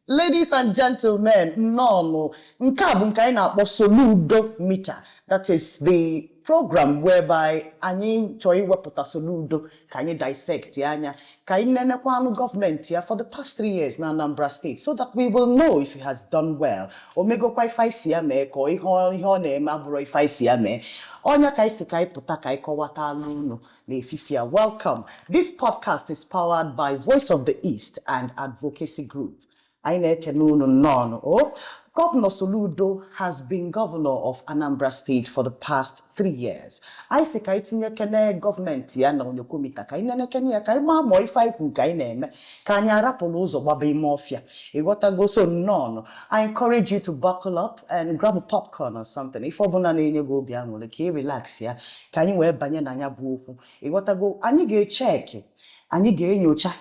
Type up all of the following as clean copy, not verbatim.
Ladies and gentlemen, nnọọnụ. Nke a bụ nke anyị na-akpọ Soludo Meter. That is the program whereby anyị chọrọ iwepụta Soludo ka anyị dissect ya anya, ka anyị nenekwanụ gọọmenti ya for the past 3 years na Anambra State so that we will know if he has done well. O megokwa ife anyị si ya mee, ka ihe ọ na-eme abụrụ ife anyị si ya mee. Ọnya ka anyị si ka anyị pụta ka anyị kọwatalụ unu n'efifie a. Welcome. This podcast is powered by Voice of the East and Advocacy Group. Anyị na-ekene unu nnọọ. O Governor Soludo has been governor of Anambra State for the past 3 years. Anyị sị ka anyị tinye kene gọọmenti ya na onyokomita, ka anyị nenekene ya, ka anyị maa ma ife anyị kwuru ka anyị na-eme, ka anyị arapụrụ ụzọ gbaba ime ọfịa. Ịghọtago? So nnọọ. I encourage you to buckle up and grab a popcorn or something. Ife ọbụla na-enye gị obi aṅụrị, ka ị relax ya, ka anyị wee banye na ya bụ okwu. Ịghọtago? Anyị ga-echeki, anyị ga-enyocha,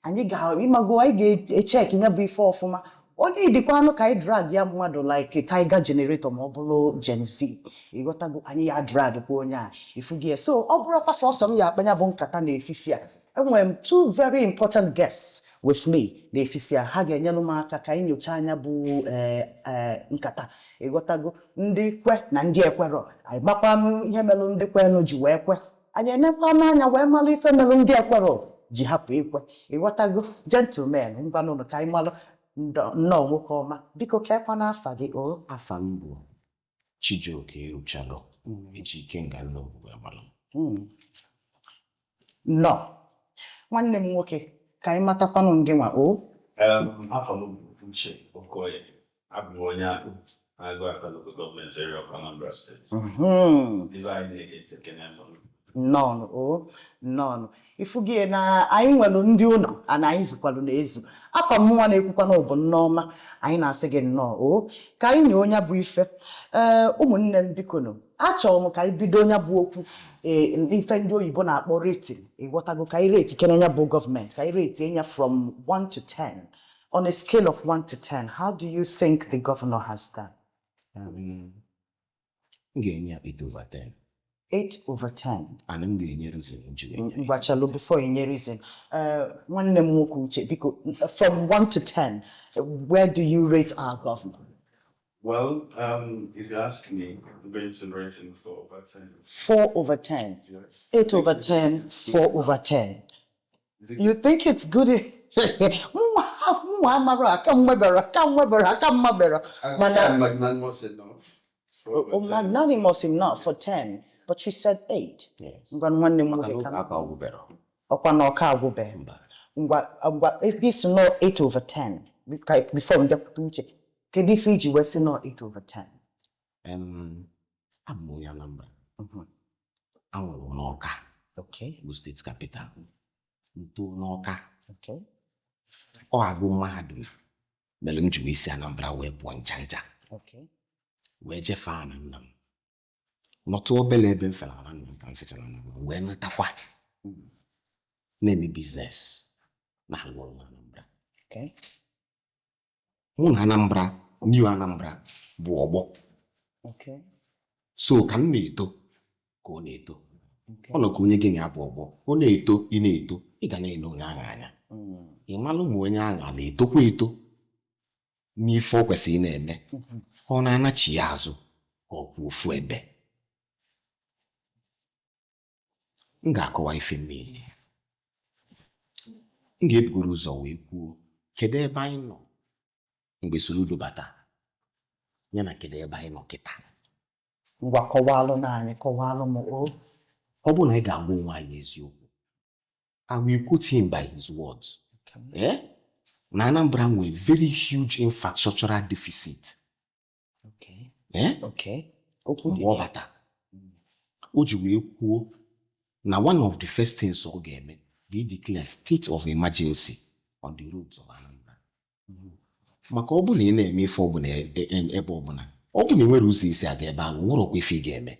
anyị ga ịmago, anyị ga-echeki ya bụ ife ọfụma. Onye dịkwanụ ka anyị drag ya mmadụ like a tiger generator, ma ọ bụrụ Gen Z. Ịghọtago? Anyị ya drag kwa onye a ifugi. So ọ bụrụkwa sọsọ m ya akpanya bụ nkata na efifi a, enwere m two very important guests with me n'efifi a. Ha ga-enyere m aka ka anyị nyochaa anya bụ nkata. Ịghọtago? Ndị kwe na ndị ekwerọ, anyị gbakwanụ ihe melụ ndị kwenụ ji wee kwe, anyị enekwa n'anya wee malụ ife melụ ndị ekwerọ ji hapụ ikwe. Ịghọtago? Gentlemen, ngwanụnụ ka anyị malụ. Nnọọ, nwoke ọma. Biko, kekwa n'afa gị o. Afa m bụ Chijioke Eruchalụ, eji Ikenga Nnobu wee malụ m. Nnọọ, nwanne m nwoke. Ka anyị matakwanụ ngị nwa o. Afọ m bụ Uche Okoye. Abụ m onye Agụ, Agụata Local Government Area of Anambra State. Ibe anyị na-ege ntị, ekene m. Nnọọ o, nnọọ. Ifugie na anyị nwere ndị ụlọ ana anyị zukwalụ na-ezu. Afọ m nwa na-ekwukwana bụ Nneọma. Anyị na-asị gị nnọọ o, ka anyị nye onye bụ ife. Ee, ụmụnne m, bikonu, achọrọ m ka anyị bido onye bụ okwu, ee, ife ndị oyibo na-akpọ rating. Ịghọtago? Ka anyị rate kene ya bụ gọọmenti, ka anyị rate ya from 1 to 10. On a scale of 1 to 10, how do you think the governor has done? M ga-enye ya 8 over 10. 8 over 10. And m ga-enye reason m ji wee nye ya. Ngwachalụ, before you nye reason, nwanne m nwoke Uche, biko, from 1 to 10, where do you rate our governor? Well, if you ask me, I'm going to rate him 4 over 10. 4 over 10? Yes. 8 over 10, 4 over 10. Is it You think it's good? Nwa nwa amara aka nwebere aka nwebere aka mmabere mana I'm magnanimous enough. 4 over Oh, 10. magnanimous enough for 10, but you said 8. Yes. Ngwa, nwanne m Maka nwoke, na ka oge aka ọgwụbere. Ọkwa na ọka agwụbe. Mba. Ngwa ngwa, ebe isi nọ 8 over 10, before m bịakwute Uche, kedu ife iji wee sị nọ 8 over 10? Abụ m onye Anambra. Anwụrụ m n'Ọka, bụ state capital. Nto n'Ọka. Ọ agụ mahadum mere m ji wee si Anambra wee pụọ ncha ncha, wee jefee ana nna m, nọtụ obere ebe m fere ana nna m, ka m fechara na m wee natakwa na-eme business, na-alụ ọrụ na Anambra. Mụ na Anambra, New Anambra, bụ ọgbọ. So ka m na-eto ka ọ na-eto. Ọ nọ ka onye gị na ya bụ ọgbọ, ọ na-eto, ị na-eto, ị ga na-ele onye ahụ anya. Ị malụ ma onye ahụ a na-etokwa eto n'ife ọ kwesịrị ị na-eme, ọ na-anachi ya azụ, ka ọ kwụ ofu ebe. M ga-akọwa ife mmiri. M ga-ebugoro ụzọ wee kwuo kedu ebe anyị nọ mgbe Soludo bata ya, na kedu ebe anyị nọ kịta. Ngwa, kọwalụ na anyị, kọwalụ m o. Ọ bụrụ na anyị ga-agwa onwe anyị eziokwu, I will quote him by his words. Eh? Na Anambra nwere very huge infrastructural deficit. Eh? Okay, okwu dị. Mgbe ọ bata, o ji wee kwuo na one of the first things ọ ga-eme bụ declare state of emergency on the roads of Anambra. Maka ọ bụrụ na ị na-eme ife ọbụla ebe ọbụla, ọ bụ na ị nwere ụzọ isi aga ebe ahụ, nwere ife ị ga-eme,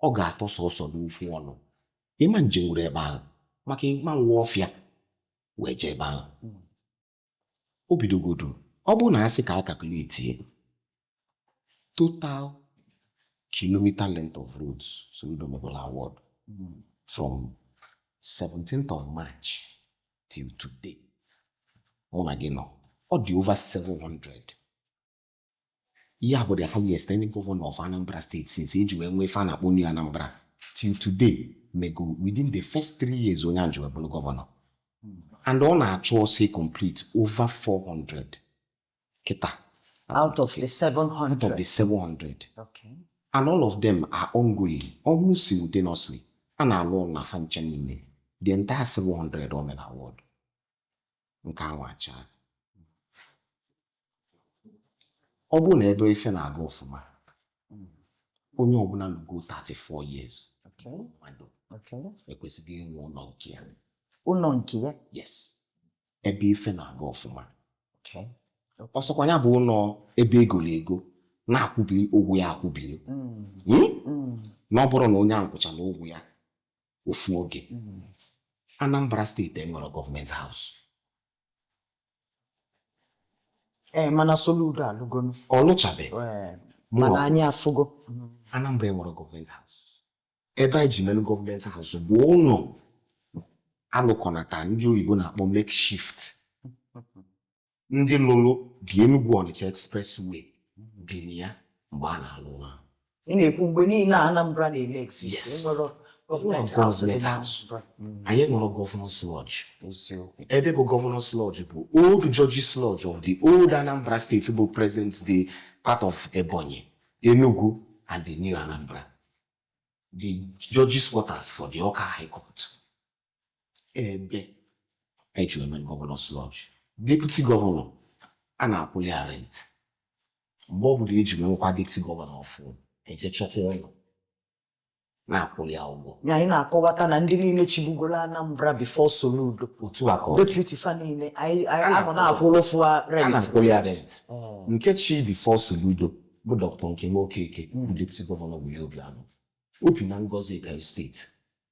ọ ga-atọ sọsọ n'ukwu ọnụ. Ịma njem nwere ebe ahụ, maka ịma nwa ọfịa wee jee ebe ahụ. O bidogodo, ọ bụrụ na a sị ka a calculate total kilometer length of roads Soludo megoro award from 17th of March till today, mụ na gị nọ, Ọ dị over 700. Ya bụ the highest any governor of Anambra State since eji wee nwee ife a na-akpọ New Anambra till today mego within the first 3 years onye ahụ ji wee bụrụ gọvanọ. And ọ na-achọ ọsọ complete over 400 kịta. Out of the Out of 700. the 700. And all of them are ongoing almost simultaneously. A na-alụ ọrụ na fa ncha niile, the entire 700 o mere award. Nke ahụ acha. Ọ bụrụ na ebe ife na-aga ọfụma, onye ọbụla lugo 34 years mmadụ ekwesịghị inwe ụlọ nke ya. Ụlọ nke ya. Yes, ebe ife na-aga ọfụma. Ọsọkwa ya bụ ụlọ ebe egoro ego na-akwụbiri ụgwọ ya akwụbiri. Na ọ bụrụ na onye ahụ kwụchara ụgwọ ya ofu oge. Anambra Steeti enwere government house. Ee, mana Soludo alụgonu. Ọ lụchabe. Ee, mana anyị afụgo. Anambra enwere government house. Ebe anyị ji melụ government house bụ ụlọ alụkọnata ndị oyibo na-akpọ makeshift. Ndị lụrụ the Enugu Onitsha Expressway bi na ya mgbe a na-alụ ụlọ ahụ. Ị na-ekwu mgbe niile a Anambra na-eme exist, Yes. enwero government house dị Government house. n'Anambra. Anyị nwere Governor's Lodge. Eziokwu. Ebe bụ Governor's Lodge bụ old Judges Lodge of the old Anambra State, bụ present day part of Ebonyi, Enugu and the new Anambra, the judges quarters for the Awka High Court. Ebe eji eme Governor's Lodge, deputy governor a na-akwụli ya rent. Mgbe ọ bụla eji nwekwa deputy governor ọfụ, eje chọkwa ụlọ na-akwụli ya ụgwọ. Ya anyị na-akọwata na ndị niile chibugoro Anambra before Soludo, Otu a ka ọ dị. deputy fa niile anyị anọ na-akwụrụ fụa A rent. na-akwụli ya rent. Nke chi before Soludo bụ Dr. Nkem Okeke, bụ deputy governor Willie Obianọ, obi na Ngozi Estate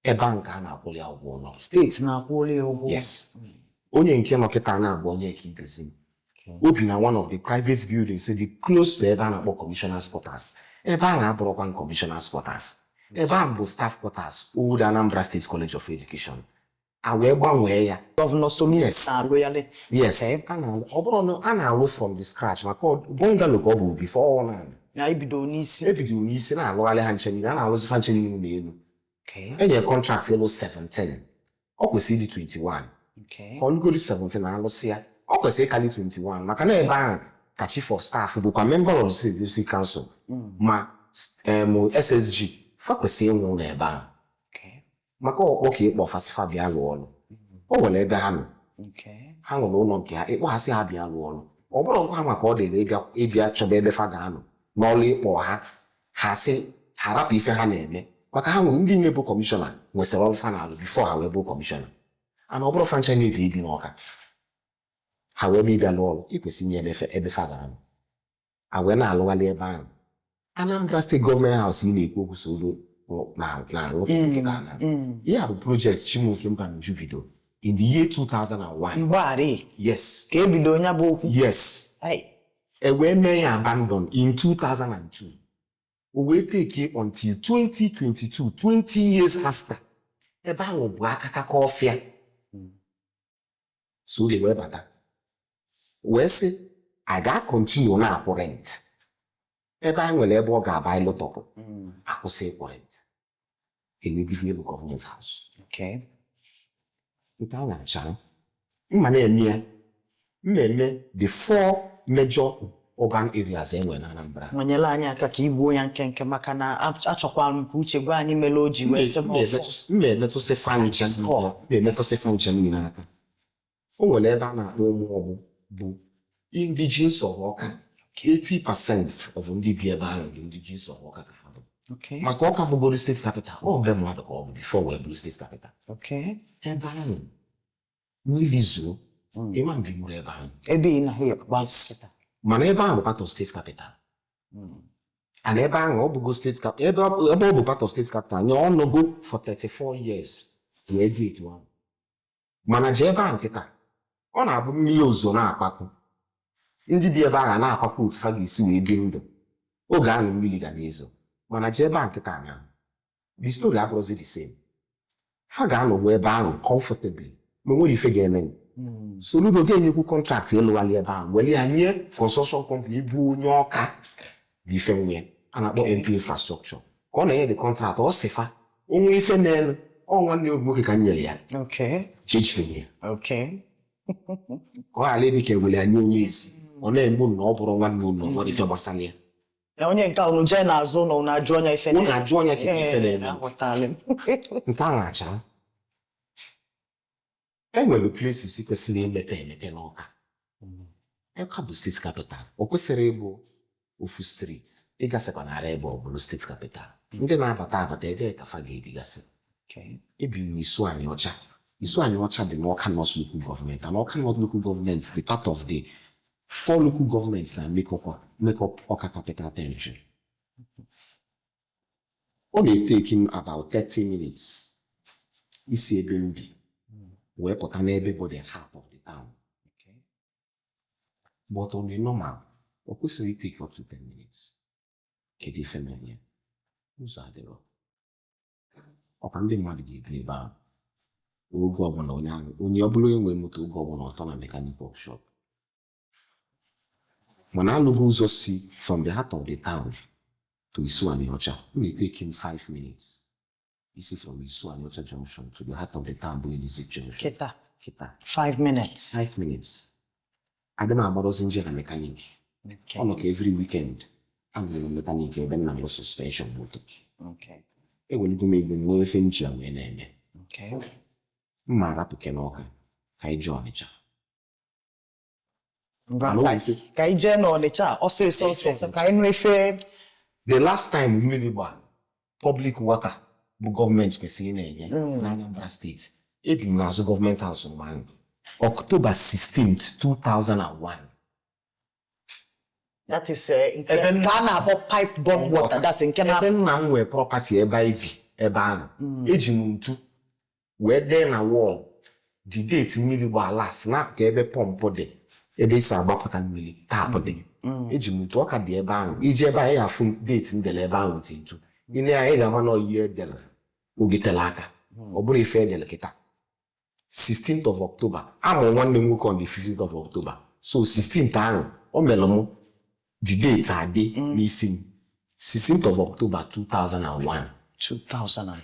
ebe a nke a na-akwụli ya ụgwọ ụlọ. Steeti na-akwụrụ ya ụgwọ. Yes. Onye nke nọ kịta na-abụ onye nke Ibezim, obi na one of the private buildings dị close to ebe a na-akpọ Commissioners Quarters. Ebe a na-abụrụkwa Commissioners Quarters, ebe a bụ staff quarters, old Anambra State College of Education, a wee gbanwee ya. Gọvanọ Soludo Yes. na-arụ ya le. Yes. Okay. A na-alụ, ọ bụrụ na a na-alụ from the scratch, maka bungalow ka ọ bụ before ọ na Na ibido n'isi. Ebidoro n'isi na-alụgharị ha nche niile, a na-alụzi ha nche niile n'elu. Enyere contract ịlụ 17, ọ kwesịrị ịdị 21. Ka ọlụgodi 17 na alụsị ya, ọ kwesịrị ịkarị 21, maka na ebe ahụ ka chief of staff bụkwa member of the State Council ma SSG fa kwesịrị ịnwe ụlọ ebe ahụ. Maka ọkpọ ka ịkpọ fasifa bịa lụọ ọrụ, o nwere ebe ha nọ. Ha nwere ụlọ nke ha. Ịkpọghasị ha bịa lụọ ọrụ, ọ bụrụ ngwa ha maka ọ dịrị ịbịa chọba ebe fa ga-anọ n'ọrụ. Ịkpọ ha, ha sị ha rapụ ife ha na-eme, maka ha nwere ndị niile bụ kọmishọna nwesịrị ọrụ fa na-alụ before ha wee bụ kọmishọna. Ana ọ bụrụ fa ncha na-ebi ebi n'Ọka, ha wee bịa ịbịa lụọ ọrụ, ikwesị inye ebe fa ga-anọ. A wee na-alụghalị ebe ahụ. Anambra State Government House ị na-ekwu okwu solo na-alụ kịta na ya bụ project Chinwoke Mbadinuju bido in the year 2001. Mgbaghara. Yes. Ka ebido onye bụ okwu. Yes. Ai. E wee mee ya abandon in 2002. O wee take until 2022, 20 years after. Ebe ahụ bụ akakaka ọfịa. So oge wee bata wee sị a ga-continue na-akwụ rent ebe anyị nwere ebe ọ ga-aba ịlụtọpụ, akwụsị ịkwụ rent, ewee bido ịlụ Government House. Nke a na-acha mma na-eme ya mmemme the four major urban areas e nwere na Anambra. Nwanyere anyị aka ka igbuo ya nkenke, maka na achọkwara m ka Uche gwa anyị mere o ji wee sị m ọfọ. M na-emetụsị fa ncha niile aka. O nwere ebe a na-akpọ Ụmụọgbụ, bụ indigenes of Ọka. 80% of ndị bi ebe ahụ bụ indigenes of Ọka ka ha bụ. Maka Ọka bụgoro state capital, ọ be mmadụ ka ọ bụ before wee bụrụ state capital. Ebe ahụ mmiri zoo, ịma mgbe gburu ebe ahụ. Ebe ị na ha agba nkịta. Mana ebe ahụ bụ part of state capital, and ebe ahụ ọ bụgo state capital, ebe ọ bụ part of state capital nye ọnụgo for 34 years wee dị etu ahụ. Mana jee ebe ahụ nkịta, ọ na-abụ mmiri ozo na-akwapụ, ndị bi ebe ahụ a na-akwapụ otu fa ga-esi wee bi ndụ oge ahụ mmiri ga na-ezo. Mana jee ebe ahụ nkịta na the story abụrụzi the same. Fa ga-anọgbu ebe ahụ comfortably, ma o nwere ife ga-eme. Soludo ga-enyekwu contract ịlụghalị ebe ahụ, were ya nye construction company bụ onye Ọka bụ ife nwe ya a na-akpọ MP Infrastructure, ka ọ na-enye the contract. Ọ sịfa onwe ife na-elu ọ nwanne ya nwoke ka m nyere ya. Jejiri ya ka ọ ghara ịdị ka ewere ya nye onye ezi, ọ na-eme unu na ọ bụrụ nwanne unu, ọ nwere ife gbasara ya. Na onye nke a, unu jee n'azụ ụlọ, unu ajụ onye ife. Unu ajụ onye ka ife na-eme. Aghọtala m. Nke ahụ acha. E nwere places kwesịrị imepe emepe n'Ọka. Ọka bụ state capital, ọ kwesịrị ịbụ ofu street ịgasịkwa nara ebe ọ bụrụ state capital. Ndị na-abata abata, ebe ka fa ga-ebigasị? Ebi m n'Isuani Ọcha. Isuani Ọcha dị n'Ọka North Local Government, and Ọka North Local Government dị part of the four local governments na make up Ọka Capital Territory. Ọ na-eteki m about 30 minutes isi ebe m bi wee pụta n'ebe bụ the heart of the town. But on a normal, ọ kwesịrị itake up to 10 minutes. Kedu ife mere ya? Ụzọ adịrọ. Ọkwa ndị mmadụ ga-ebi ebe ahụ oge ọbụla, onye ahụ, onye ọbụla enwe moto, oge ọbụla ọtọ na mechanic workshop. Mana alụghị ụzọ si from the heart of the town to Isuani Ọcha, ọ na-etake him 5 minutes isi from Isuani Ọcha junction to the heart of the town bụ Elizabeth junction. Kịta? Kịta. 5 minutes? 5 minutes. Adị m agbarozi nje na mechanic. Ọ nọ ka every weekend anụrụ m mechanic ebe m na-alụ suspension moto. Eweligo m ego nwee efe nji ya wee na-eme. Mma arapụ n'Ọka ka anyị jee Ọnịcha. Ngwa, Mana o ka anyị jee n'Ọnịcha ọsịsọ ọsịsọ ka anyị nụ ife. The last time mmiri gba public water bụ gọọmenti kwesịrị ị na-enye na Anambra Steeti, ebi m n'azụ Government House mgbe ahụ, October 16th, 2001. That is nke a na-akpọ pipe bomb water, that's nke na Ebe nna m nwee property, ebe anyị bi ebe ahụ, eji m ntu wee dee na wall the date mmiri gba last, n'akụkụ ebe pọmpụ dị, ebe esi agbapụta mmiri, tap dị. Eji m ntu, ọ ka dị ebe ahụ. Iji ebe ahụ, ị ga-afụ date m dere ebe ahụ dị ntu. Ị na ị ga-ama na ihe edere oge tere aka, ọ bụrụ ife edere kịta. 16th of October, amụrụ nwanne m nwoke on the 15th of October, so 16th ahụ o mere mụ the date adị n'isi m, 16th of October 2001. 2001.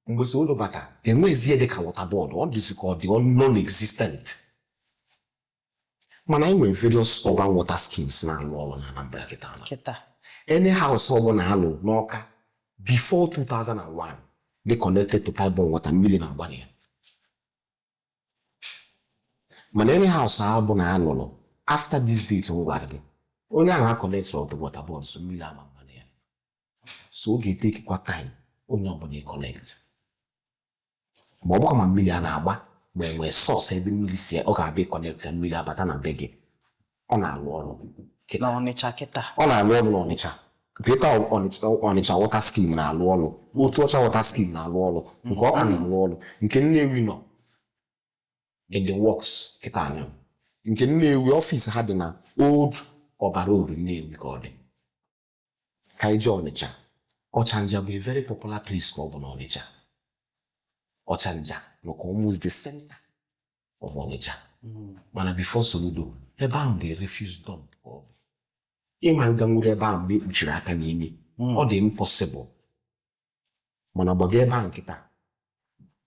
Mgbe Soludo bata, enweghịzi ihe dịka water board, ọ dịzi ka ọ dị non-existent. Mana anyị nwere various urban water schemes na-alụ ọrụ na Anambra kịta na Kịta? Any house ọbụla alụ n'Ọka before 2001 dị connected to pipe borne water, mmiri na-agba na ya. Mana any house ahụ bụ na alụrụ after this date m gwara gị, onye ahụ a-connect to water board, so mmiri ama mma na ya. So ọ ga-etekwa time onye ọbụla connect, ma ọ bụkwa ma mmiri a na-agba, ma enwee source ebe mmiri si ọ ga-abịa connect ya, mmiri abata na be gị. Ọ na-alụ ọrụ kịta. N'Ọnịcha kịta? Ọ na-alụ ọrụ n'Ọnịcha. Greater Ọnịcha Water Scheme na-alụ ọrụ, Otu Ọcha Water Scheme na-alụ ọrụ, nke Ọka na-alụ ọrụ, nke Nnewi nọ in the works kịta anya. Nke Nnewi, office ha dị na Old Ọba Road, Nnewi ka ọ dị. Ka anyị jee Ọnịcha. Ọchanja bụ a very popular place ka ọ bụ n'Ọnịcha. Ọchanja nọ ka almost the center of Ọnịcha, mana before Soludo, ebe ahụ bụ a refuse dump ka ọ bụ. Ịma nga nwere ebe ahụ mgbe e kpuchiri aka n'imi, ọ dị impossible. Mana gbaga ebe ahụ nkịta,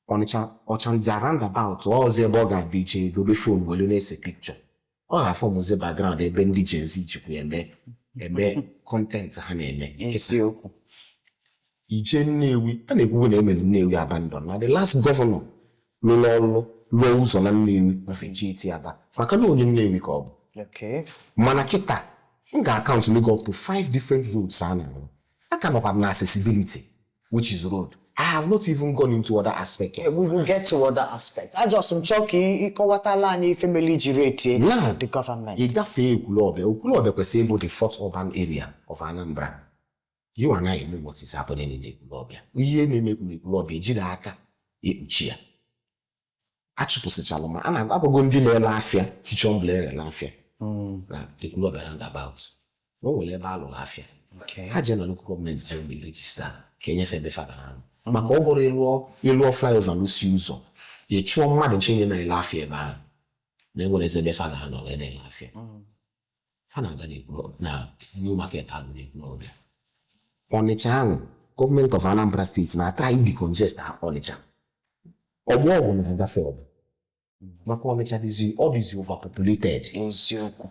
Ọnịcha, Ọchanja roundabout, ọzọ ebe ọ ga-abịa iche dobe phone welu na-ese picture, ọ ga-afọmụzi background ebe ndị Gen Z jikwa eme content ha na-eme. Eziokwu. Ije Nnewi, a na-ekwukwe na emere Nnewi abandon, na the last governor lụrụ ọrụ, lụọ ụzọ na Nnewi bụ JT Aba, maka na onye Nnewi ka ọ bụ. Mana kịta m ga-account make up to five different roads a na-arụ. Aka nọkwa m na accessibility, which is road. I have not even gone into other aspects of We will get to other aspects. I just m chọọ ka ịkọwatala anyị ife mere iji rate Now, the government. Ị gafee Ekwulọbịa. Ekwulọbịa kwesịrị ịbụ the fourth urban area of Anambra. You and I know what is happening in Ekwulọbịa. Ihe na-eme n'Ekwulọbịa, ejiri aka ekpuchi ya. Achụpụsịchalụ ma a na-agbago ndị na-ele afịa, ticha ọmbụla ele afịa na Ekwulọbịa roundabout, na o nwere ebe a lụrụ afịa. Ha jee na local government, jee mgbe register ka enyefe ebe fa ga-arụ, maka ọ bụrụ ịlụọ flyover lụsi ụzọ, ị chụọ mmadụ nche nye na-ele afịa ebe ahụ. Na enwere eze ebe fa ga-anọ wee na-ele afịa. Ha na-aga n'Ekwulọ na New Market ahụ n'Ekwulọbịa. Ọnịcha ahụ, gọọmenti of Anambra State na-atry decongest Ọnịcha. Ọgbọ ọgwụ na-agafe ọbụ maka Ọnịcha dịzi, ọ dịzi overpopulated. Eziokwu,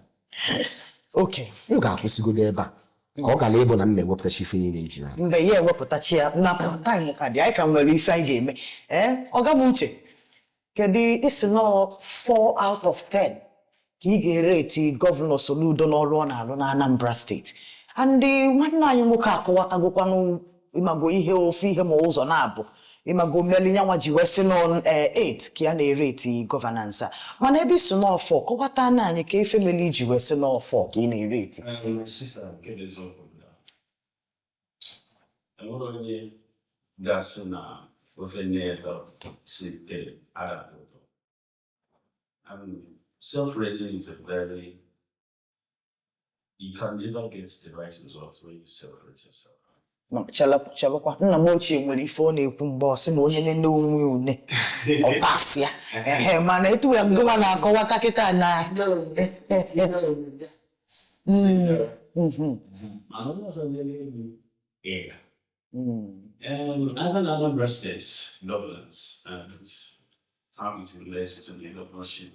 okay. M ga-akwụsịgodo ebe a ka ọ gara ịbụ na m na-ewepụtachi ife niile nji na Mgbe ya ewepụtachi ya na time ka dị, anyị ka nwere ife anyị ga-eme. Ee, ọga m Uche, kedu isi nọ 4 out of 10 ka ị ga-erate Gọvanọ Soludo n'ọrụ ọ na-alụ na Anambra Steeti? And nwanne anyị nwoke akọwatagokwanụ, ịmago, ihe ofu ihe ma ụzọ na-abụ, ịmago, mmeli nyanwa ji wee sị nọ 8 ka ya na-erate governance a. Mana ebe isi nọ 4, kọwata na anyị ka ife mere iji wee sị nọ 4 ka ị na-erate. Sister, nke dị eziokwu bụ na enwere onye ga-asị na ofe nne ya tọrọ si tere ada ụtọ. Self-rating is a very, you can never get the right results when you self-rate yourself. No, chelụkwa, nna m ochie nwere ife ọ na-ekwu mgbe ọ sị na onye nene onwe ya une ọ pasịa. Ehe, mana etu ya ngụwa na-akọwata kịta na Mana onye ọzọ na-ele elu ịga. I've Anambra State's governance and how it relates to the governorship.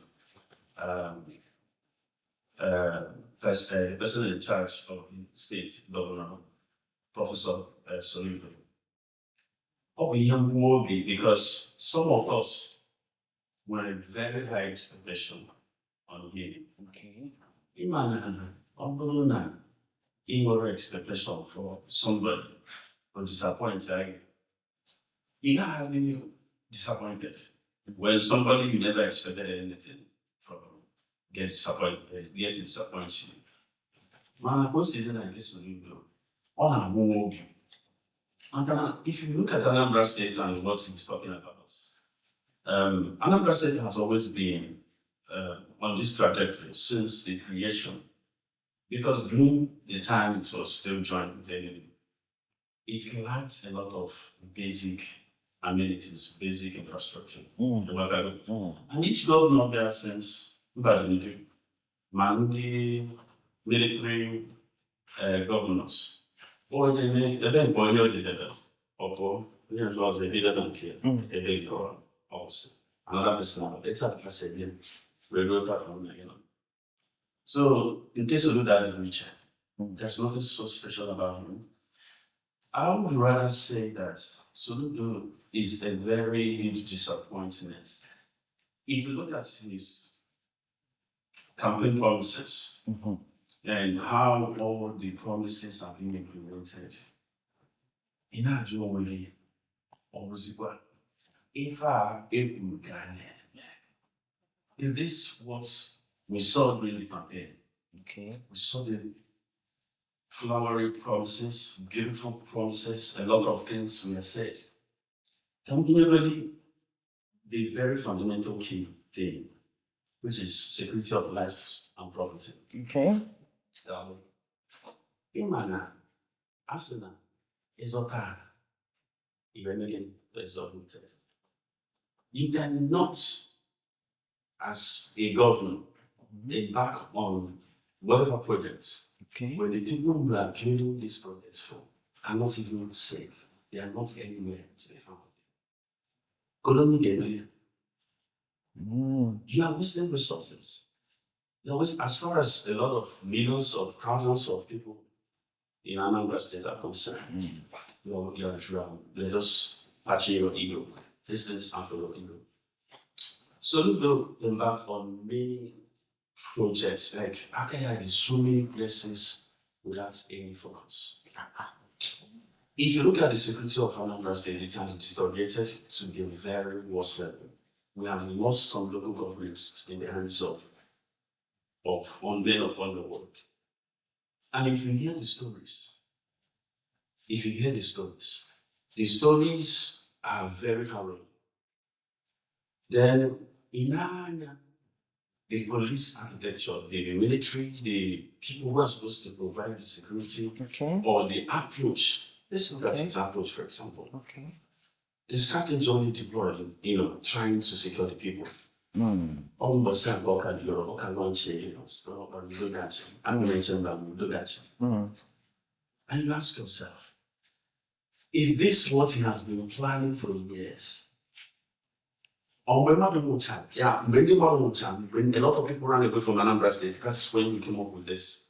Person in charge of the state governor, Professor Soludo. Ọ bụ ihe mgbu obi because some of us nwere very high expectation on him. Ịma na ọ bụrụ na ị nwere expectation for somebody to disappoint gị, ị gaghị adị disappointed when somebody you never expected anything from get disappointed, get to disappoint you. Mana ka o si dị na nke Soludo, ọ na-agbụwa obi. Maka na if you look at Anambra State and what he's talking about, Anambra State has always been on this trajectory since the creation. Because during the time it was still joined with Enugu, it lacked a lot of basic amenities, basic infrastructure. And each governor there since Mbadinuju, ma ndị military governors, onye ebe nke onye o jidere, ọ pụọ, onye ọzọ ọzọ ebido na nke ya, ebe nke ọ kwụsị. Another person, etu a ka si eme, wee ruo taa ka ọ na ya nọ. So, nke Soludo adịghị iche. There's nothing so special about him. I would rather say that Soludo is a very huge disappointment. If you look at his campaign promises and how all the promises are being implemented, ị na-ajụ onwe gị, ọ bụzikwa ife a ekwuru ka a na-eme? Is this what we saw during the campaign? We saw the flowery promises, beautiful promises, a lot of things were said. Can we already the very fundamental key thing, which is security of lives and property. Ịma na a sị na ịzọta ala, iwe eme gịnị? Exalted. You cannot, as a governor, embark on whatever projects when the people who are building these projects for are not even safe. They are not anywhere to be found. Colonial area. You are wasting resources. You are wasting, as far as a lot of millions of thousands of people in Anambra State are concerned, you're drowned. They're just patching your ego. These things are for your ego. Soludo embarked on many projects. Like, how can I so many places without any focus? If you look at the security of Anambra State, it has deteriorated to the very worst level. We have lost some local governments in the hands of on men of underworld. And if you hear the stories, if you hear the stories are very harrowing. Then in Anya, the police architecture, the military, the people who are supposed to provide the security or the approach. Let's look at his approach, for example. The strategy only deployed, trying to secure the people. Ọ mbọsị a ka ọ ka bidoro, ọ ka launch Udo Ga-achị, Agụnaeche Mba Udo Ga-achị. And you ask yourself, is this what he has been planning for years? Or mgbe mmadụ nwụchara, ya mgbe ndị mmadụ nwụchara, mgbe a lot of people ran away from Anambra State, that's when we came up with this.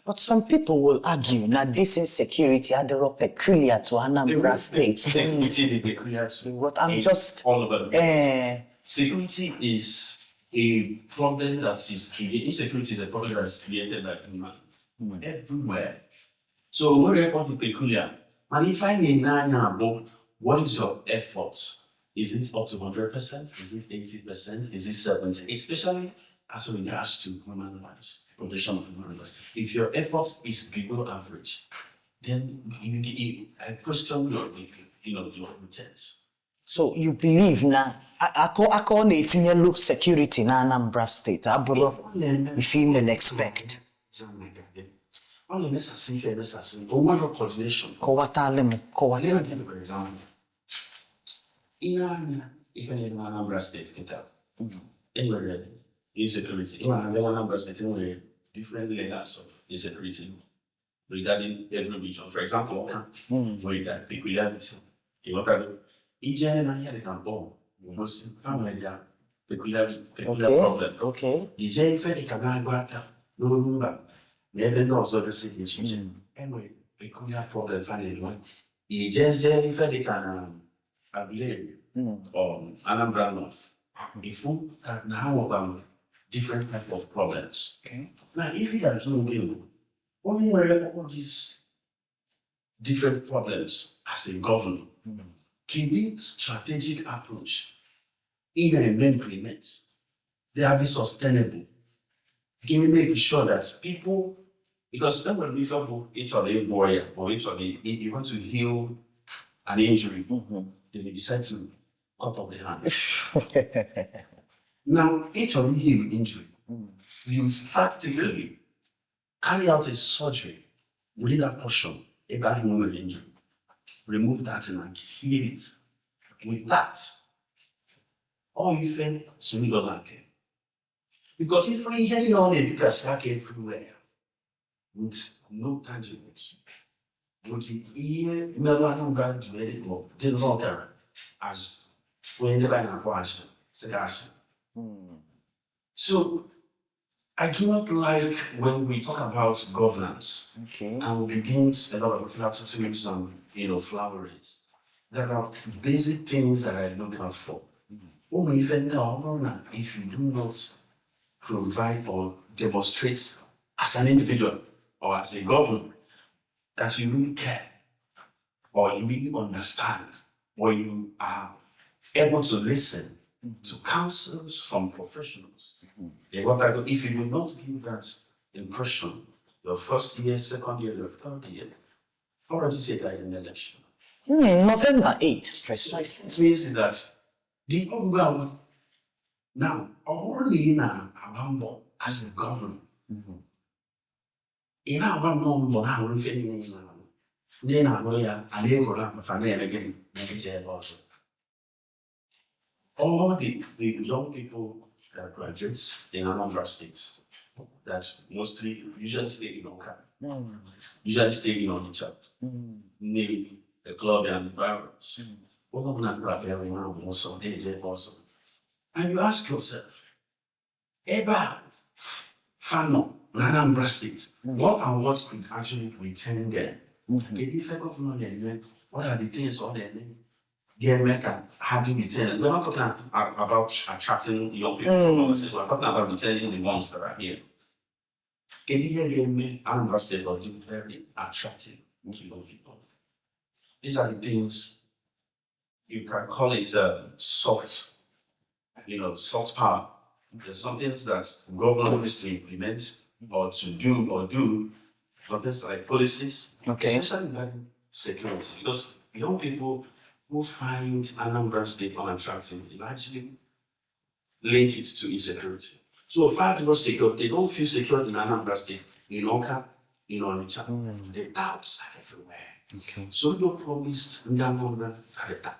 But some people will argue na this insecurity adịrọ peculiar to Anambra State. Security dị peculiar to What I'm in just all over the eh, Security is a problem that is created. Insecurity is a problem that's created by human everywhere. So when we peculiar, and if I need, what is your effort? Is it up to 100%? Is it 80%? Is it 70? Especially as regards to human lives, protection of human lives. If your effort is below average, then I question your intent. So you believe na aka ọ na-etinyelu security na Anambra State abụrụ ife ime expect. Ọ na-emesasị ife emesasị, o nwere coordination. Kọwatalị m, kọwatalị Let me m. give you for example. Ị na-anya ife na-eme na Anambra State kịta, enwere insecurity. Ịma na ndị Anambra State enwere different layers of insecurity regarding every region. For example, Awka nwere their peculiarity. Ịghọtago? Ije na ihe dịka Nkpor, Obosi, ha nwere their peculiar problem. Ije ife dịka na-Agụata, n'Orumba, na ebe ndị ọzọ gasị dị iche iche, enwere peculiar problem fa na-enwe. Ijezie ife dịka na Aguleri or Anambra North, ifu ka na ha nwekwara different type of problems. Now, if you ga-ajụ onwe gị, onye nwere all these different problems as a governor, kedu strategic approach ị na-eme implement they are be sustainable, ga make sure that people, because enwere m ife bụ ị chọrọ ịgwọ ya or ị chọrọ you want to heal an injury, then you decide to cut off the hand. Now, ị chọrọ heal injury, you practically carry out a surgery within that portion ebe ahụ nwere injury, remove that thing and heal it with that. All ife Soludo na-ake, because ife ihe niile ọ na-ebikasị aka everywhere with no tangibles, with ihe mmerụ Anambra ji wee dị ka ọ dị nnọọ kara as onye ndị be anyị na-akpọ asị sị asị. So I do not like when we talk about governance and we begin a lot of platitudes and floweries. There are basic things that I look out for. Ụmụ ife ndị a, ọ bụrụ na if you do not provide or demonstrate as an individual or as a governor that you really care or you really understand or you are able to listen to counsels from professionals. If you do not give that impression, your first year, second year, your third year, already say that in the election. November 8, precisely. It means that the ongoing now, ọ bụrụ na ị na-agba mbọ as a governor, ị na-agba nnọọ mbọ na-arụ ife niile ị na-arụ, ndị na-arụ ya a na-egoro akpafa na-eme gịnị na-eje ebe ọzọ. All the young people that graduates in Anambra State that mostly usually stay in Awka, usually stay in Onitsha, Nnewi, the club and environs. Onye ọbụla na-abịa nwe ọsọ na-eje ebe ọzọ. And you ask yourself, ebe a fa nọ na Anambra State, what and what could actually retain them? Kedu ife governor na-eme? What are the things ọ na-eme ga-eme ka ha dị retain? We're not talking about attracting young people from other states. We're talking about retaining the ones that are here. Kedu ihe ga-eme Anambra State will be very attractive to young people? These are the things you can call it soft power. There's some things that governor needs to implement or to do or do, but things like policies, especially regarding security, because young people who find Anambra State unattractive largely link it to insecurity. So if I don't secure, they don't feel secure in Anambra State, in Awka, in Onitsha. The doubts are everywhere. So you promised ndị Anambra character.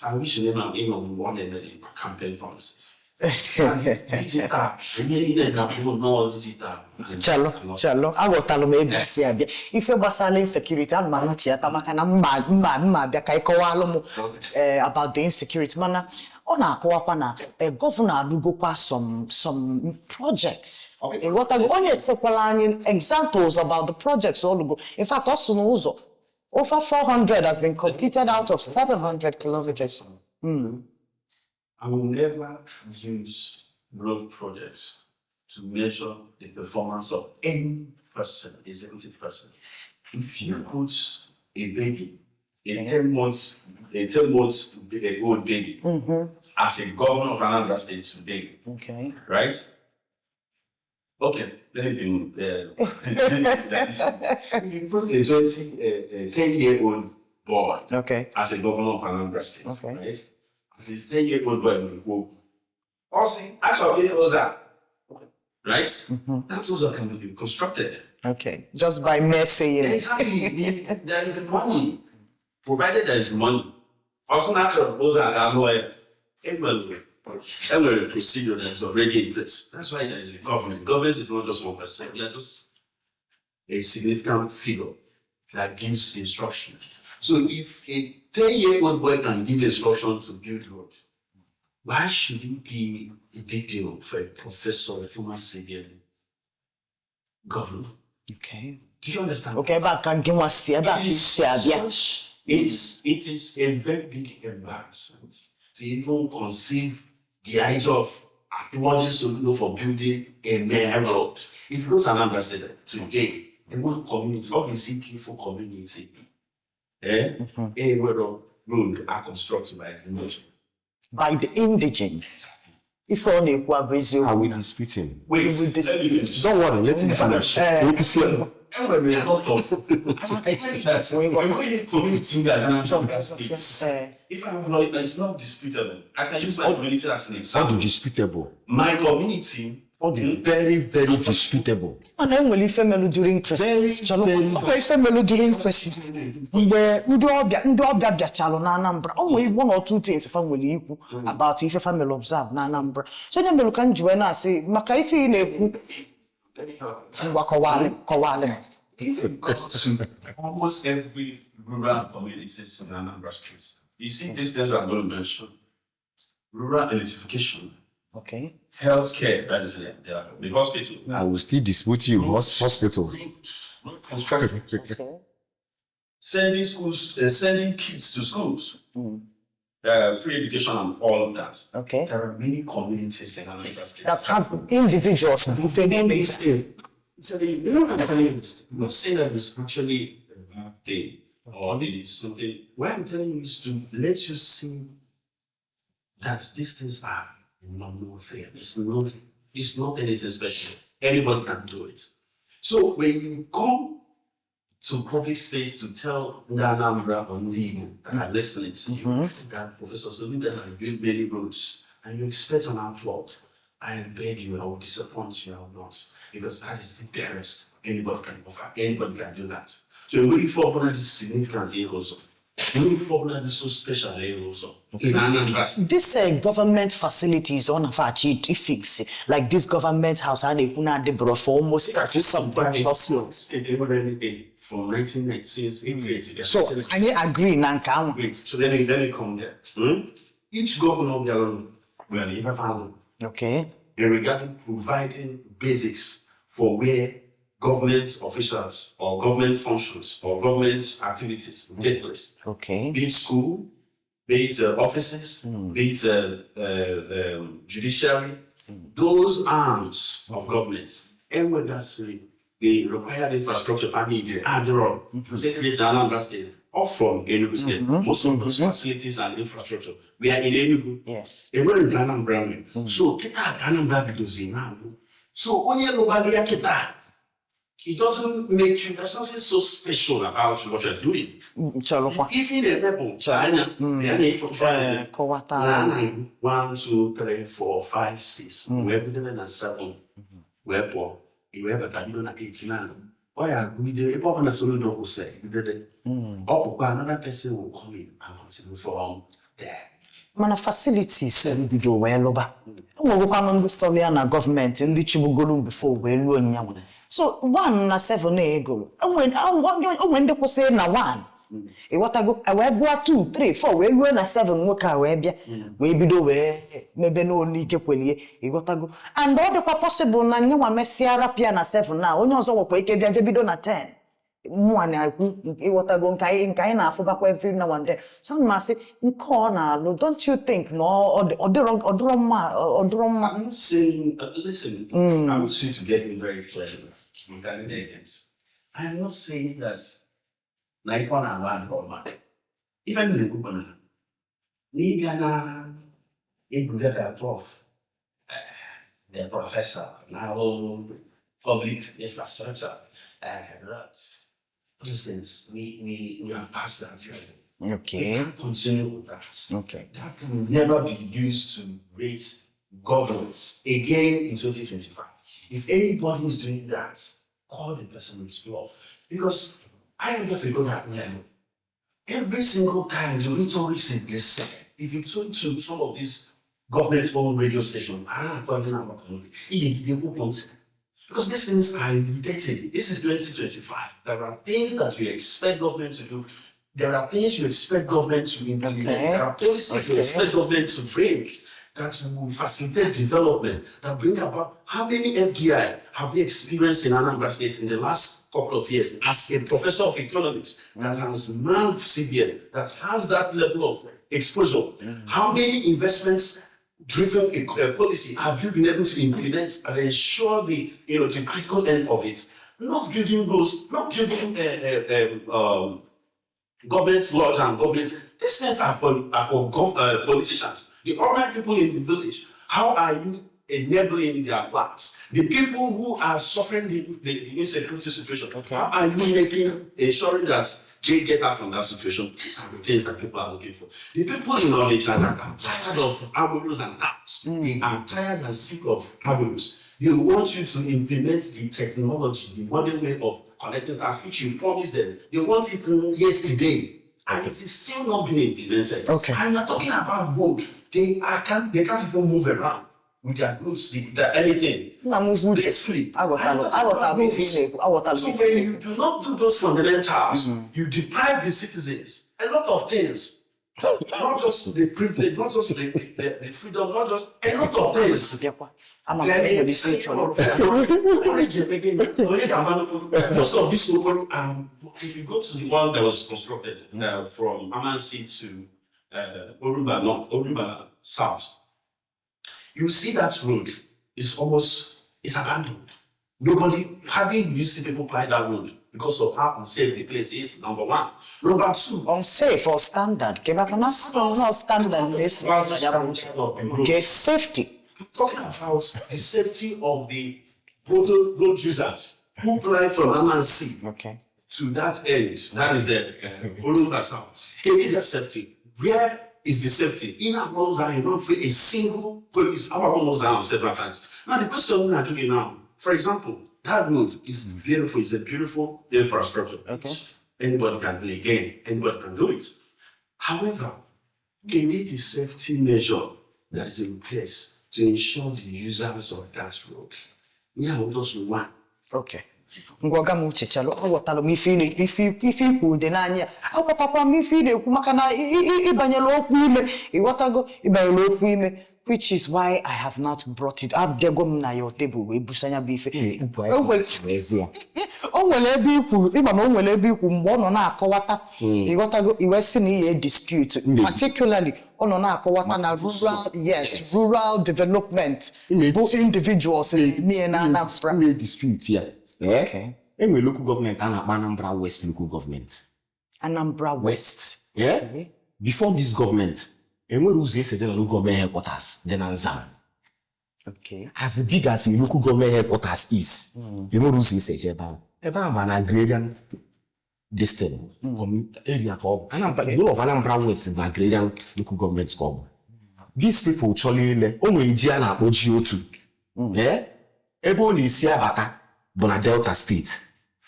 I wish you know, one of the campaign promises. Digital. Ihe niile na-abụ nnọọ digital. Chalụ, chalụ, aghọtalụ m ebe si abịa. Ife gbasara insecurity, ana m anachiata maka na mma abịa ka ị kọwalụ m about the insecurity, mana ọ na-akọwakwa na gọvanọ arụgokwa some projects. Ịghọtago, onye esekwala anyị examples about the projects ọ lụgo. In fact, ọ sị na ụzọ over 400 has been completed out of 700 kilometers. I will never use road projects to measure the performance of any person, executive person. If you put a baby, a 10 months old baby, as a governor of Anambra State today, right? Okay, let me be. If you put a 10-year-old boy as a governor of Anambra State, right? As a 10-year-old boy will go, also, actually, ụzọ, right? That ụzọ can be constructed. Okay. Just by mere saying it. Exactly. There is money. Provided there is money. Also, natural ụzọ a ga-alụ ya. Enwere procedure that is already in place. That's why there is a government. Government is not just one person. We are just a significant figure that gives instructions. So if a 10-year-old boy can give instruction to build road, why should it be a big deal for a professor, a former CBN governor? Okay. Do you understand? Okay, ebe a ka gị nwa si, ebe a ka i si abịa. It is a very big embarrassment to even conceive the idea of applauding Soludo for building a mere road. If you go to Anambra State today, the one community, all the CP4 community, a road are constructed by the indigenous. By the indigenes. Ife ọ na-ekwu abụ eziokwu. Are we disputing? Wait, We will let me dispute. finish. Don't worry, let him finish. Enwere a lot of enweghị community in Anambra State. If I'm not, it's not disputable. I can use my community as an All example. the disputable. My community. All the very, very disputable. Mana enwere ife melu during Christmas. Very, Chalụ, very o nwere ife melu during Christmas. Mgbe ndị ọbịa bịachalụ na Anambra, o nwere one or two things fa nwere ikwu about ife fa mere observe na Anambra. So onye mere ka m ji wee na-asị maka ife ị na-ekwu, ngwa, kọwalị m, kọwalị m. If you go to almost every rural communities in Anambra State, you see these things I'm going to mention. Rural electrification, healthcare, that is the hospital, I will still dispute you. Hospital. Road construction, sending schools, sending kids to schools, free education and all of that. There are many communities in Anambra State That have individuals ife na-eme. I'm telling you, you know what I'm telling you is, I'm not saying that it's actually a bad thing or it is something. What I'm telling you is to let you see that these things are a normal thing. It's not anything special. Anyone can do it. So when you come to public space to tell ndị Anambra or ndị Igbo that are listening to you that Professor Soludo has built many roads and you expect an applaud, I beg you, I will disappoint you, I will not. Because that is the barest anybody can offer. Anybody can do that. So you're for one is significant here also. You're for one is so special here also. In Anambra State. This government facilities ọ na-afachi fix, like this government house a na-ekwu na adịbụrụ for almost 30 something plus years. State ever anything from 1996 it So anyị agree na nke ahụ. Wait, so let me come there. Each governor bịara nwere ife fa in regarding providing basics for where government officials or government functions or government activities take place. Be it school, be it offices, be it judiciary, those arms of government, and that's the required infrastructure for need and because they create Anambra State or from Enugu State. Most of those facilities and infrastructure, we are in Enugu. Enwere nke Anambra nwe. So kịta ka Anambra bidozi na-alụ. So onye lụgbalụ ya kịta, it doesn't make you, there's something so special about what you're doing. Chalụkwa. Ife ị na-eme bụ anya ya na ife Kọwatara. Na 1, 2, 3, 4, 5, 6 wee bido na 7 wee pụọ, i wee bata bido na 8 na ọ ya agụgide ebe ọ bụla Soludo kwụsịrị bidode. Ọ bụkwa another person will come in and continue from there. Mana facilities bido wee lụba, enwegokwanụ ndị sọrọ ya na gọọmenti, ndị chibugolu before wee luo nyanwa. So 1 na 7 egoro, onwe ndị kwụsịrị na 1, ịghọtago? Wee gụọ 2, 3, 4 wee luo na 7. Nwoke a wee bịa wee bido wee mebe n'olu ike kwelie, ịghọtago? And ọ dịkwa possible na nyenwa mesịa rapịa na 7, na onye ọzọ nwekwa ike bịa je bido na 10. Mụnwa na-ekwu, ịghọtago, nke anyị na-afụbakwa every now and then. So ana m asị, nke ọ na-alụ, don't you think na ọ dịrọ mma, ọ dịrọ mma? I'm not saying, listen, I want you to get me very clear. I am not saying that na ife ọ na-alụ adịrọ mma. Ife m na-ekwu bụ na n'ịbịa na ebuga ka prof, the professor na-alụ public infrastructure, that those we have passed that level. We can't continue with that. That can never be used to rate governance again in 2025. If anybody is doing that, call the person with bluff. Because I am just go that level. Every single time the rhetoric is the same. If you tune to some of these government-owned radio stations, talking about they won't. Because these things are irritating. This is 2025. There are things that you expect government to do. There are things you expect government to implement. There are policies you expect government to bring that will facilitate development, that bring about. How many FDI have we experienced in Anambra State in the last couple of years? As a professor of economics that has manned CBN, that has that level of exposure, how many investments driven policy have you been able to implement and ensure the you know the critical end of it? Not building those, not building government laws and governments. These things are for politicians. The ordinary people in the village, how are you enabling their plans? The people who are suffering the insecurity situation, how are you making ensuring that they get out from that situation? These are the things that people are looking for. The people in Onitsha that are tired of agberos and touts, they are tired and sick of agberos. They want you to implement the technology, the modern way of collecting tax, which you promised them. They want it yesterday, and it is still not being implemented. And you're talking about road. They can't even move around with their goods, anything. Nna m ukwu Uche, Peacefully. aghọtalụ m ife ị na-ekwu, aghọtalụ m So ife ị when you do not do those fundamentals, you deprive the citizens a lot of things. Not just the privilege, not just the freedom, not just a lot of things. Bịakwa, ama m na e nwere ife ị chọrọ. Most of this okporo, if you go to the one that was constructed from Amansea to Orumba North, Orumba South, you see that road is almost it's abandoned. Nobody, hardly you see people ply that road because of how unsafe the place is. Number one. Number two, Unsafe or standard? Ke maka na no standard na-esi About the standard of the road. nke safety. Talking about the safety of the road users who ply from Amansea to that end, that is the Orumba South. They need their safety. Where is the safety? In Abuja, you don't feel a single police. Our down several times. Now, the question we are doing now, for example, that road is beautiful. It's a beautiful infrastructure. Anybody can do it again. Anybody can do it. However, they need the safety measure that is in place to ensure the users of that road. Yeah, just one. Okay, ngwa, ọga m Uche, chalụ, aghọtara m ife ị na- ife ife ikwu dị n'anya. Aghọtakwa m ife ị na-ekwu maka na ịbanyere okwu ime, ịghọtago, ịbanyere okwu ime, which is why I have not brought it. Abịago m na your table wee busa ya bụ ife. O nwere ebe ikwu, ịma na o nwere ebe ikwu mgbe ọ nọ na-akọwata, ịghọtago, iwe sị na ihe dispute, particularly ọ nọ na-akọwata na rural, yes, rural development bụ individuals na-eme na Anambra. Ime dispute ya. Enwere local government a na-akpọ Anambra West Local Government. Anambra West. Yeah? Before this government, enwere ụzọ esi dị na local government headquarters dị na Nzam. As big as a local government headquarters is, enwere ụzọ esi eje ebe ahụ. Ebe ahụ ma na agrarian this thing, area ka ọ bụ. Anambra, the whole of Anambra West bụ agrarian local government ka ọ bụ. These people chọrọ ile, o nwere ji a na-akpọ ji otu. Eh? Ebe ọ na-esi abata bụ na Delta State.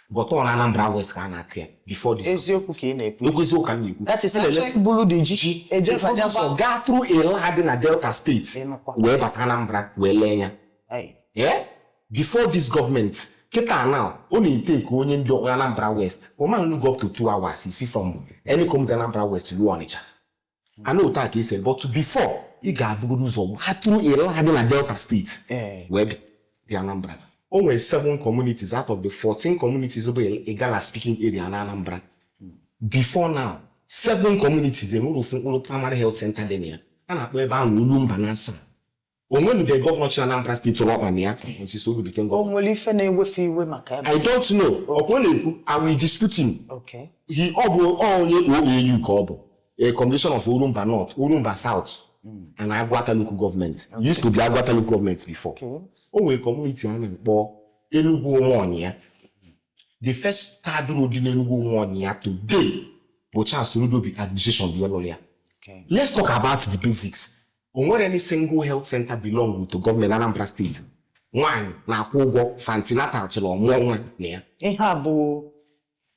But ọ na Anambra West ka a na-akụ ya before this. Eziokwu ka ị na-ekwu. Okwu eziokwu ka m na-ekwu. That is Elele- achọ ibulu dị ji eje ụfọdụ fajaba. ụzọ gaa through Ela dị na Delta State Ịnụkwa. wee bata Anambra wee lee ya. Hey. Yeah? Before this government, kịta now, ọ na-etake onye ndị ọkpọ Anambra West, woman go up to 2 hours isi from any community Anambra West ruo Onitsha. Ana otu a ka esi, but before ị ga-abụgodo ụzọ gaa through Ela dị na Delta State wee bịa Anambra. O nwere seven communities out of the 14 communities bụ Igala speaking area na Anambra. Before now, seven communities enwere ofu mkpụrụ primary health center dị na ya. A na-akpọ ebe ahụ Olumba na Asa. Onwenube governor chi Anambra State tụrụ ọkpa na ya until Soludo became O governor. nwere ife na-ewefe iwe maka ebe. I don't know. Ọkwa ọ na-ekwu, I will dispute him. He ọ bụ ọ onye OAU ka ọ bụ. A combination of Orumba North, Orumba South, and Agwata local government. It used to be Agwata local government before. O nwere community a na-akpọ Enugu Ụmụọnyịa. The first third road dị n'Enugu Ụmụọnyịa today bụ Charles Soludo bi administration bi ọlụlụ ya. Let's talk about the basics. O nwere any single health center belong to government Anambra State? Nwaanyị na-akwụ ụgwọ antenatal chịrị ọmụọ nwa na ya. Ihe a bụ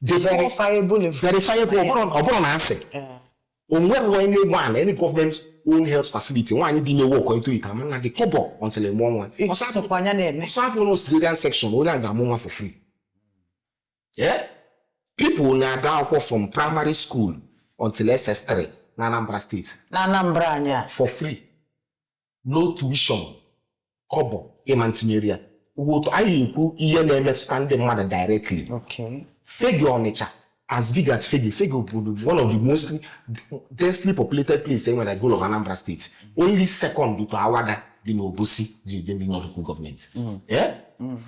The verifiable. Verifiable, ọ bụrụ na asị. O nwere any one, any government own health facility nwaanyị dị na-ewe into it ama na gị kọbọ until ị mụọ nwa. Ihe Ọsọ sokwa anya na-eme. Ọsọ abụrụ na cesarean section, onye a ga-amụ nwa for free. Yeah? People na-aga akwụkwọ from primary school until SS3 na Anambra State Na Anambra anyị a. for free, no tuition, kọbọ ịma ntinyere ya. Otu anyị ekwu ihe na-emetụta ndị mmadụ directly. Fegge Onitsha, as big as Fegge, Fegge bụ one of the most densely populated place enwere na whole of Anambra State, only second to Awada dị n'Obosi dị Idemili local government. Yeah?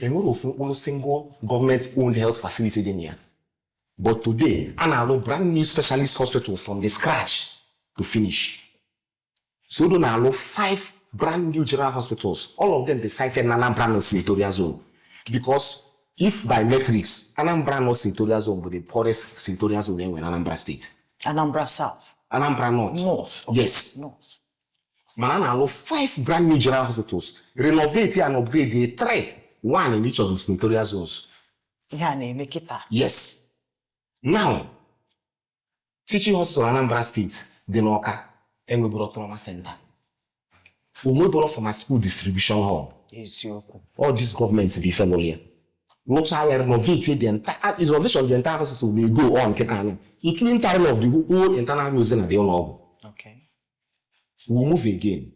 Enwere ofu mkpụrụ single government owned health facility dị na ya, but today a na-alụ brand new specialist hospital from the scratch to finish. Soludo na-alụ five brand new general hospitals, all of them dey sited na Anambra North Senatorial Zone, because if by metrics, Anambra North Senatorial Zone bụ the poorest senatorial zone enwere na Anambra State. Anambra South. Anambra North. North. Okay. Yes. North. Mana a na-alụ five brand new general hospitals, renovate and upgrade the three, one in each of the senatorial zones. Ihe a na-eme kịta. Yes. Now, teaching hospital Anambra State dị n'Ọka enweburo trauma center, onweburo pharmaceutical distribution hall. All these governments bụ ife nụrụ ya, lụchaa ya, renovate the entire renovation of the entire hospital na-go on kịta anụ, including tarring of the whole internal roads na the ụlọ ọgwụ. We move again.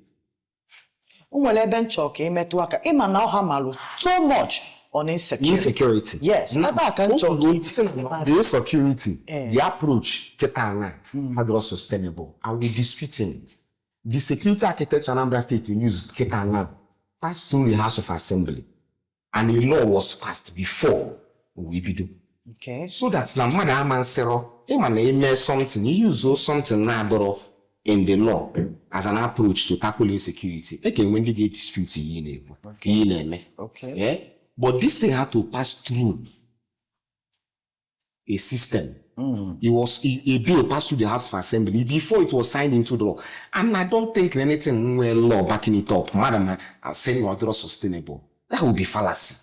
O nwere ebe nchọ ka ịmetụ aka, ịma na ọha malụ so much on insecurity. Insecurity. Yes, ebe a ka m chọrọ ka itinye. The insecurity, the approach kịta na adịrọ sustainable. I will dispute him. The security architecture Anambra State dey use kịta na passed through the House of Assembly, and a law was passed before we bido, so that na mmadụ ama nsịrọ ịma na ime something, use something na-adọrọ in the law as an approach to tackle insecurity. E ga-enwe ndị ga-dispute ihe ị na-ekwu, ihe ị na-eme. Yeah? But this thing had to pass through a system. It was a bill passed through the House of Assembly before it was signed into the law. And I don't think anything where law backing it up, madam, are saying not sustainable. That would be fallacy.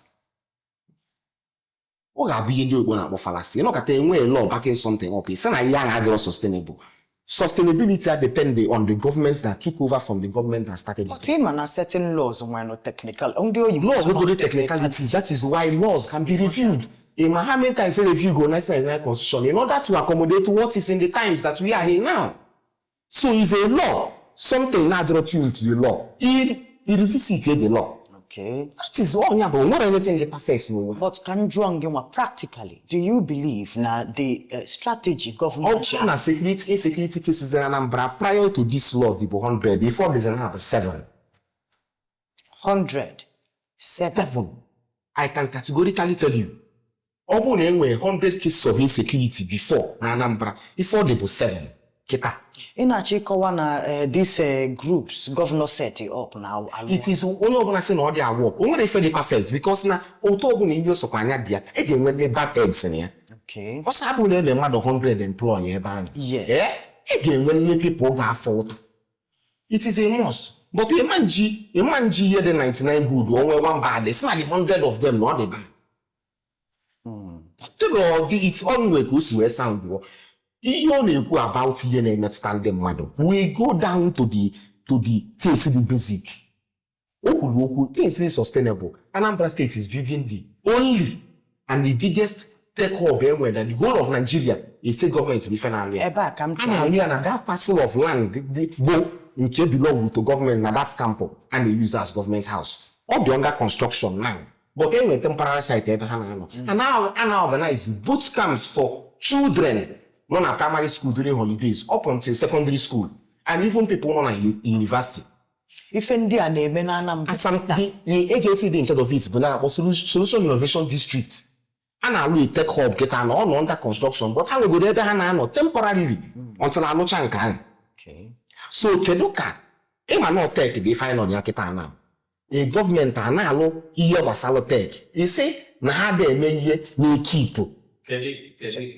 Ọ ga-abụ ihe ndị ogbo na-akpọ fallacy. Ịnọkọta enwe law backing something up, ị sị na ihe ahụ adịrọ sustainable. Sustainability are depend on the government that took over from the government that started it. But ịma na certain laws nwere technical, ndị oyibo Laws sị no go dey technicalities. That is why laws can be reviewed. In how many times say review go 1999 constitution in order to accommodate what is in the times that we are in now. So if a law, something na draw tune to the law, e revisit the law. That is all ya bụ nwere anything dey perfect n'ụwa. But ka m jụọ gị nwa, practically, do you believe na the strategy Ọ government bụrụ na security insecurity cases in Anambra prior to this law dị bụ 100, before this now bụ 7. 100 7? 7. I can categorically tell you, ọ bụrụ na e nwere 100 cases of insecurity before na Anambra, ife ọ dị bụ 7 kịta. Ị na-achọ ịkọwa na these groups governor set up na alụ? It is onye ọbụla sị na ọ dị awọ, o nwere ife dị perfect, because na otu ọbụla ihe sokwa anya dị ya, e ga-enwe ndị bad eggs na ya. Ọsọ abụ na ele mmadụ 100 employ ebe ahụ. Eh? E ga-enwe ndị people ga-afọ ụtọ. It is a must, but ịma nji ihe dị 99 good, o nwee one bad, si na the 100 of them na ọ dị bad. Tell gị it's onwe ka o si wee sound ọ. Ihe ọ na-ekwu about ihe na-emetụta ndị mmadụ, we go down to the things dị basic. O kwuru okwu things dị sustainable. Anambra State is building the only and the biggest tech hub e nwere na the whole of Nigeria. Is state government bụ ife na-alụ ya. Ebe a ka m A chọrọ. Na-alụ ya na that parcel of land dị bụ nke belong to government na that camp a na-use as government house. Ọ dị under construction now, but e nwere temporary site ebe ha na-anọ. A na-organize boot camps for children nọ na primary school during holidays up until secondary school and even people nọ na university. Ife ndị a na-eme na Anambra. As the agency dị in charge of it bụ na-akpọ Solution Innovation District. A na-alụ a tech hub kịta na ọ nọ under construction, but ha nwegoro ebe ha na-anọ temporarily until alụcha nke ahụ. So kedu ka ịma na tech bụ ife anyị nọ na ya kịta na e gọọmenti a na-alụ ihe gbasara tech isi na ha da-eme ihe na-ekipụ? Kedu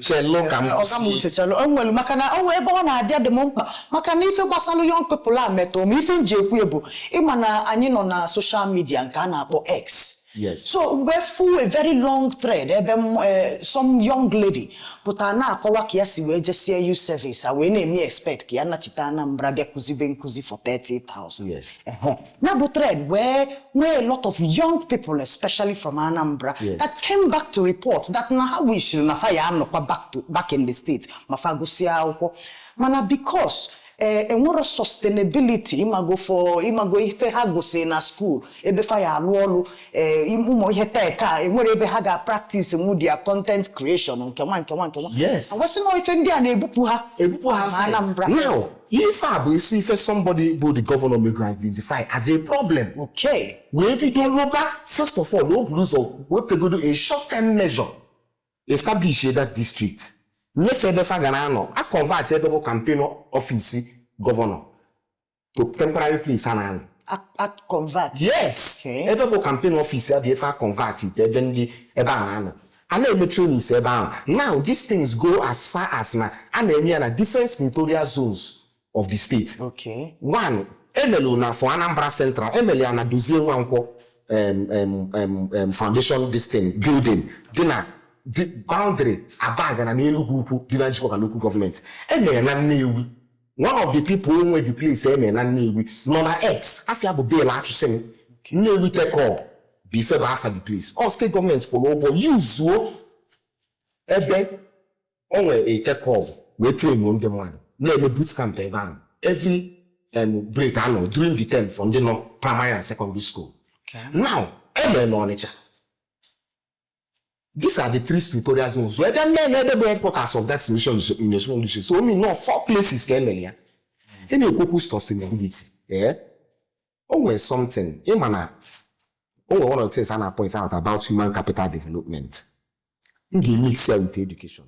Chelu ka m Ọga m, uche, chelụ. O nwere maka na o nwee ebe ọ na-abịa dị m mkpa, maka na ife gbasara young people a metụ m. Ife m ji ekwu bụ ịma na anyị nọ na social media nke a na-akpọ X. So mgbe fu a very long thread ebe m, some young lady pụtara na-akọwa ka ya si wee jesie youth service a wee na-eme expect ka ya nachite Anambra bịa kụzibe nkụzi for 30,000. Ehe. Na bụ thread wee nwee a lot of young people, especially from Anambra, that came back to report that na ha wish na fa ya anọkwa back in the state ma fa gụsịa akwụkwọ, mana because enwero sustainability, ịmago, for ịmago ife ha gụsị na school ebe fa ya alụ ọrụ, ụmụ ihe tech a, enwere ebe ha ga-practice mu their content creation nke nwa nke nwa nke nwa. Awasị na ife ndị a na-ebupụ ha ebupụ ha na side. Anambra. Now, ife a bụ isi ife somebody bụ the governor mego identify as a problem wee bido lụba. First of all, o buru ụzọ wepụtagodo a short term measure, establish that district, nyefee ebe fa ga na-anọ, a convert ebe bụ campaign office governor to temporary place ha na-anọ. A convert? Yes. Ebe bụ campaign office ya bụ ife a convert ite ebe ndị ebe a na-anọ a na-eme trainings ebe ahụ. Now, these things go as far as na a na-eme ya na different senatorial zones of the state. One emelu na for Anambra Central, emelu ya na Dozie Nwankwọ Foundation, this thing building dị na boundary Abagana na Enugu Ukwu dị na Njikọka local government. Emere na Nnewi. One of the people nwe the place emere na Nnewi nọ na X, afia bụ Bill Achụsị m. Nnewi Tech Hub bụ ife bụ afa the place. All state government kwụrụ ụgwọ yuzuo ebe o nwere a tech hub wee train ndị mmadụ na-eme boot camp ebe ahụ every break anọ during the term for ndị nọ primary and secondary school. Now, emere na Ọnịcha. These are the three senatorial zones wee bịa mee na ebe bụ headquarters of that solution innovation district. So o mean no four places ka emere ya. Ị na-ekwokwu sustainability, eh? O nwere something ịma na o nwere one of the things a na-point out about human capital development. M ga-emix ya with education.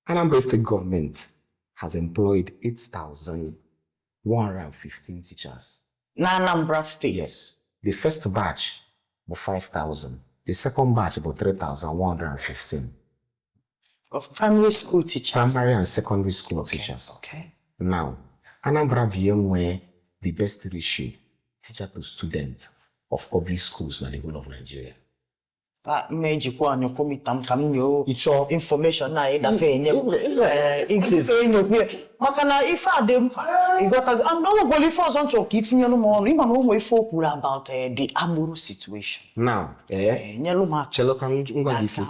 Anambra State government has employed 8,115 teachers. Na Anambra State? Yes. The first batch bụ 5,000. The second batch bụ 3,115. Of primary school teachers? Primary and secondary school teachers. Now, Anambra bụ ihe nwee the best ratio teacher to student of public schools na the whole of Nigeria. Pa mma ejikwa anyụkwụmita m ka m nyoo Ịchọọ information na ịdafe enye m. Ee, enyokwu ya maka na ife a dị mkpa, ịghọtago? And o nwekwara ife ọzọ m chọrọ ka itinyelu m ọnụ. Ịma na o nwee ife o kwuru about the agbero situation. Now, Nyelu m aka. Chelo ka m gwa gị ife,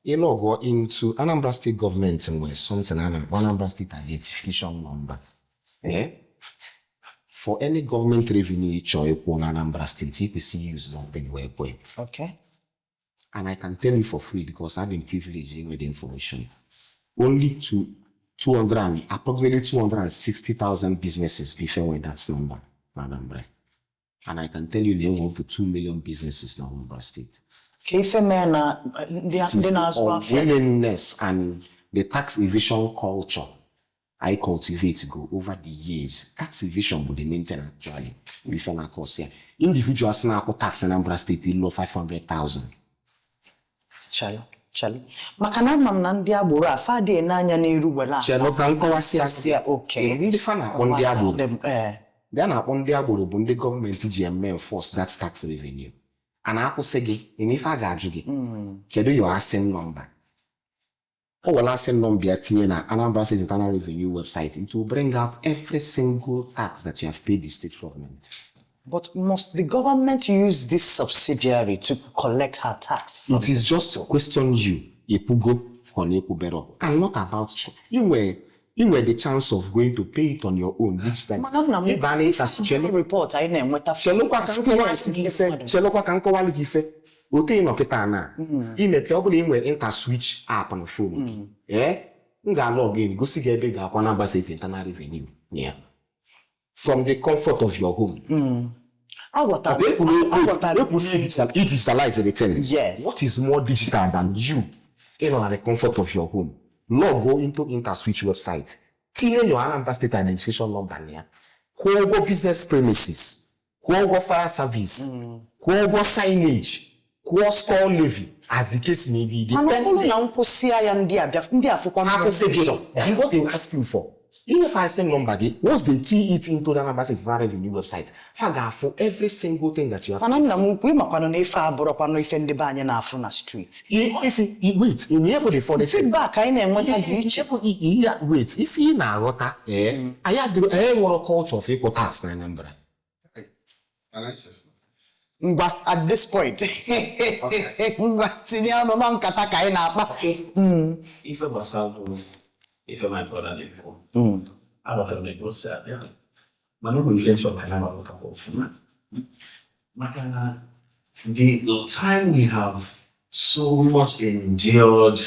ịlọgụọ into Anambra State government nwere something a na-akpọ Anambra State Identification Number. For any government revenue ị chọọ ịkwụ na Anambra State, ị kwesịrị use something wee kwe. And I can tell you for free because I've been privileged with the information. Only to 200 and, approximately 260,000 businesses before with that number, na Anambra. And I can tell you they have up to 2 million businesses now in Anambra State. Ka ife mee na ndị It is ndị the na-azụ afịa unwillingness and the tax evasion culture I cultivate go over the years. Tax evasion bụ the main thing actually. Ife na-akọsi ya. Individuals na-akwụ tax na Anambra State ịlụ 500,000. Chalụ, chalụ, maka na ama m na ndị agbero a fa adịghị n'anya n'iru were a Chelụ ka nkọwasị. Sị ya, okay. Ndị fa na-akpọ ndị agbero. Ndị a na-akpọ ndị agbero bụ ndị gọọmenti ji eme enforce that tax revenue. A na-akwụsị gị, eme ife a ga-ajụ gị. Kedu your ASIN number? O were ASIN number ya tinye na Anambra State Internal Revenue website, it will bring out every single tax that you have paid the state government. But must the government use this subsidiary to collect her tax from? It is just to question you, ekwugo ka ọ na-ekwubero, and not about inwe the chance of going to pay it on your own, which time Mana nna m, ịba na ịta chelu report anyị na-enweta chelụkwa ka nkọwalụ gị ife, chelụkwa ka nkọwalụ gị ife. Otu ị nọ kịta na imepe, ọ bụla ị nwere Interswitch app na phone gị, ee, m ga-alog in gosi gị ebe ị ga-akwa Anambra State Internal Revenue ya from the comfort of your home. Aghọtara aghọtara. Ekwuru digitalize the thing. Yes. What is more digital than you ịnọ na the comfort of your home, log into Interswitch website, tinye your Anambra State identification number na ya, kwụọ ụgwọ business premises, kwụọ ụgwọ fire service, kwụọ ụgwọ signage, kwụọ store levy, as the case may be? Mana ọ bụrụ na nkwụsị ya, ndị a bịa, ndị afụkwa m. Akwụsị gị. What they ask you for, inyefe ASIN number gị, once they key it into the Anambra State Internal Revenue website, fa ga-afụ every single thing that you have. Mana nna m ukwu, ịmakwanụ na ife abụrọkwanụ ife ndị be anyị na-afụ na street. If wait, ị bụ the funny thing. Feedback anyị na-enweta dị iche. Ihe, wait, ife ị na-aghọta, ee, anyị adịrị, anyị nwere culture of ịkwụ tax na Anambra. Ngwa, at this point, ngwa, tinye ọnụ na nkata ka anyị na-akpa. Ife gbasara ife my brother na-ekwu, aghọtara m ebe o si abịa, mana ọ bụ ife nchọ ka anyị aghọtakwa ọfụma, maka na the time we have so much endured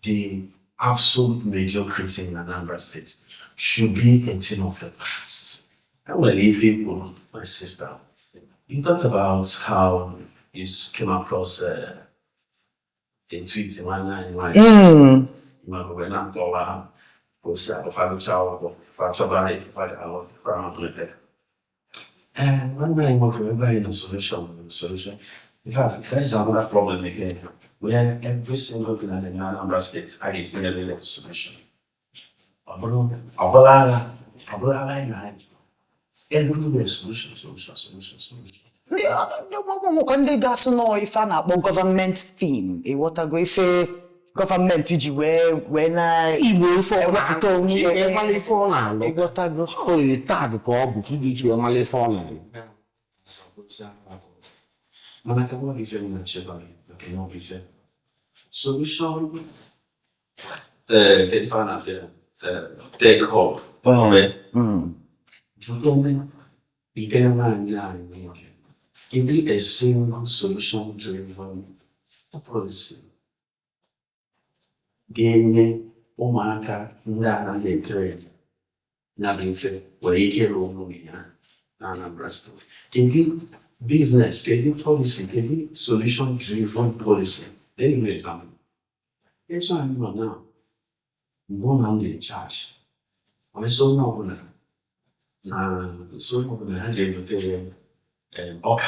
the absolute mediocrity in Anambra State should be a thing of the past. Enwere ife ikwu, my sister. You talked about how you came across a tweet nwanne anyị nwanyị ma wee na-akọwa ka o si ụfọdụ akwụkwọ fa chọbara ife fa ga-alụ fa nweta. Ee, nwanne anyị nwoke ebe anyị na solution. In fact, that is another problem again, where every single thing in Anambra State a ga-etinyerịrị solution. Ọ bụrụ ọ bụla agha, ọ bụla agha anyị na anyị, everywhere solution, solution, solution, solution. Ndị nwekwa ndị ga-asị nọọ ife a na-akpọ gọọmenti theme, ịghọtago, ife gọọmenti ji wee na Igbo ife ọ ewepụta na-alụ onwe ka ị wee mara ife ọ na-alụ. Ịghọtago. Ọ tag ka ọ bụ ka ị ga-eji wee mara ife ọ na-alụ. Mana ka nwa gị ife m na-echeba gị maka ihe ọ bụ ife solution, ee, kedu ife a na-afịa, tech hub. Okay. Jụrụ ike nwaanyị anyị nwoke, kedu a single solution driven policy ga-enye ụmụaka ndị a na-etere ya bụ ife nwere ike ịrụ ụlọ ya na Anambra State? Kedu business, kedu policy, kedu solution driven policy? Let me give you an example. Etu anyị nọ now, mgbe ọ na m na-echarge, onye onye ọbụla na nso onye ọbụla ha ji egote ọka.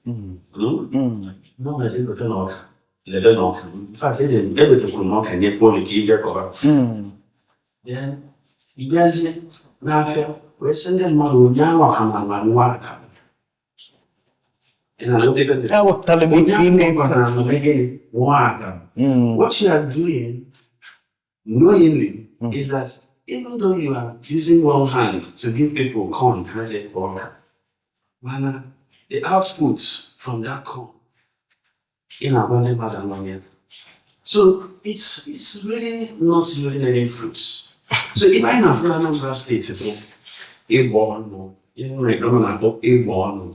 Mgbe ọ na-eje egote na ọka lebe na ọka, in fact, eje egotekwuru m ọka nye kpọọ ka ije kọba. Then ị bịazie n'afịa wee sị ndị mmadụ onye ahụ ọka na nwa aka. Ị na-anụta ife ndị Aghọtara m ife ị na-ekwu. What you are doing knowingly is that even though you are using one hand to give people corn, ha je ọka, mana the output from that corn, ị na-agba ndị mmadụ amaghị ya. So it's really not yielding any fruits. So if I na Anambra State bụ ịgba ọnụ, ihe nwere ọ na-akpọ ịgba ọnụ,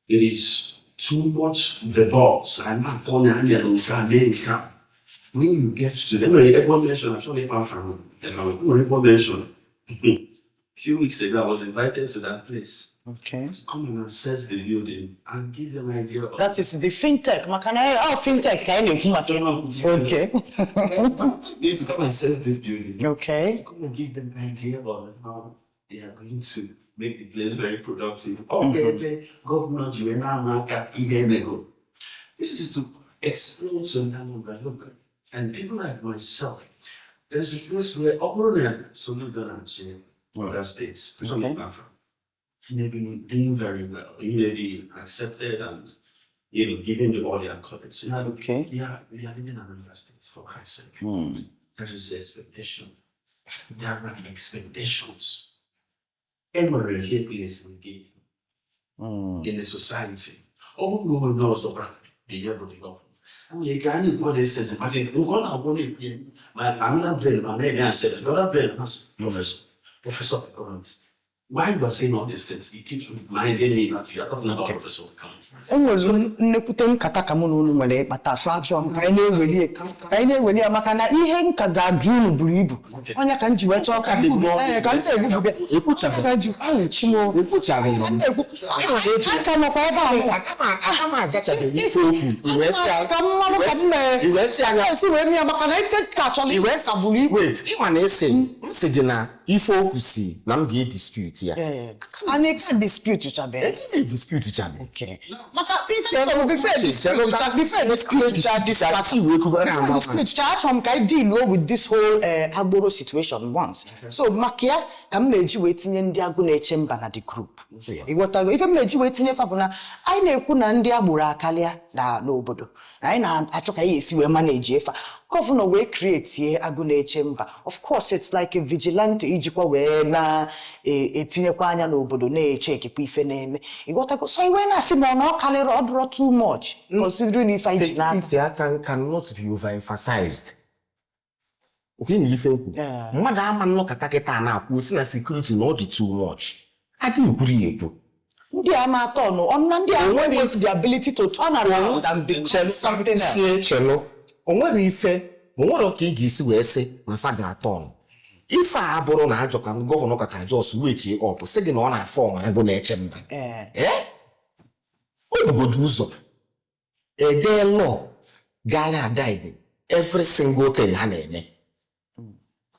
it is too much verbose. I'm not calling anya nke a mee nke a. When you get to the enwere ebe mention, achọghị ịkpa afa m, enwere ebe mention. Few weeks ago, I was invited to that place to come and assess the building and give them an idea of That is the fintech, maka na ọ fintech ka anyị na-ekwu maka ya. Okay. Need to come and assess this building. Okay. To come and give them an idea on how they are going to make the place very productive. Okay, ebe governor ji wee na-ama aka ihe emego. This is to explain to Anambra, look, and people like myself, there's a place where ọ bụrụ na Soludo na-achị other states, he may be doing very well. He may be accepted and Giving you all the accolades. We are living in Anambra State, for Christ's sake. There is expectation. There are expectations. Enwere ihe place nke in the society. Ọ bụrụ na onye ọzọ kwa bụ ihe bụ the governor. Enwere ike anyị gwa these things, but nke ọ na-agwụ na-ekwu my another brain ma na-eme ya sef, the other brain has professor of economics. Why you are saying all these things? It keeps reminding me that you are talking about professor of economics. Enwere nnekwute nkata ka mụ na unu nwere ịkpata, so achọrọ m ka anyị na-eweli ya, ka anyị na-eweli ya, maka na ihe nka ga-ajụ unu buru ibu. Onye ka m ji wee chọọ ka m ee, ka m na-egbugide. Ekwuchaghị. Ka m ji ahụ chimo. Ekwuchaghị m. Aka nọkwa ebe ahụ. Aka m azachabeghị ife okwu. I wee sị Ka mmanụ ka m na I wee sị anya esi wee mee ya, maka na ife ka chọrọ ife ka buru ibu. Wait, ịma na ese nsị gị na ife okwu si na m ga-edispute ya. Anyị ka dispute chabe. Dispute chabe. Maka ife chọrọ before dispute cha, before dispute cha this Ati iwe kwubara before ama. Dispute cha, achọrọ m ka anyị deal with this whole agboro situation once. So maka ya ka m na-eji wee tinye ndị agụ na-eche mba na the group. Ịghọtago ife m na-eji wee tinye fa bụ na anyị na-ekwu na ndị agboro akarịa na n'obodo, na anyị na-achọ ka anyị esi wee manage efa. Governor wee create agụ na-eche mba. Of course, it's like a vigilante ijikwa wee na-etinyekwa anya n'obodo, na-eche ekekwa ife na-eme. Ịghọtago? So iwe na-asị ma ọ na ọ karịrị, ọ dụrọ too much considering ife anyị ji n'aka. Ite aka cannot be overemphasized. Okwe na ife nkwu. Mmadụ ama nnọkọta kịta na-akwụ si na security na ọ dị too much. Adị ekwuru ya ekwu. Ndị a ma-atọ ọnụ ọnụ na ndị a nwere the ability to turn around and become something else. Sie chelu. O nwere ife, o nwere ka ị ga-esi wee sị na fa ga-atọ ọnụ. Ife a bụrụ na ajọ ka governor kacha just wake up sị gị na ọ na-afọ ọnwa agụ na-eche mba. Ee? O bugodo ụzọ ede law gara guide every single thing ha na-eme.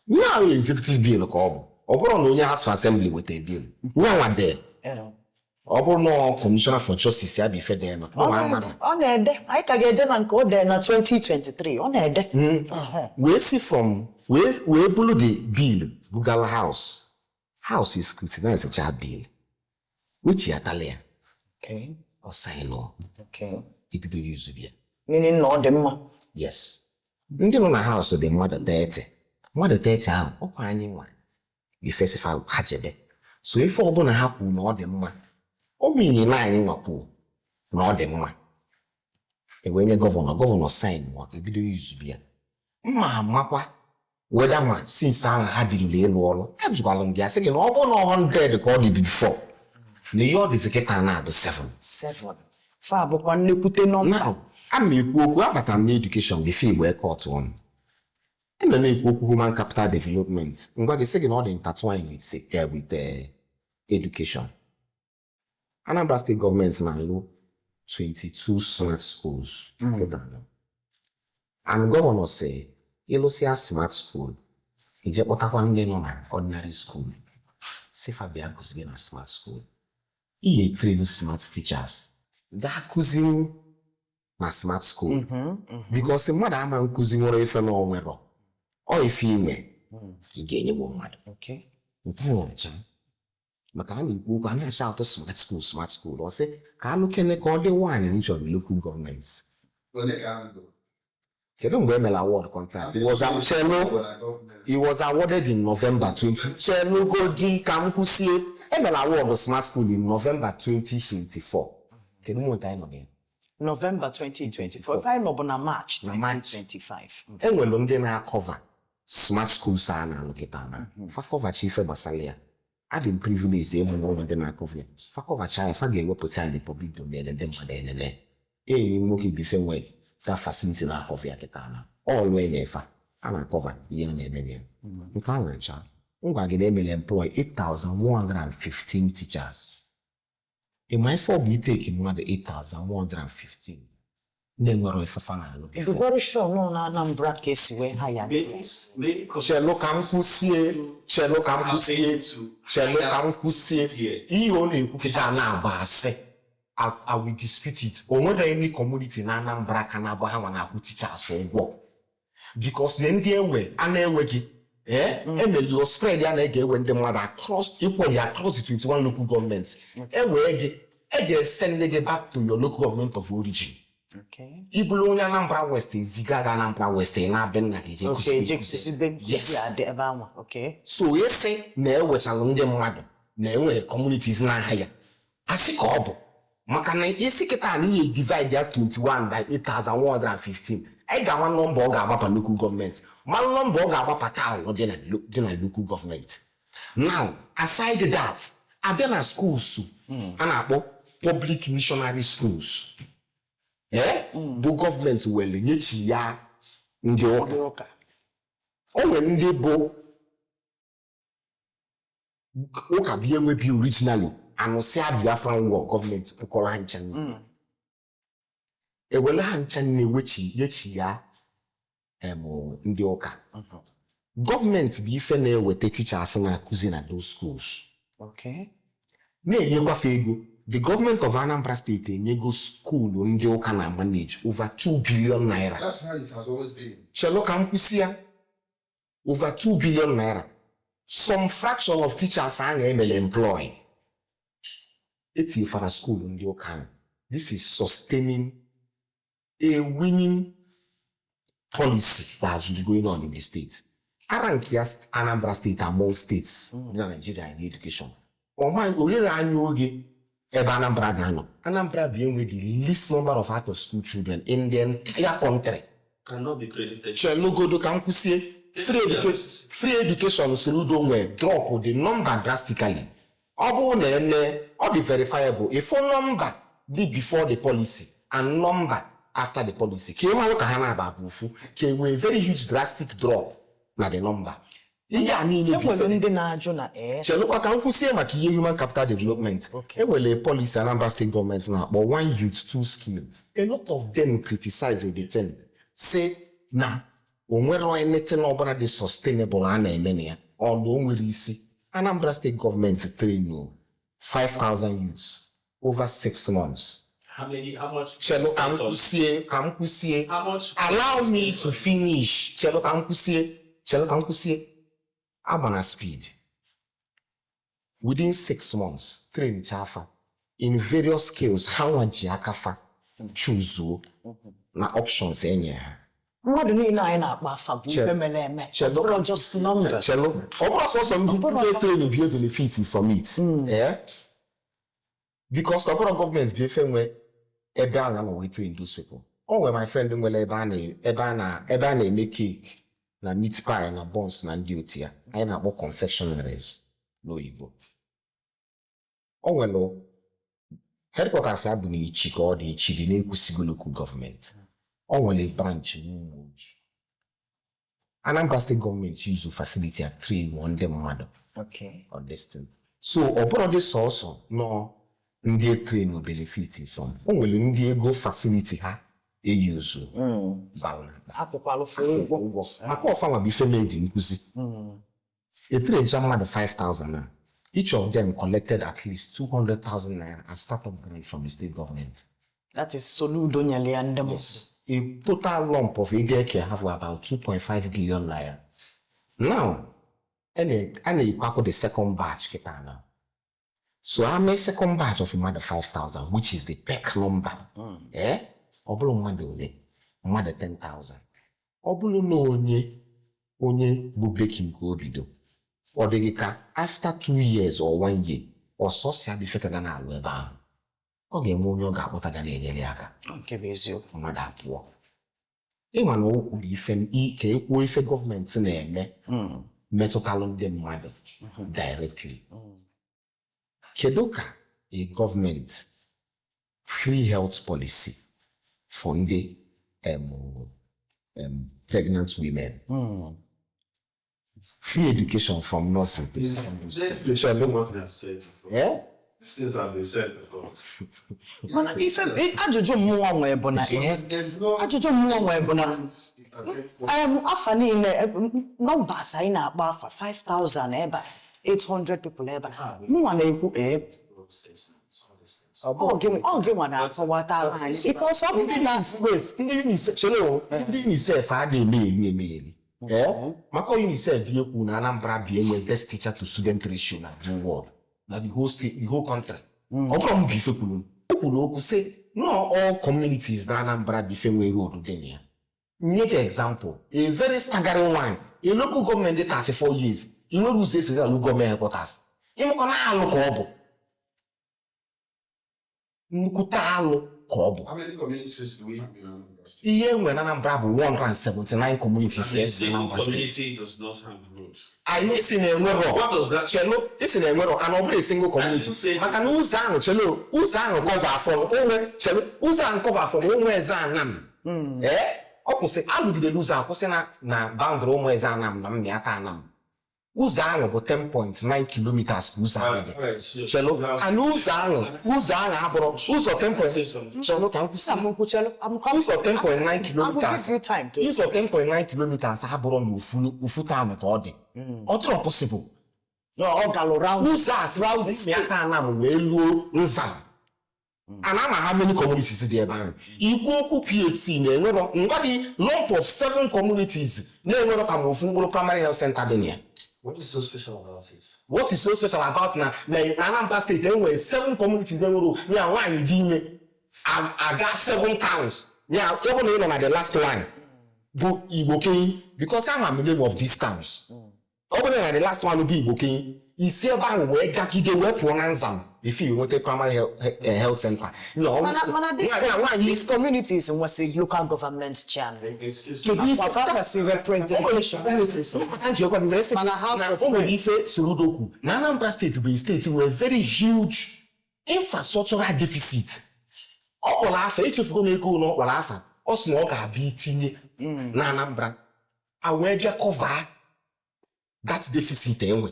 Now executive bill ka ọ bụ. Ọ bụrụ na onye House of Assembly weta bill, nyanwa dee. Ọ bụrụ na ọ Commissioner for Justice ya bụ ife dee nọ. Ọ na-ede, ọ na-ede. Anyị ka ga-eje na nke o dee na 2023. Ọ na-ede. Wee si from wee bulu the bill bugala House. House is scrutinize cha bill. Uche atala ya. Ọ sign ọ. Ebido use ya. Meaning na ọ dị mma. Yes. Ndị nọ na House dị mmadụ 30. Mmadụ 30 ahụ, ọkwa anyị nwa. Ifesifa ha jebe. So ife ọbụla ha kwuru na ọ dị mma, o mean na anyị nwa kwuru na ọ dị mma. E wee nye governor, governor sign nwa, ebido use ya. Mma amakwa weda ma since ahụ ha bidoro ịlụ ọrụ, ajụkwalụ m gị asị gị na ọ bụrụ na 100 ka ọ dị before, na ihe ọ dịzị kịta na-abụ 7. 7 fa bụkwa nnekwute nọmba. Now, a na ekwu okwu abatara m n'education before wee cut on. A na ekwu okwu human capital development. Ngwa gị sị gị na ọ dị intertwined with education. Anambra State Government na-alụ 22 smart schools. Kịta nọ. And governor sị ịlụsịa smart school, ije kpọtakwa ndị nọ na ordinary school. Sị fa bịa kụzibe na smart school. Ihe train smart teachers ga-akụzinwu na smart school. Because mmadụ ama nkụzi nwere ife na onwero ọ ife inwe ka ị ga-enyegbu mmadụ. Nke a na-acha maka a na-ekwu okwu a na-acha atụ smart school, smart school. Ọ sị ka alụ kene ka ọ dị one in each of the local governments. Onye ka m gụrụ? Kedu mgbe e mere award contract? Chelu, it was awarded in November 20. Chelugodi ka m kwụsie. E mere award smart school in November 2024. Kedu month anyị nọ na ya? November 2024. Ife anyị nọ bụ na March Na March. 2025. Enwere ndị na-acover smart schools a na-alụ kịta na fa covercha ife gbasara ya. Adị m privileged ịmụ na ụlọ ndị na-acover ya. Fa covercha ya, fa ga-ewepụta ya the public domain, ndị mmadụ enene. Enyi m nwoke bụ ife nwere that facility na-acover ya kịta na ọlụ enye fa a na-acover ihe a na-eme ya. Nke a na-acha ngwa gị na emere employ 8115 teachers. Ịma ife ọ bụ iteki mmadụ 8115 na-enwero ife fa na-alụ Be before? very sure nọ na Anambra ka esi wee ha ya. Chelu ka m kwụsie, chelu ka m kwụsie, chelu ka m kwụsie. Ihe ọ na-ekwu kịta na-agba asị. I will dispute it. O nwere any community na Anambra ka na-abụ ha nwa na-akwụ teachers ụgwọ, because na ndị ewe a na-ewe gị emeli spread ya na-ege ewe ndị mmadụ across equally across the 21 local governments. Ewee gị E ga-esend gị back to your local government of origin. Ị bụrụ onye Anambra West, eziga gị Anambra West, ị na-abịa nna gị jee Je kụzibe kụzibe nkụzi. Adị ebe anwa, okay. So esi na ewechalụ ndị mmadụ na enwere communities n'ahịa ya, asị ka ọ bụ maka na isi kịta na ihe divide ya 21 by 8115, anyị ga-ama nọmba ọ ga-agbapa local government, mara nọmba ọ ga-agbapa town dị na local government. Now, aside that, abịa na schools a na-akpọ public missionary schools, bụ gọọmenti were nyechi ya ndị ụka. Ndị ụka. O nwere ndị bụ ụka bi enwebi originally, anụsịa Biafran War, gọọmenti kpụkọrọ ha ncha niile, ewere ha ncha niile wechi nyechi ya ndị ụka. Gọọmenti bụ ife na-eweta teachers na-akụzi na those schools, na-enyekwafe ego. The government of Anambra State enyego school ndị ụka na manage over 2 billion naira. That's how it has always been. Chelo ka m kwụsị ya. Over 2 billion naira. Some fraction of teachers a na-emere employ etinyefara school ndị ụka ahụ. This is sustaining a winning policy that has been going on in the state. Ara nke ya, Anambra State among states dị na Nigeria in education, ọma ohere anya oge ebe Anambra ga-anọ. Anambra bụ enwe the least number of out of school children in the entire country. Cannot be credited. Chelugodo ka m kwụsie. Free education Soludo nwee drop the number drastically. Ọ bụrụ na eme, ọ dị verifiable, ifo number dị before the policy and number after the policy, ka ị malụ ka ha na-aba bụ ofu, ka e nwee very huge drastic drop na the number. Ihe a niile bụ Enwere ndị na-ajụ na ee. Chelụkwa ka m kwụsie maka ihe human capital development. Enwere policy Anambra State gọọmenti na-akpọ One Youth Two Skill. A lot of them criticize the thing, say na o nwere anything ọbụla dị sustainable a na-eme na ya, ọ na o nwere isi. Anambra State gọọmenti train 5000 youths over 6 months. How many? How much? Chelu ka m kwụsie, ka m kwụsie. How much? Allow me to finish. Chelu ka m kwụsie, chelu ka m kwụsie. Agba na speed. Within 6 months, train chafa in various skills ha nwa ji aka fa chuzuo na options enye ha. Mmadụ niile anyị na-akpa afa bụ ife mere eme. Chelu. Ọ bụrụ just numbers. Chelu, ọ bụrụ sọsọ ndị train bi benefit from it, eh? Because ọ bụrụ gọọmenti bi efe nwe ebe a na-anọ wee train those people. O nwere my friend nwere ebe a na-eme cake na meat pie na buns na ndị otu ya, anyị na-akpọ confectionaries n'oyibo. O nwere headquarters ya bụ na Ichi ka ọ dị, Ichi dị n'Ekwusigo local government. O nwere branch n'Umuoji. Anambra State gọọmenti use facility a train ndị mmadụ on this thing. So ọ bụrụ dị sọsọ nọ ndị train benefit from, o nwere ndị ego facility ha eyuzu bara n'akpa. Akwụkwalụ fere ụgwọ. Ụgwọ maka ọfanwa bụ ife made nkụzi. Etraincha mmadụ 5000 na each of them collected at least 200,000 naira as startup grant from the state government. That is Soludo nyere ya ndị mmadụ. A total lump of ego eke have about 2.5 billion naira. Now, a na-ekwakọ the second batch kịta now. So I mee second batch of mmadụ 5,000, which is the peak number. Eh? Ọ bụrụ mmadụ ole? Mmadụ 10,000. Ọ bụrụ na onye bụ baking ka o bido, ọ dịghị ka after 2 years or one year, ọsọsọ ya bụ ife ka ga na-alụ ebe ahụ. Ọ ga-enwe onye ọ ga-akpọta ga na-enyere ya aka. Nke bụ eziokwu. Mmadụ abụọ, ịma na o kwuru ife ka ekwuo ife gọọmenti na-eme metụtalụ ndị mmadụ directly. Kedu ka a gọọmenti free health policy for ndị pregnant women, free education from nursery to secondary school? Chelo. Has said before. Eh? These things have been said before. Mana ife ajụjụ mmụọ nwee bụ na ihe There's no ajụjụ mmụọ nwee bụ na afa niile, numbers anyị na-akpọ afa 5000 ebe a, 800 people ebe a, mụnwa na-ekwu ee, ọ gị nwa na-akọwatara anyị because ọ bụrụ na Wait, ndị UNICEF, chere o, ndị UNICEF a ga-eme elu emegheli. Eh? Maka UNICEF bi ekwu na Anambra bi enwe best teacher to student ratio na the whole world, na the whole state, the whole country. Ọ bụrụ m bụ ife kwuru, o kwuru okwu sị no, all communities na Anambra bụ ife nwere road dị na ya. Nye gị example, a very staggering one: a local government dị 34 years, ị nwere ụzọ esi ga local government headquarters. Ịmụkọ na alụ ka ọ bụ, nnukwute alụ ka ọ bụ. How many communities do we have in Anambra State? Ihe e nwere na Anambra bụ 179 communities And a in single Anambra State. community does not have roads. Anyị si na enwero. What does that Chelo, isi na enwero, and ọ bụrụ a single I community. didn't say- Maka na ụzọ ahụ, chelo, ụzọ ahụ cover from onwe, chelo, ụzọ ahụ cover from Ụmụ Eze Anam. Ee, ọ kwụsị alụgidere ụzọ ahụ kwụsị na boundary Ụmụ Eze Anam na Mmiata Anam. Ụzọ ahụ bụ 10.9 kilometers ka ụzọ ahụ dị. Alright, so- Chelo, and ụzọ ahụ abụrụ ụzọ 10. Chelo, ka m kwụsị. Ụzọ 10.9 I will kilometers give you time to ụzọ 10.9 kilometers abụrụ na ofu town ka ọ dị. Ọ dịrọ possible. No, ọ galụ round Ụzọ a si round the state. Mmiata Anam wee luo Nzam, and ama how many communities dị ebe ahụ. Ikwu okwu PHC na-enwerọ ngwa gị, lump of seven communities na-enwerọ ka ma ofu mkpụrụ primary health center dị na ya. What is so special about it? What is so special about na Anambra State enwere seven communities na-enwero ya? Nwaanyị dị ime aga seven towns ya, ọ bụ na ị nọ na the last one bụ Igbo Kenyi, because ama m name of these towns. Ọ bụrụ na the last one bụ Igbo Kenyi, isi ebe ahụ wee gagide wee pụọ na Nzam before you nweta primary health center. Ya, Mana this, nwaanyị these communities nwesị local government chairman. Excuse Kedu ife Akwa nwesị representation. Mana House na of o nwere ife Soludo kwu na Anambra Steeti bụ steeti nwere very huge infrastructural deficit. Ọ kpọrọ afa, echefugo m ego na ọ kpọrọ afa, ọ sị na ọ ga-abịa itinye na Anambra a wee bịa cover that deficit enwe.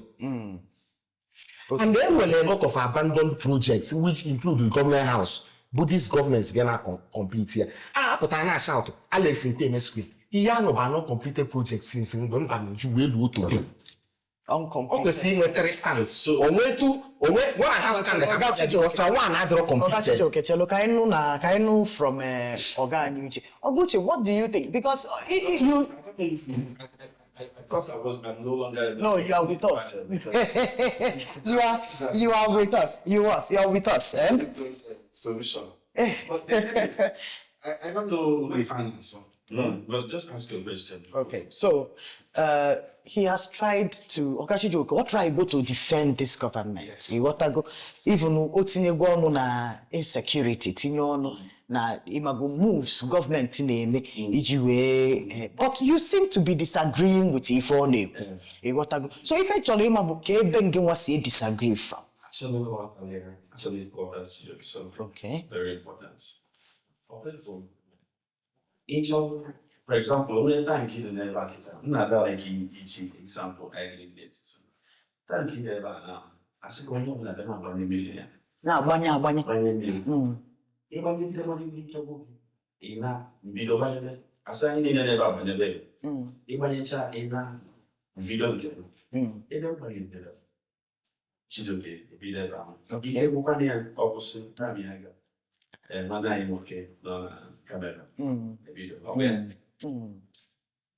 And there were a lot of abandoned projects, which include the government house bụ this government bịa na complete ya. A apụta na shout Alex Nkweme Square, ihe ahụ bụ anọ completed project since mgbe mba n'uju wee luo today. Ọ Uncompleted. kwesịrị inwe three stands, onwe two, onwe one and a half stand ka Oga Chijioke. because na one adịrọ Oga completed. Chijioke, chelo, ka anyị nụ from Oga anyị Uche. Oga Uche, what do you think? Because you I thought I'm no longer. No, you are with us. You are with us. You are with us. Eh? Solution. But the thing is, I don't know if I answer. No, but just ask your question. Okay, so he has tried to, Oga Chijioke, ọ try go to defend this government. Ịghọtago? Even o tinyego ọnụ na insecurity, tinye ọnụ na ịmago moves gọọmenti na-eme iji wee but you seem to be disagreeing with ife ọ na-ekwu. Ịghọtago? So ife chọrọ ịma bụ ka ebe ngị nwa si disagree from. Actually, what actually what that's so Okay. very important. Ịchọ, for example, onye tank dị n'ebe a kịta, m na-aga like iji example anyị ga-eti. Tank dị ebe a na asị ka onye ọbụla bịa na-agbanye mmiri ya. Na-agbanye agbanye. Gbanye mmiri. Ịgbanye bido gbanye mmiri nchekwa gị. Ị na mbido gbanyebe. Asị anyị niile n'ebe a gbanyebe. Ịgbanyecha, ị na mbido nke gị. Ebe m gbanyedere, Chijioke ebido ebe ahụ. Ihe gwụkwana ya, ọ kwụsị naanị ya ga. Ee, nwanne anyị nwoke nọ na camera ebido. Ọ bụ ya.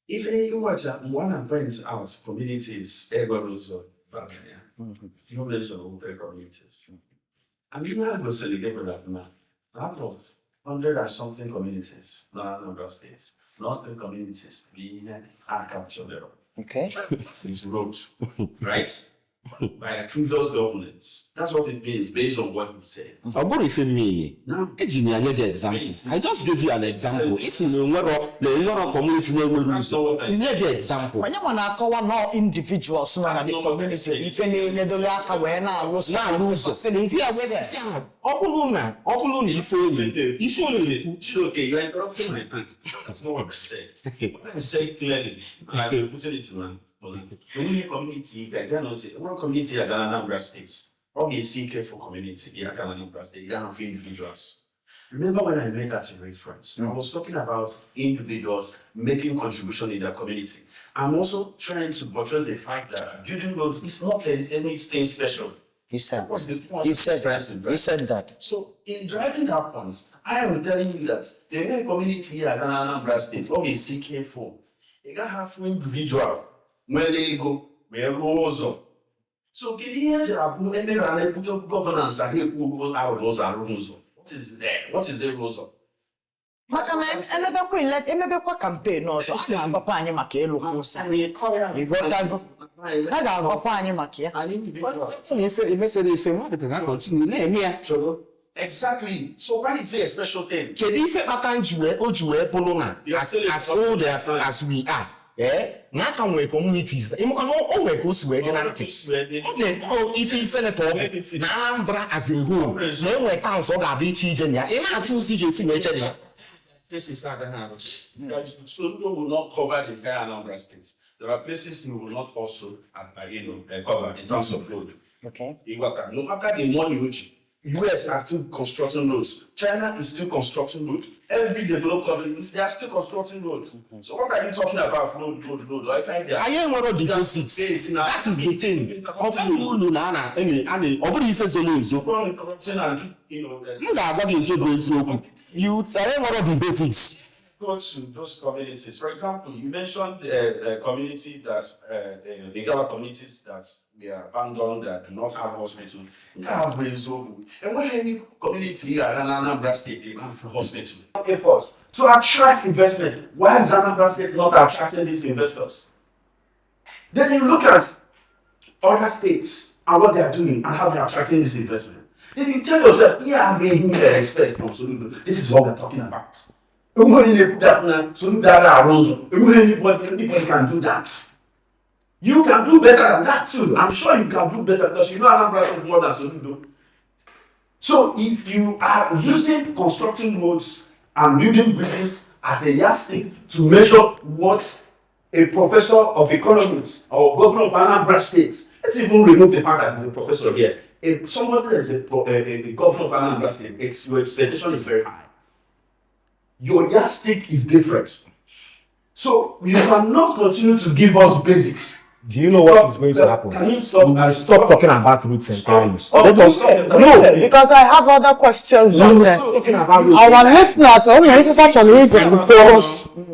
Ife ịwacha mgbe ọ na-point out communities egwara ụzọ bara ya. Ihe ọ bụla bụ communities. And ihe a gosiri gị bụ that na out of hundred and something communities na Anambra State, not three communities bụ ihe a captured is road, right? By previous governments. That's what it means based on what he said. Ọ bụrụ ife mmiri Now, eji m ya nye gị example. I just gave you an example. Isi na enwero community na-enwere ụzọ, nye gị example. Onye nwa na-akọwa nọ individuals nọ na the community bụ ife na-enyedoro aka wee na-alụ Na-alụ ụzọ facilities. ndị a wee Yes. sị ya, ọ bụrụ na ife onye ekwu. Chidoke, you are interrupting my time. That's not what I said. What I said clearly, and I'm putting it in my only community that I say, one community at Anambra State. Okay, CK for community, yeah, Anambra State, you have individuals. Remember when I made that reference? I was talking about individuals making contribution in their community. I'm also trying to buttress the fact that building roads is not anything special. You said That was the point you said I was trying to you said that. So in driving that point, I am telling you that the entire community here at Anambra State, okay, CK4, ị gaghị afụ individual nwere ego wee rụọ ụzọ. So kedu ihe eji abụ emere a na-ekwute okwu governance a na-ekwu okwu arụrụ ụzọ, arụrụ ụzọ? What is there? What is ịrụ ụzọ? Maka na emebekwa campaign ọzọ, a ga-agwakwa anyị maka ịlụkwa ụzọ. Ịghọtago? A ga-agwakwa anyị maka ya. Ife emesịrị ife mmadụ ka ga-continue na-eme ya. Exactly. So why is it a special thing? Kedu ife kpata nji wee o ji wee bụrụ na You are as, still as old as we are, na aka nwere communities, ịmaka na o nwere ka o si wee dị na ntị, ọ na ife ifele ka ọ bụ na Anambra as a whole na enwere towns ọ ga-abịa iche ije na ya, ị na-achụ ụzọ ije esi wee che na ya. This is Soludo will not cover the entire Anambra State. There are places he will not also cover in terms of road. Okay. You got that? No matter the money which US are still constructing roads. China is still constructing roads. Every developed country, they are still constructing roads. So what are you talking about? Road, road, road. I find that. Anyị enwero the basics. That is the thing. Ọ bụrụ ulu na a na ọ bụrụ ife zoro ezo. Corrupting and M ga-agwa gị nke bụ eziokwu. You, anyị enwero the basics. Go to those communities. For example, you mentioned a community that's the Igala communities that we are abandoned, that do not have hospital. Nke a bụ eziokwu. Enweghị any community ị ga-aga na Anambra State ị ga-afụ hospital. Efforts to attract investment. Why is Anambra State not attracting these investors? Then you look at other states and what they are doing and how they are attracting this investment. Then you tell yourself, yeah, I'm being here expect from Soludo. This is what we're talking about. Enweghị na-ekwu that na Soludo ara arụ ụzọ. Enweghị anybody can do that. You can do better than that too. I'm sure you can do better because you know Anambra State more than Soludo. So if you are using constructing roads and building bridges as a yardstick to measure what a professor of economics or governor of Anambra State, let's even remove the fact that he's a professor here. If somebody that is a governor of Anambra State, your expectation is very high. Your yardstick is different. So you cannot continue to give us basics. Do you know what is going to happen? Can you stop? We will stop talking about roots entirely. Stop. Let us Stop. no. Because I have other questions No, that stop talking about roots. our listeners, oh,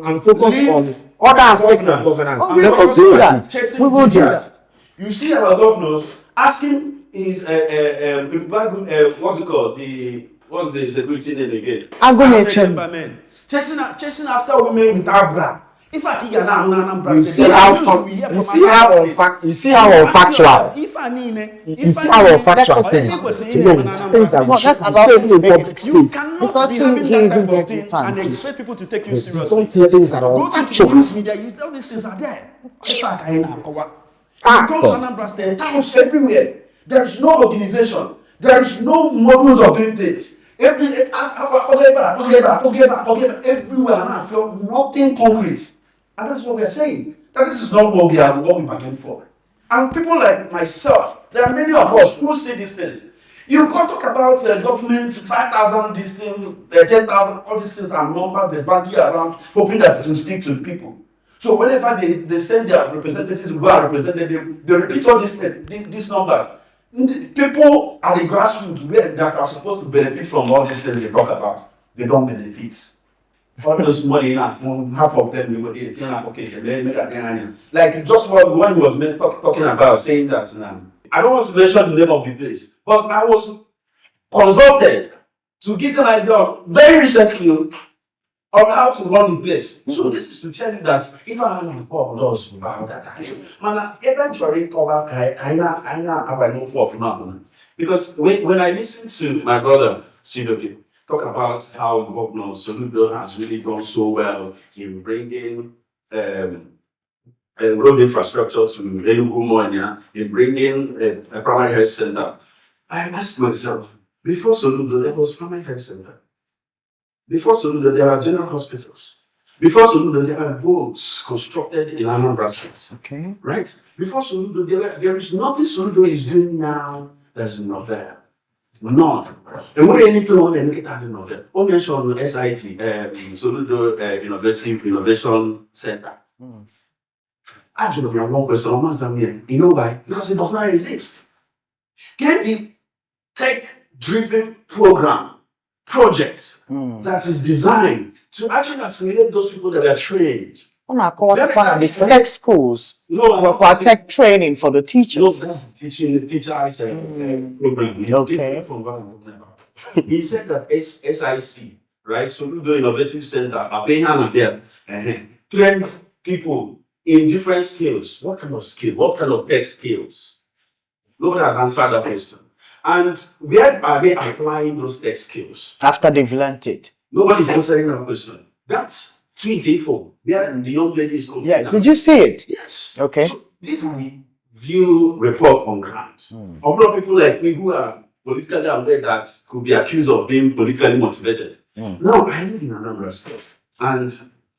And focus on other aspects of governance. Oh, we Let will us do do that. that. We will do that. You see our governors asking his what's it called? The what's the security name again? Agunechemba. Men. Chasing after women without bra. If I hear now, Anambra You State, see the how news we hear you from see Anambra how State. you see how unfactual. If I need, You see how unfactual things. No, things that Well, we should let's allow him say to in make public his You space. cannot Because be he- having he that will type of get thing the time. and expect people to take you seriously. Don't say things that are Go to the unfactual. news media, you all these things are there. In fact, I am cover. Ah, You come to God. Anambra State, towns everywhere. There is no organization. There is no models of doing things. Everywhere, and I feel nothing concrete. And that's what we are saying. That this is not what we are, what we bargained for. And people like myself, there are many of us who see these things. You can't talk about government, 5,000 this thing, 10,000, all these things are numbers, they bandy around, hoping that it will stick to the people. So whenever they send their representatives who are represented, they repeat all these numbers. People at the grassroots where that are supposed to benefit from all these things they talk about, they don't benefit. All those money now, from half of them, they were they like, okay, they made that behind. Like just what when he was talking about saying that now. I don't want to mention the name of the place, but I was consulted to give them idea very recently on how to run the place. So this is to tell you that if I am does about that, mana ebe m chọrọ ịkọwa ka anyị na-abanye okwu ọfụma bụ na because when I listen to my brother Sidoke talk about how Governor Soludo has really done so well in bringing road infrastructure to Enugu Umuanya, in bringing a primary health center, I asked myself, before Soludo, there was primary health center. Before Soludo, there are general hospitals. Before Soludo, there are roads constructed in Anambra State. Okay. Right? Before Soludo, there is nothing Soludo is doing now that's novel. None. And when anything on the novel, o mention SIT, Soludo Innovative Innovation Center. Actually, we have one question. You know why? Because it does not exist. Get the tech-driven program, project that is designed to actually assimilate those people that are trained. Ọ na-akọwatakwa na the tech schools No, nwekwa tech training for the No, teachers. that's the teaching teachers program. It's different from what I'm talking about. He said that SIC, right, Soludo Innovative Center, Abehan there, train people in different skills. What kind of skill? What kind of tech skills? Nobody has answered that question. And where are they applying those tech skills? After they've learnt it. Nobody's answering that question. That's 24, where the young lady is going. Yes. Did you see it? Yes. Okay. So these are the real report on ground. A lot of people like me who are politically aware that could be accused of being politically motivated. Now, I live in Anambra State, and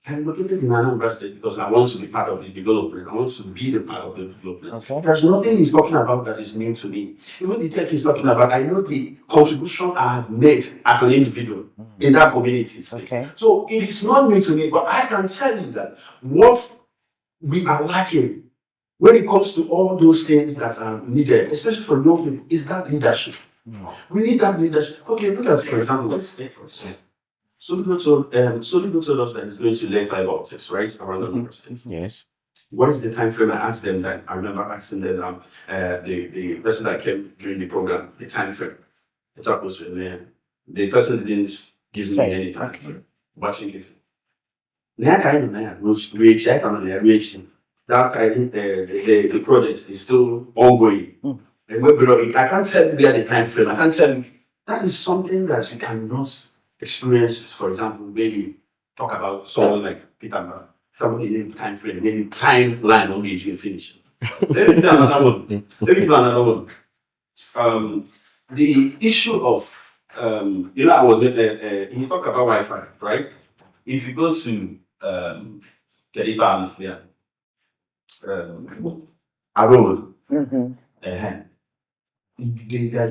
I'm located in Anambra State because I want to be part of the development. I want to be the part of the development. Okay. There's nothing he's talking about that is new to me. Even the tech he's talking about, I know the contribution I have made as an individual in that community space. Okay. So it is not new to me, but I can tell you that what we are lacking when it comes to all those things that are needed, especially for young people, is that leadership. We need that leadership. Okay, look at, for example, let's take for example. Soludo told us that he's going to lay fiber optics, right, around the university. Yes. What is the time frame? I asked them that. I remember asking them, the person that came during the program, the time frame. The talk was with me. The person didn't give me Say, any time okay. frame. Watching it. Now, kind of now, which I can reach that I think the project is still ongoing. And we bro, I can't tell you where the time frame. I can't tell you. That is something that you cannot experience. For example, when you talk about someone like Peter Mbah, somebody need time frame, maybe timeline only you can finish. Let me give you another one. Let me give you another one. The issue of I was he talked about Wi-Fi, right? If you go to Kedifan, yeah, Arun, there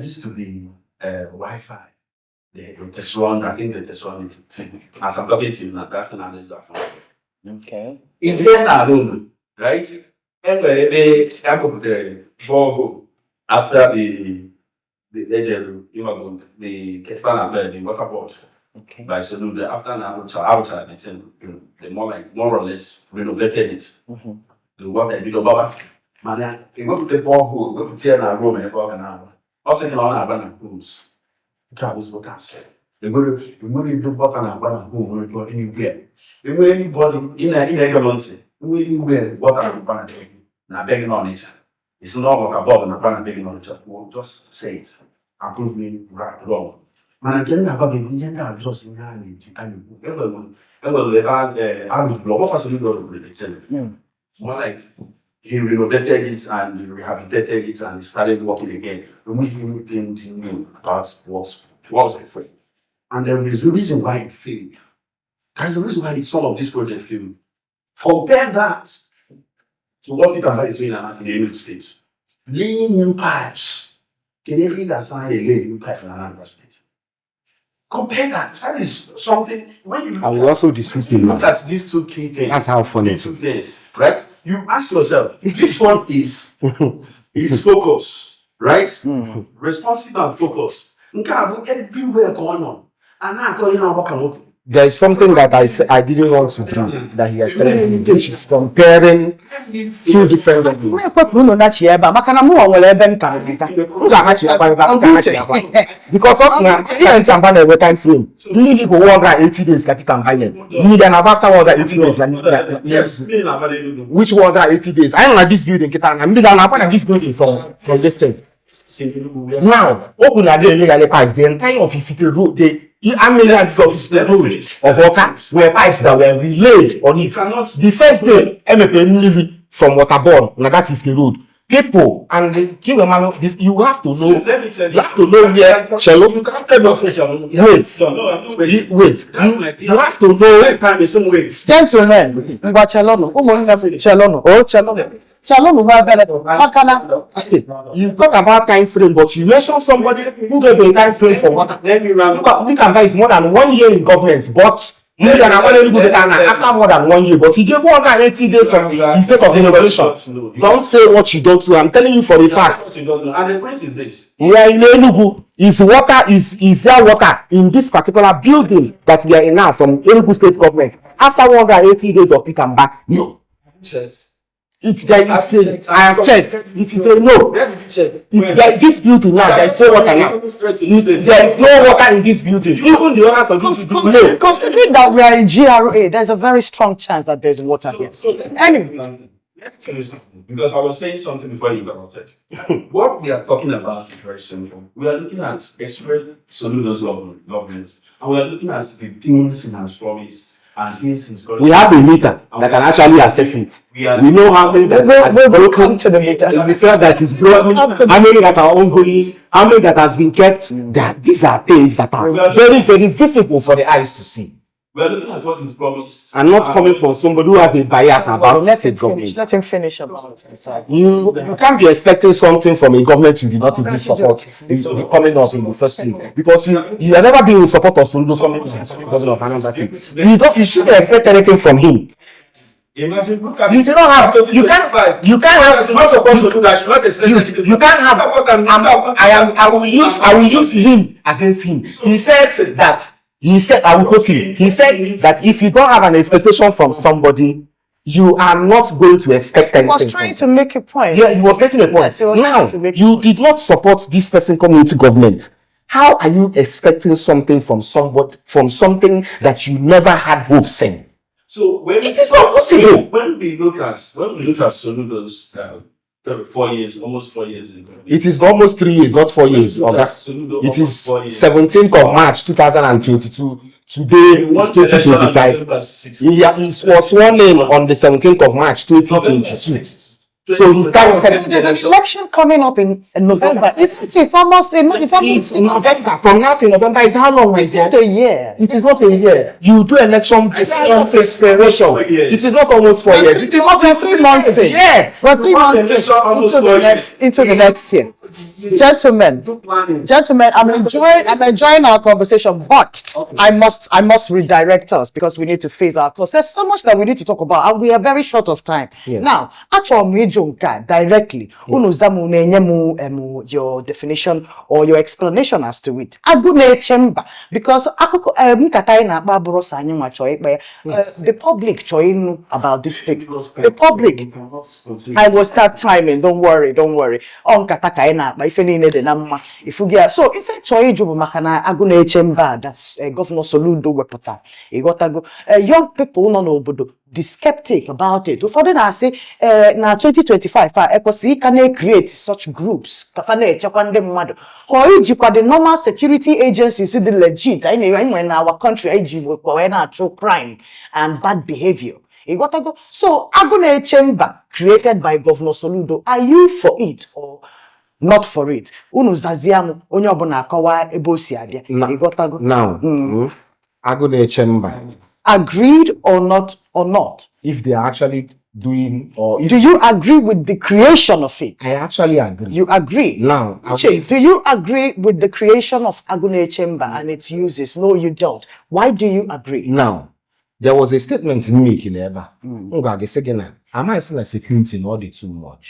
used to be Wi-Fi. The test run, I think the test run it. As I'm talking to you now, that's an analysis I found. Okay. In the Arun, right? Anyway, they the borehole after the agent, the Kedifan, the water board. Okay. By Soludo, after an outer, they said, they more or less renovated it. The water did go mana ewepụta borehole, wepụta ya na room ebe ọ ga na-agba. Ọ sị na ọ na-agba na homes. Nke a bụ ezigbo asị. Enwere ebe water na-agba na home nwere ebe anywhere. Enwere anybody, ị na-ege m ntị, enwere anywhere water na-agba na be gị, na be gị n'Ọnịcha. Isi na ọ bụ ka bọọlụ na-agba na be gị n'Ọnịcha, kwuo, just say it and prove me right wrong. Mana nke m na-agwa gị bụ ihe ndị a just ihe a na-eji a na-ekwu. Enwere ebe a rụburu, ọ gbakwasịrị ụlọ rụburu ete. More like he renovated it and rehabilitated it and he started working again. Removing anything new about what was before. And there is a reason why it failed. There's a reason why some of these projects failed. Compare that to what Peter Mbah is doing in the United States. Laying new pipes. Can every that's not a lay new pipe in Anambra State? Compare that. That is something when you look I will at, also dismiss you him look now. at these two key things. That's how funny These it two is. things, right? You ask yourself, this one is focus, right? Responsive and focus. Nke a bụ everywhere ka ọ nọ. A na-akọ ihe na-agba ka moto. There is something that I said I didn't want to do that he has started doing, which is comparing two different levels. M ekwepụ unu nachi ebe a maka na mụnwa nwere ebe m kara nka. M ga-anachi akwa ebe a, m ga-anachi akwa. Because ọ sị na Peter Mbah na-enwe time frame. Mmiri bụ 180 days ka Peter Mbah nyere. Mmiri a na-agba after 180 days na Yes, mmiri na-agba n'Enugu. which 180 days? Anyị nọ na this building kịta na mmiri a na-agba na this building from this thing. Now, okwu na adịghị elegharị pipes, the entire of Ifite Road, the how many houses of Ifite Road of Awka were pipes that were relayed on it. The first day, emepere mmiri from waterborne na that Ifite Road. People and the Kiwemalo, you have to know, Let me tell you. you have to know where Chelo. You cannot tell me Chelo. Wait. No, I'm not waiting. Wait, That's my you have to know. My time is some wait. Gentlemen, ngwa chelọnụ, ụmụnne m chelọnụ, o chelọnụ, chelọnụ ha ebere maka na You talk about time frame, but you mention somebody who gave a time frame for water. Let me round Look at Peter Mbah is more than 1 year in government, but Mmiri a na-agba n'Enugu kịta na after more than one year, but he gave 180 days from his date of inauguration. Don't say what you don't know. I'm telling you for a fact. What you don't know. And the point is this. We are in Enugu. Is water is there water in this particular building that we are in now from Enugu State government after 180 days of Peter Mbah? No. Checked. It's there. It's a, I have checked. It is a no. Where did you check? It's there, this building now. There is no water now. There is no water in this building. Even the owners of this building know. Considering that we are in GRA, there's a very strong chance that there's water here. Anyway, Let me finish something, because I was saying something before you interrupted. What we are talking about is very simple. We are looking at Express Soludo's government, and we are looking at the things he has promised and things he's going We have a meter that can actually assess it. We are We know how many that we'll, has we'll broken. come to the meter. We feel that is broken. Come to the How many that are ongoing? How many that has been kept? That these are things that are very, very visible for the eyes to see, We are looking at what he's promised and not coming from somebody who has a bias about Let state him finish. government. Let him finish about it. Sorry. You can't be expecting something from a government you did not even support is coming up in the first place, because you have never been in support of Soludo coming as governor of Anambra State. You shouldn't expect anything from him. Imagine, look at You do not have you can't have You not support Soludo, I should not expect you, anything. you can't have Look at what I'm- look at what I will use him against him. He said that he said, I will quote him. He said that if you don't have an expectation from somebody, you are not going to expect He anything. was from trying to make a point. Yeah, he was making a point. Yes, he was Now, trying to make a you point. did not support this person coming into government. How are you expecting something from somebody, from something that you never had hopes in? So when It is not possible. When we look at Soludo's 4 years, almost 4 years in government. It is almost 3 years, not 4 years. When we look Oga. at Soludo It almost is 4 years. 17th of March 2022. Today He won is the election on 2025. November 6th. He was sworn in on the 17th of March November 2022. 6th. So he started. There's an election coming up in November. It's almost a month. It's almost It's November. From now till November is how long, my It's dear? not a year. It is not a year. You do election without preparation. years. It is not almost 4 years. It is not We're 3 months in. Yes. We're 3 months election almost into the 4 next into the next year. Gentlemen, Do planning. gentlemen, I'm enjoying our conversation, but I must redirect us because we need to face our course. There's so much that we need to talk about, and we are very short of time. Now, achọrọ m ịjụ nke a directly. Unu za m na-enye m your definition or your explanation as to it. Agụ na-eche mba, because akụkọ nkata anyị na-akpa abụrụ sọ anyị nwa chọọ ịkpa ya. The public chọọ ịnụ about these things. The public I will start timing. Don't worry, don't worry. Ọ nkata ka anyị na-akpa, ife niile dị na mma. Ifu gị ya. So ife chọọ ịjụ bụ maka na agụ na-eche mba a, that's Governor Soludo wepụta. Ịghọtago? Young people nọ n'obodo dị skeptic about it. Ụfọdụ na-asị na 2025 a ekwesịghị ịka na-create such groups ka fa na-echekwa ndị mmadụ. Ka ọ ijikwa the normal security agencies dị legit anyị nwere na our country anyị ji wee na-achụ crime and bad behavior. Ịghọtago? So agụ na-eche mba created by Governor Soludo, are you for it or not for it? Unu zazie m, onye ọbụla akọwa ebe o si abịa. Ịghọtago? Now, agụ na-eche mba, Agreed or not or not? If they are actually doing, or if Do you agree with the creation of it? I actually agree. You agree? Now, Uche, do you agree with the creation of Agunaechemba and its uses? No, you don't. Why do you agree? Now, there was a statement m make ebe a. M gwa gị sị gị na amaghị sị na security na ọ dị too much.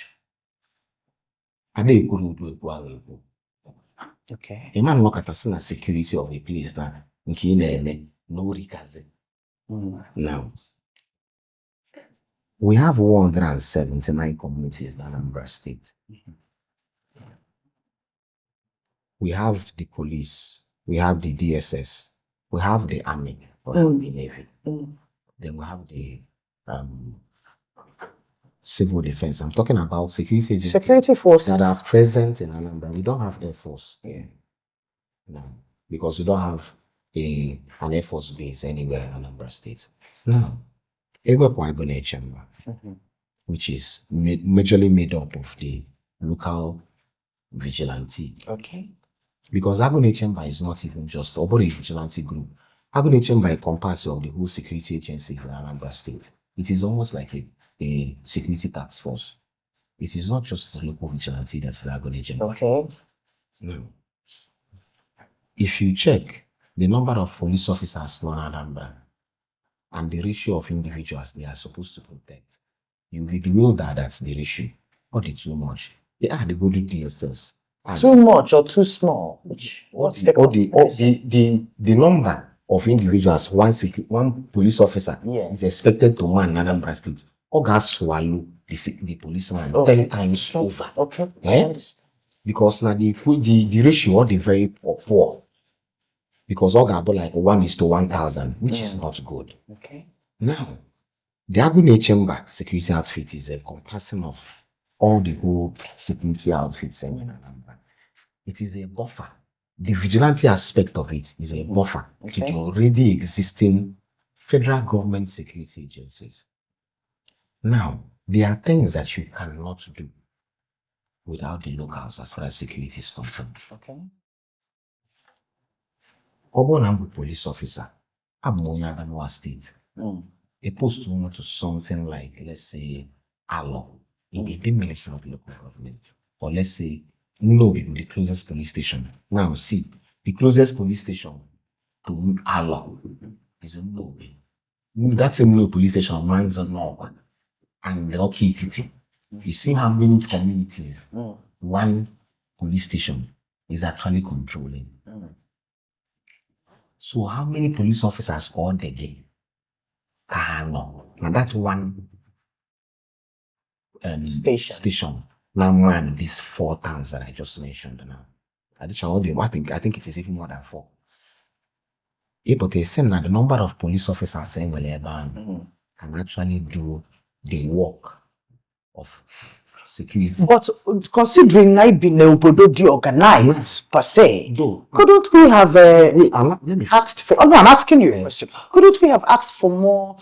Ada ekwuru udo ekwu ahụ ekwu. Okay. Ị ma nnọkọta sị na security of a place na nke ị na-eme na orikazi. Now, we have 179 communities in Anambra State. We have the police, we have the DSS, we have the army, we have the navy. Then we have the civil defense. I'm talking about security agencies Security forces. that are present in Anambra. We don't have air force. Yeah. No, because we don't have an air force base anywhere in Anambra State. Now, ewepụ agụ na-eche mba, which is majorly made up of the local vigilante. Okay. Because Agụ na-eche mba is not even just ọ bụrụ a vigilante group. Agụ na-eche mba encompasses of the whole security agencies in Anambra State. It is almost like a security task force. It is not just the local vigilante that is Agụ na-eche mba. Okay. No. If you check the number of police officers in Anambra, and the ratio of individuals they are supposed to protect, you will bewildered at the ratio. Ọ dị too much. They are the go to DSS. And Too much or too small? Which what's the or the number of individuals one police officer is expected to man in Anambra State, ọ ga-swallow the policeman 10 times over. Okay. Eh? I understand. Because na the ratio ọ dị very poor. Because ọ ga-abụ like 1 is to 1,000, which is not good. Okay. Now, the Agunechemba security outfit is a encompassing of all the whole security outfits in Anambra. It is a buffer. The vigilante aspect of it is a buffer to the already existing federal government security agencies. Now, there are things that you cannot do without the locals as far as security is concerned. Okay. Ọ bụrụ na m bụ police officer, abụ m onye Adamawa State. A post to something like, let's say, Alo, in the Idemili South local government, or let's say, Nnobi, the closest police station. Now, see, the closest police station to Alo is Nnobi. That same Nnobi police station runs on Nọkwa and the Oki-Etiti. You see how many communities one police station is actually controlling. So how many police officers ọ dị gị ka ha nọ na that one Station. station now man these four towns that I just mentioned now? I think it is even more than four. But it seems that the number of police officers enwere ebe ahụ can actually do the work of security. But considering na ibi n'obodo dị organized per se, Though, couldn't we have wait, let me asked for? Oh, no, I'm asking you a question. Couldn't we have asked for more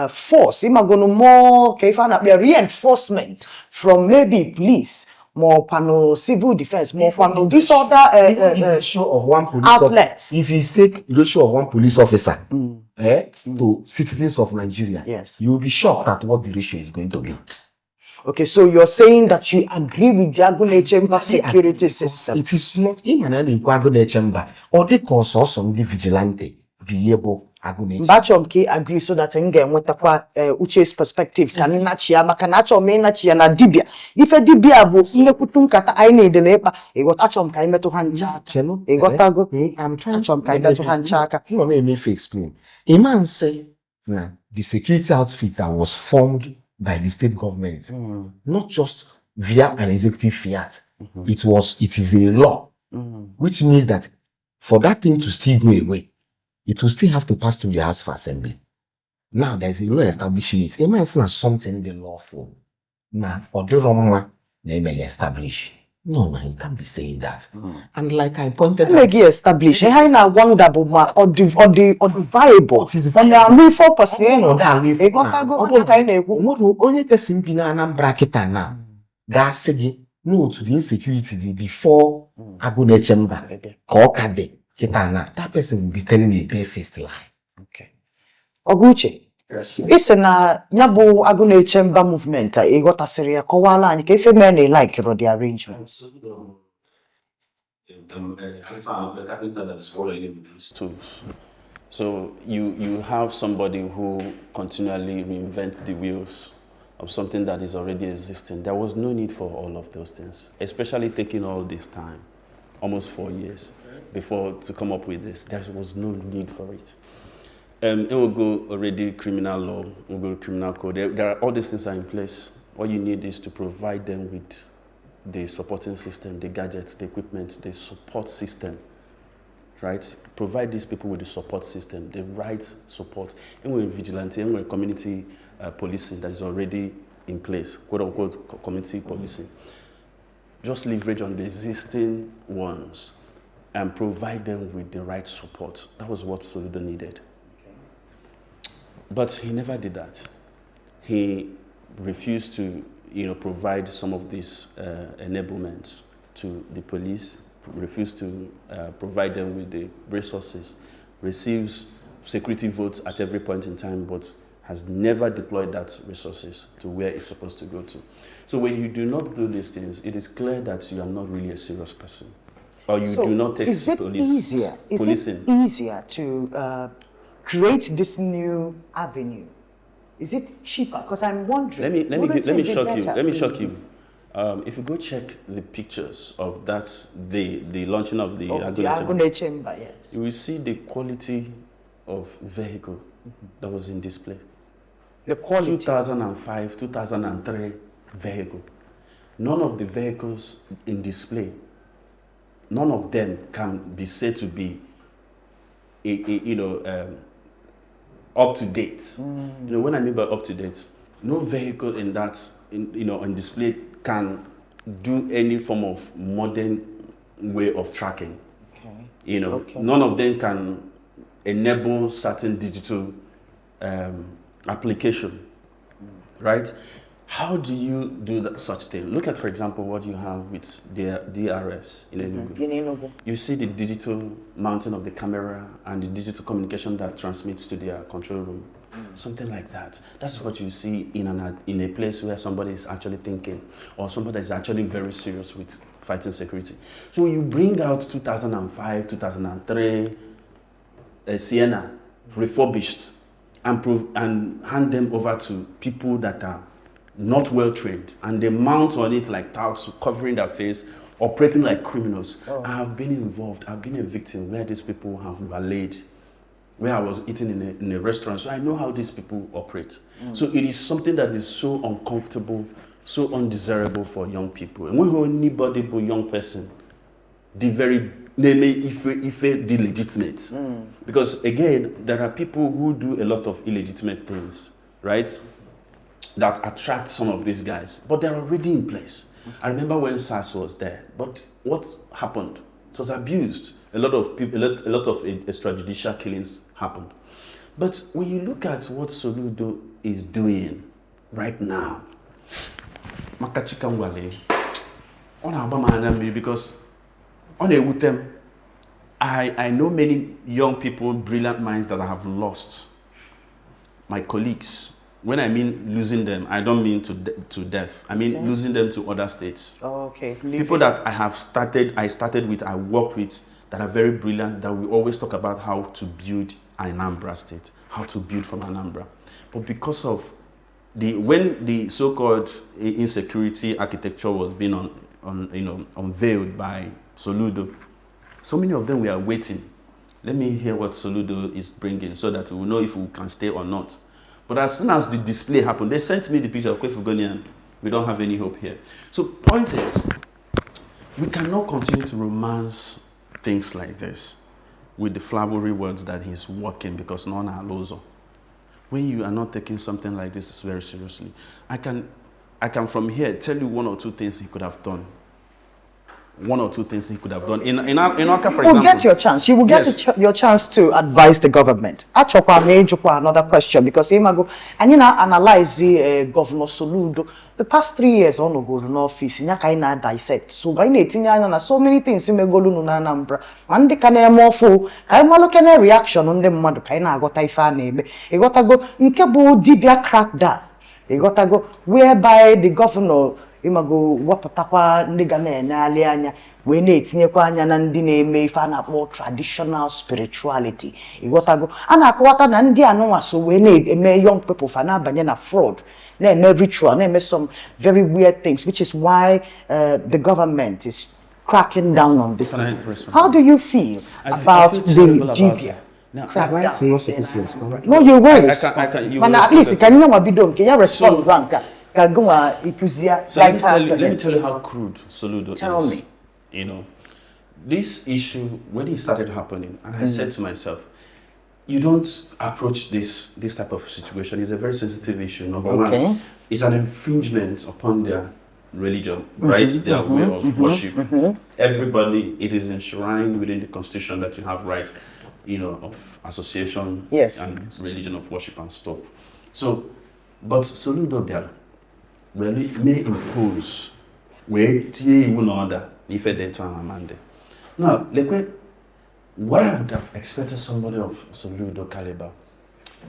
force, imagonu more ka ife a na-akpọ ya, reinforcement from maybe police, more pano civil defense, more pano this other Even the ratio of one police outlets. If you take ratio of one police officer to citizens of Nigeria, you will be shocked at what the ratio is going to be. Okay, so you're saying that you agree with the Agunechemba security system. It is not ịma na a na-ekwu Agụnechemba, ọ dị ka ọsọsọ ndị vigilante bụ ihe bụ Agụnechemba. Mgbe achọrọ m ka ị agree so that m ga-enwetakwa Uche's perspective ka m nachi ya, maka na achọrọ m ịnachi ya na dibịa ife dibịa bụ nnekwute nkata anyị na-edere ịkpa. Ịghọta? Achọrọ m ka anyị metụ ha ncha aka. Chelu, Ịghọtago? I'm trying. Achọrọ m ka anyị metụ ha ncha aka. Nọ na-eme ife explain. Ịma nsị na the security outfit that was formed by the state government, not just via an executive fiat, it is a law, which means that for that thing to still go away, it will still have to pass through the House of Assembly. Now, there's a law establishing it. Ịma nsị na something dị lawful na ọ dịrọ mma na emere establish. No, man, you can't be saying that. And like I pointed out, Emeghị establish ihe anyị na-wonder bụ ma ọ dị viable, ọ na-alụ ife ọ kwesịrị ịlụ. Ọ na-alụ ife. Ịghọtago? Ọ ka anyị na-ekwu. O nwere onye tesi bi na Anambra kịta na ga-asị gị n'otu the insecurity dị before Agụnechemba ka ọ ka dị kịta na, that person will be telling a barefaced lie. Ọgụ Uche, ị sị na ya bụ Agụnechemba movement a ịghọtasịrị ya, kọwara anyị ka ife mere na ị like the arrangement. The carpenter that's already with these tools. So you have somebody who continually reinvent the wheels of something that is already existing. There was no need for all of those things, especially taking all this time, almost 4 years, before to come up with this. There was no need for it. It will go already criminal law, it will go criminal code. There are all these things are in place. All you need is to provide them with the supporting system, the gadgets, the equipment, the support system, right? Provide these people with the support system, the right support. And we're vigilante, and we're community policing that is already in place, quote unquote community policing. Just leverage on the existing ones and provide them with the right support. That was what Soludo needed. But he never did that. He refused to provide some of these enablements to the police, refused to provide them with the resources, receives security votes at every point in time, but has never deployed that resources to where it's supposed to go to. So when you do not do these things, it is clear that you are not really a serious person, or you So do not take is it police, easier? Is policing. it easier to create this new avenue? Is it cheaper? Because I'm wondering. Let me Wouldn't let me it be shock you. better? Let me shock you. If you go check the pictures of that the launching of the Of the Agụna Chamber, Agụna Chamber, yes. you will see the quality of vehicle that was in display. The quality. 2005, 2003 vehicle. None of the vehicles in display, none of them can be said to be, a up to date. When I mean by up to date, no vehicle in that, in, you know, on display can do any form of modern way of tracking. Okay. None of them can enable certain digital application, right? How do you do that such thing? Look at, for example, what you have with the DRS in Enugu. In Enugu. You see the digital mounting of the camera and the digital communication that transmits to their control room. Something like that. That's what you see in a place where somebody is actually thinking, or somebody is actually very serious with fighting security. So you bring out 2005, 2003 Sienna, refurbished, and hand them over to people that are not well trained, and they mount on it like touts, covering their face, operating like criminals. I have been involved. I've been a victim where these people have waylaid, where I was eating in a restaurant. So I know how these people operate. So it is something that is so uncomfortable, so undesirable for young people. And when anybody but young person, the very name ife the legitimate. Because again, there are people who do a lot of illegitimate things, right? That attract some of these guys, but they're already in place. I remember when SARS was there, but what happened? It was abused. A lot of people, a lot of extrajudicial killings happened. But when you look at what Soludo is doing right now, Makachika Ngwale, ọ na-agba m anya mmiri because ọ na-ewute m. I know many young people, brilliant minds that I have lost. My colleagues. When I mean losing them, I don't mean to death. I mean losing them to other states. Oh, okay. People that I started with, I worked with, that are very brilliant, that we always talk about how to build Anambra state, how to build from Anambra. But because of when the so-called insecurity architecture was being unveiled by Soludo, so many of them were waiting. Let me hear what Soludo is bringing so that we will know if we can stay or not. But as soon as the display happened, they sent me the picture of Kwefugonian. We don't have any hope here. So point is, we cannot continue to romance things like this with the flowery words that he's working, because none are lozo. When you are not taking something like this very seriously, I can from here tell you one or two things he could have done. One or two things he could have done. In Awka, for You will example. get your chance. You will get Yes. your chance to advise the government. Achọkwa m ịjụkwa another question because ịmago anyị na-analyze Governor Soludo the past 3 years ọ nọgoro n'ọfịs ya ka anyị na-dissect. So anyị na-etinye anya na so many things megolunu na Anambra ma ndị ka na-eme ọfụ ka anyị malụ kene reaction ndị mmadụ ka anyị na-aghọta ife a na-eme. Ịghọtago nke bụ dibia crackdown. Ịghọtago whereby the governor ịmago wepụtakwa ndị ga na-enegharị anya wee na-etinyekwa anya na ndị na-eme ife a na-akpọ traditional spirituality. Ịghọtago a na-akọwata na ndị anụnwa so wee na-eme young people fa na-abanye na fraud, na-eme ritual, na-eme some very weird things, which is why the government is cracking down on this. Can I respond? How do you feel about I feel the terrible about dibia it. Now, crackdown? I'm not supposed to respond. No, you will I can- you Mana will at least respond. ka nye nwa bido nke ya respond gwa nke a, ka gị nwa ịkụzie So let me right tell you, after let me him. tell you how crude Soludo Tell is. me. This issue, when it started happening, and I said to myself, you don't approach this type of situation. It's a very sensitive issue. Number one, it's an infringement upon their religion, right? Their way of worship. Everybody, it is enshrined within the constitution that you have right, of association and religion of worship and stuff. So, but Soludo bịara were may impose wee tinye iwu na order n'ife dị etu ahụ ama ndị. Now, lekwe, what I would have expected somebody of Soludo caliber,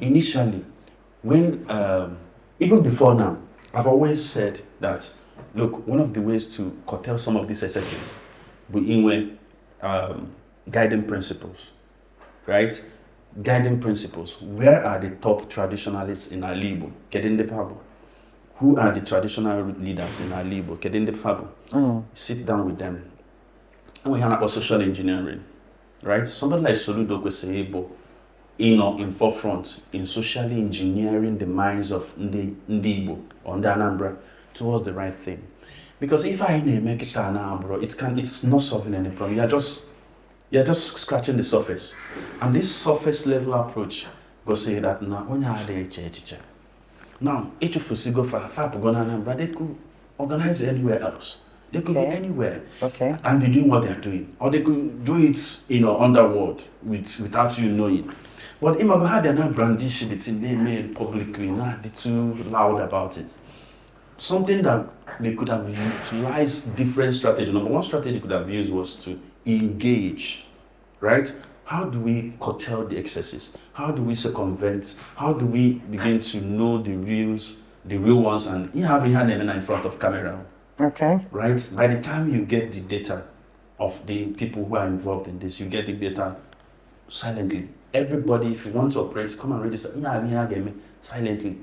initially, when, even before now, I've always said that, look, one of the ways to curtail some of these excesses, we inwe guiding principles, right? Guiding principles. Where are the top traditionalists in Ala Igbo? Kedu ndị fa bụ? Who are the traditional leaders in Ala Igbo? Kedu ndị fa bụ? Sit down with them. Enwe ihe a na-akpọ social engineering, right? Somebody like Soludo kwesịrị ịbụ ịnọ in forefront in socially engineering the minds of ndị Igbo or ndị Anambra towards the right thing. Because if anyị na-eme kịta na abụrụ, it's not solving any problem. You're just scratching the surface. And this surface level approach gosi that na onye a adịghị eche echiche. Now, ịchụfusigo fa, fa apụgo na Anambra, they could organize anywhere else. They could be anywhere and be doing what they're doing. Or they could do it underworld without you knowing. But ịmago ha bịa na brandish the thing they made publicly, not too loud about it. Something that they could have utilized different strategy. Number one strategy they could have used was to engage, right? How do we curtail the excesses? How do we circumvent? How do we begin to know the reals, the real ones, and you have in front of camera, right? By the time you get the data of the people who are involved in this, you get the data silently. Everybody, if you want to operate, come and register. Yeah, silently.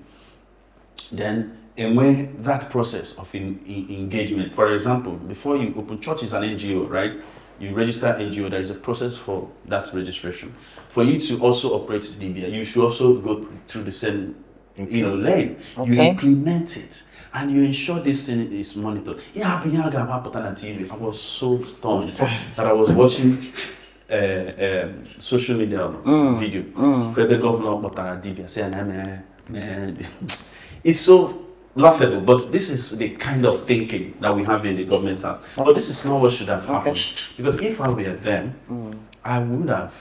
Then, and when that process of engagement, for example, before you open church is an NGO, right? You register NGO, there is a process for that registration. For you to also operate dibia, you should also go through the same lane. You implement it and you ensure this thing is monitored. Yeah, I put on TV. I was so stunned that I was watching social media video. Ebe governor kpọtara dibia sị ya na it's so laughable, but this is the kind of thinking that we have in the government house. But this is not what should have happened. Because if I were them, I would have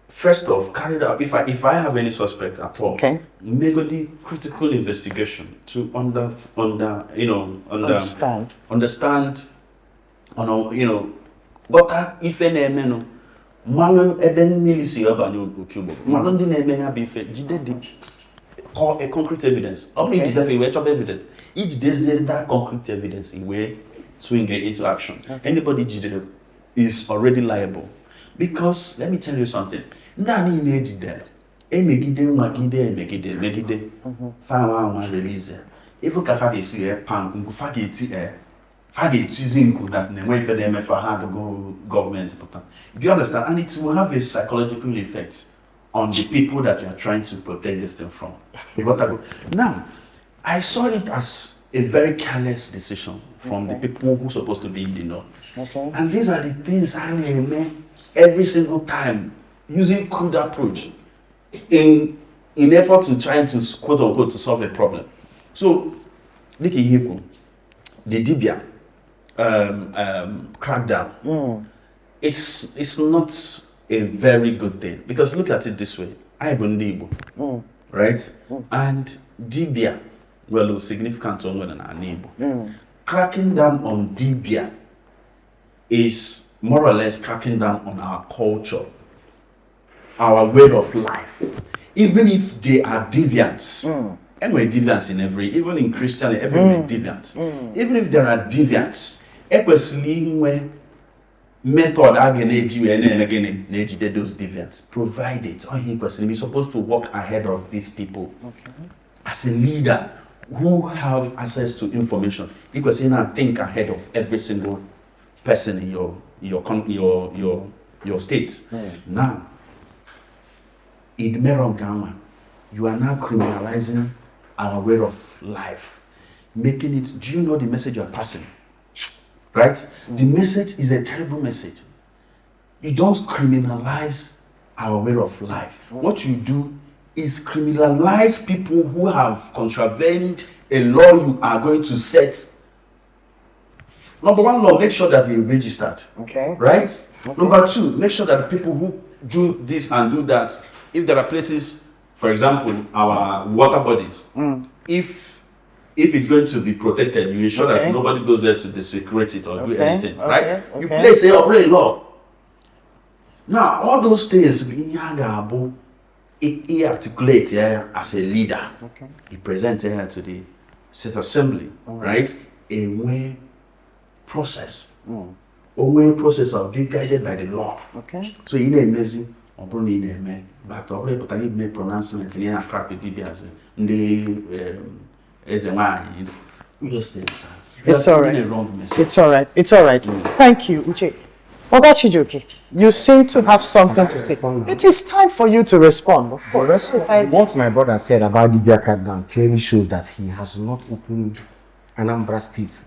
first off carried out, if I have any suspect at all, megodi critical investigation to under under you know under Understand. Understand on ghọta ife na-emenụ, malụ ebe mmiri si abanye opi ụgbọ, malụ ndị na-eme ya bụ ife, jide dị call a concrete evidence. Ọ bụrụ ijide fe wee chọba evidence, ijidezie that concrete evidence, i wee swing it into action. Anybody jidere is already liable, because let me tell you something, ndị a niile ejidere emegide nwagide emegide emegide fa anwa anwa release ifu ka fa ga-esi wee pa nku fa ga-eti e fa ga-etizi nku na na-enwe ife na-eme fa ha adịgo gọọmenti pụta. Do you understand? And it will have a psychological effect on the people that you are trying to protect this thing from. Ịghọtago? Now, I saw it as a very careless decision from the people who supposed to be in the know. And these are the things I na-eme every single time, using crude approach in effort to trying to, quote unquote, to solve a problem. So, dịka ihe ikwu, the dibia crackdown, it's not a very good thing, because look at it this way. Anyị bụ ndị Igbo, right? And dibia, well, significant onwe na n'ala Igbo. Cracking down on dibia is more or less cracking down on our culture, our way of life. Even if they are deviants, enwere deviants in every, even in Christianity, everywhere deviants. Even if there are deviants, ekwesịrị inwe method a ga na-eji wee na-eme gịnị na-ejide those deviants. Provide it. Ọ ihe kwesịrị. You're supposed to work ahead of these people. As a leader who have access to information, ị kwesịrị na think ahead of every single person in your state. Now, Idmero nke anwa, you are now criminalizing our way of life, making it. Do you know the message you are passing? Right? The message is a terrible message. You don't criminalize our way of life. What you do is criminalize people who have contravened a law you are going to set. Number one law, make sure that they registered. Right? Number two, make sure that people who do this and do that, if there are places, for example, our water bodies, if it's going to be protected, you ensure that nobody goes there to desecrate it or do anything, right? You place a operate law. Now, all those things, bụ ihe a ga-abụ i articulate ya as a leader. You present it to the state assembly, right? Enwe process. Onwe process of being guided by the law. So ị na-emezi Ọ bụrụ na ị na-eme but ọ bụrụ ịpụta gị mee pronouncement na ị na-crack dibias ndị eze nwaanyị, those things. It's all right. That's a wrong message. It's all right. It's all right. Thank you, Uche. Oga Chijioke, you seem to have something to say. It is time for you to respond, of course. What my brother said about Dibia crackdown clearly shows that he has not opened Anambra State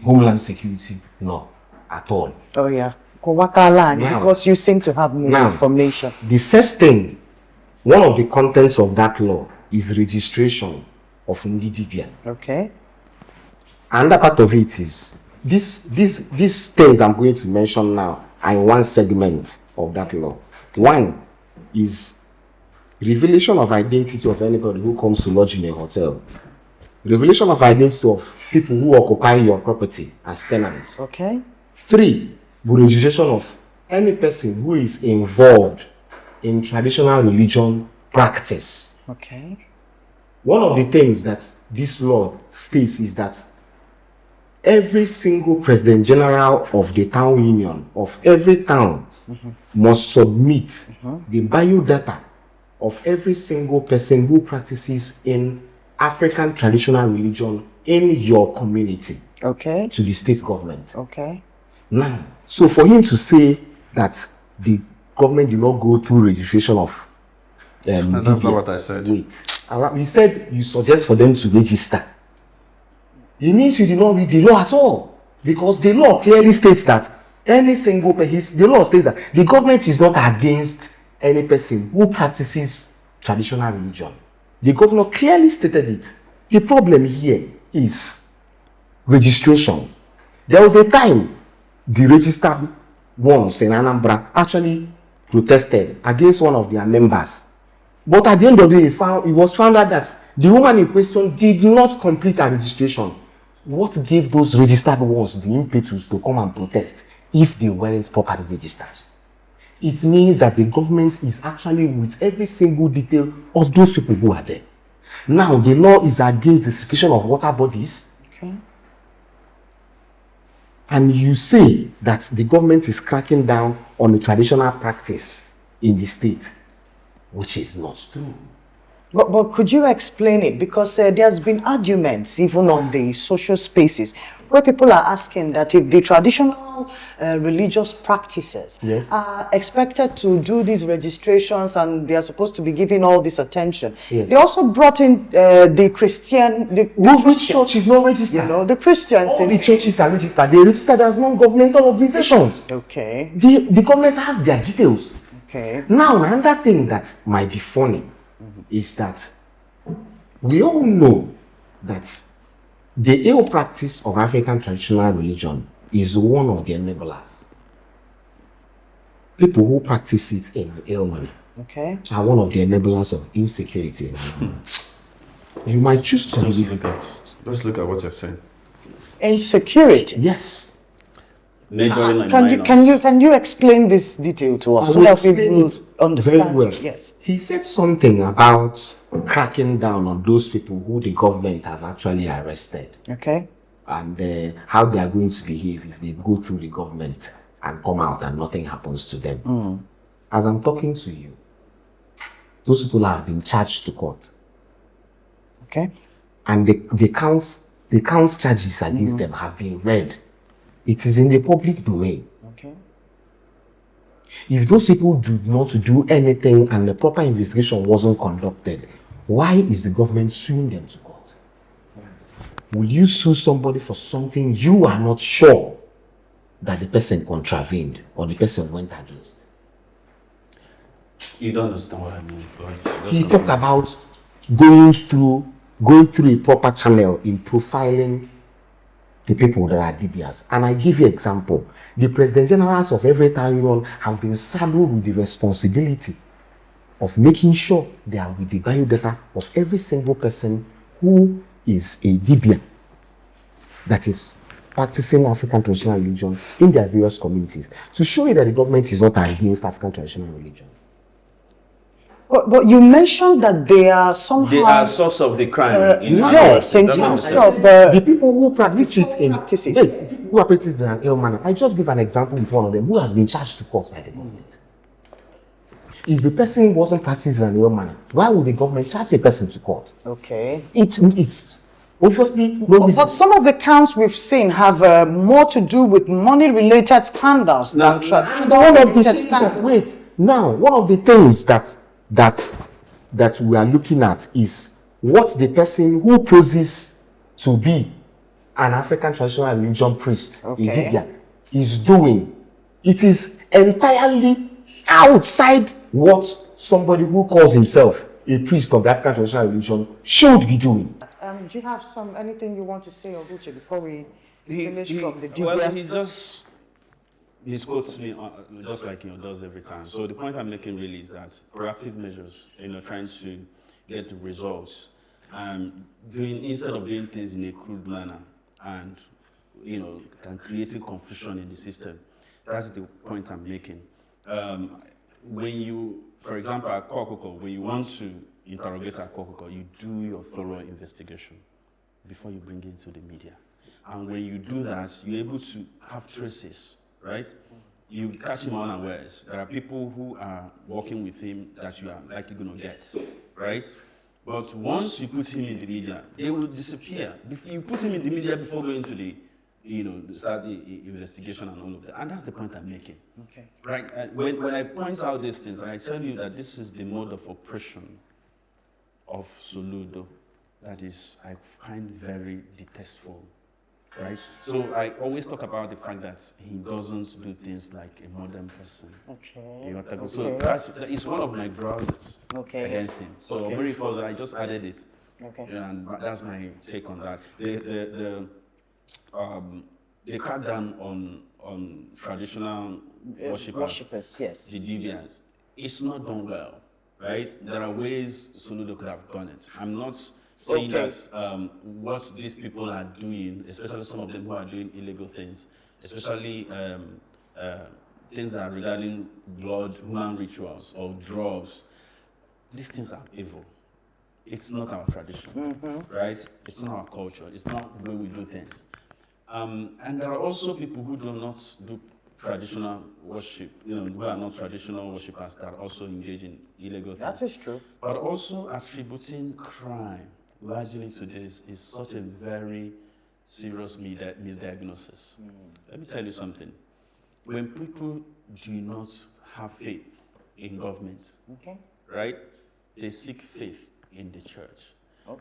Homeland Security law at all. Oh, yeah. Kowatala, Now- because you seem to have more Now- information. The first thing, one of the contents of that law is registration of Ndi Dibia. Okay. Another part of it is these things I'm going to mention now are in one segment of that law. One is revelation of identity of anybody who comes to lodge in a hotel. Revelation of identity of people who occupy your property as tenants. Okay. Three, the registration of any person who is involved in traditional religion practice. Okay. One of the things that this law states is that every single president general of the town union of every town must submit the biodata of every single person who practices in African traditional religion in your community Okay. to the state government. Okay. Now, so for him to say that the government did not go through registration of That's not what I said. Wait. He said you suggest for them to register. It means you did not read the law at all. Because the law clearly states that any single person, the law states that the government is not against any person who practices traditional religion. The governor clearly stated it. The problem here is registration. There was a time the registered ones in Anambra actually protested against one of their members. But at the end of the day, it was found out that the woman in question did not complete her registration. What gave those registered ones the impetus to come and protest if they weren't properly registered? It means that the government is actually with every single detail of those people who are there. Now, the law is against the secretion of water bodies. Okay. And you say that the government is cracking down on the traditional practice in the state, which is not true. But could you explain it? Because there's been arguments even on the social spaces where people are asking that if the traditional religious practices Yes. are expected to do these registrations and they are supposed to be giving all this attention. Yes. They also brought in the Christian... The Which Christian, church is not registered? You know, the Christians. All the churches are registered. They registered as non-governmental organizations. Okay, The government has their details. okay. Now, another thing that might be funny is that we all know that the ill practice of African traditional religion is one of the enablers. People who practice it in an ill manner Okay. are one of the enablers of insecurity. You might choose to believe it. Let's look at what you're saying. Insecurity. Yes. Majoring Can you explain this detail to us I so will that we explain will it understand? very well. Yes. He said something about cracking down on those people who the government have actually arrested. Okay. And how they are going to behave if they go through the government and come out and nothing happens to them. Mm. As I'm talking to you, those people have been charged to court. Okay. And the counts charges against them have been read. It is in the public domain. Okay. If those people do not do anything and the proper investigation wasn't conducted, why is the government suing them to court? Will you sue somebody for something you are not sure that the person contravened or the person went against? You don't understand what I mean. But He talked about going through a proper channel in profiling the people that are DBS. And I give you example. The president generals of every town union have been saddled with the responsibility of making sure they are with the biodata of every single person who is a DBA that is practicing African traditional religion in their various communities, to show you that the government is not against African traditional religion. But you mentioned that they are somehow... They are source of the crime. Yes, in terms of... The people who practice it in... Practices. Wait, who are practicing in an ill manner. I just give an example with one of them who has been charged to court by the government. If the person wasn't practicing in a real manner, why would the government charge the person to court? It's obviously no reason. But some of the counts we've seen have more to do with money-related scandals than traditional One of the related things that, scandals. Wait, now, one of the things that we are looking at is what the person who poses to be an African traditional religion priest in Dibia is doing. It is entirely outside what somebody who calls himself a priest of the African traditional religion should be doing. Do you have some anything you want to say, Oguche, before we finish from the Dibia? Well, he just misquotes me just like he does every time. So the point I'm making really is that proactive measures, trying to get the results, doing instead of doing things in a crude manner and can create a confusion in the system. That's the point I'm making. When you, for example, at Kokoko, when you want to interrogate at Kokoko, you do your thorough investigation before you bring it to the media. And when you do that, you're able to have traces, right? You catch him unawares. There are people who are working with him that you are likely going to get, right? But once you put him in the media, they will disappear. If you put him in the media before going to the, start the investigation and all of that. And that's the point I'm making. Okay. Right? When I point out these things, I tell you that this is the mode of oppression of Soludo that is, I find very detestable, right? So I always talk about the fact that he doesn't do things like a modern person. Okay. You know, so that is one of my grouses against him. So very first, I just added it. Okay. And that's my take on that. The crackdown on traditional worshippers, worshippers, yes, the Dibias, it's not done well, right? There are ways Soludo could have done it. I'm not saying that what these people are doing, especially some of them who are doing illegal things, especially things that are regarding blood, human rituals, or drugs, these things are evil. It's not our tradition, right? It's not our culture. It's not the way we do things. And there are also people who do not do traditional worship, who are not traditional worshippers that are also engage in illegal things. That is true. But also attributing crime largely to this is such a very serious misdiagnosis. Let me tell you something. When people do not have faith in government, right, they seek faith in the church.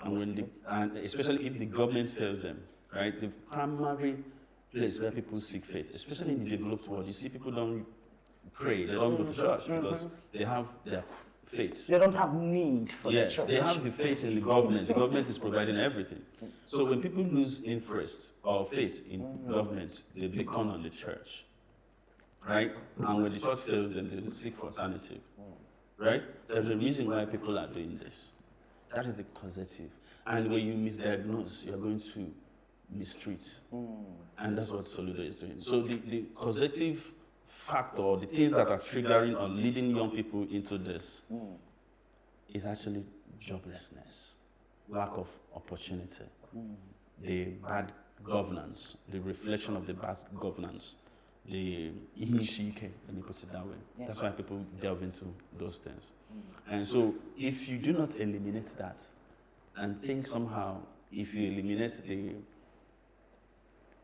And, and especially if the government fails them, right, the primary place where people seek faith, especially in the developed world, you see people don't pray, they don't go to church because they have their faith. They don't have need for the church. They have the faith in the government. The government is providing everything. So when people lose interest or faith in government, they become on the church, right? And when the church fails them, they seek for alternative, right? There's a reason why people are doing this. That is the causative. And when you misdiagnose, you're going to mistreat. And that's what Soludo is doing. So the causative factor, the things that are triggering or leading young people into this is actually joblessness, lack of opportunity, the bad governance, the reflection of the bad governance, the ihishike, let me put it that way. Yes. That's why people delve into those things. And so if you do not eliminate that and think somehow if you eliminate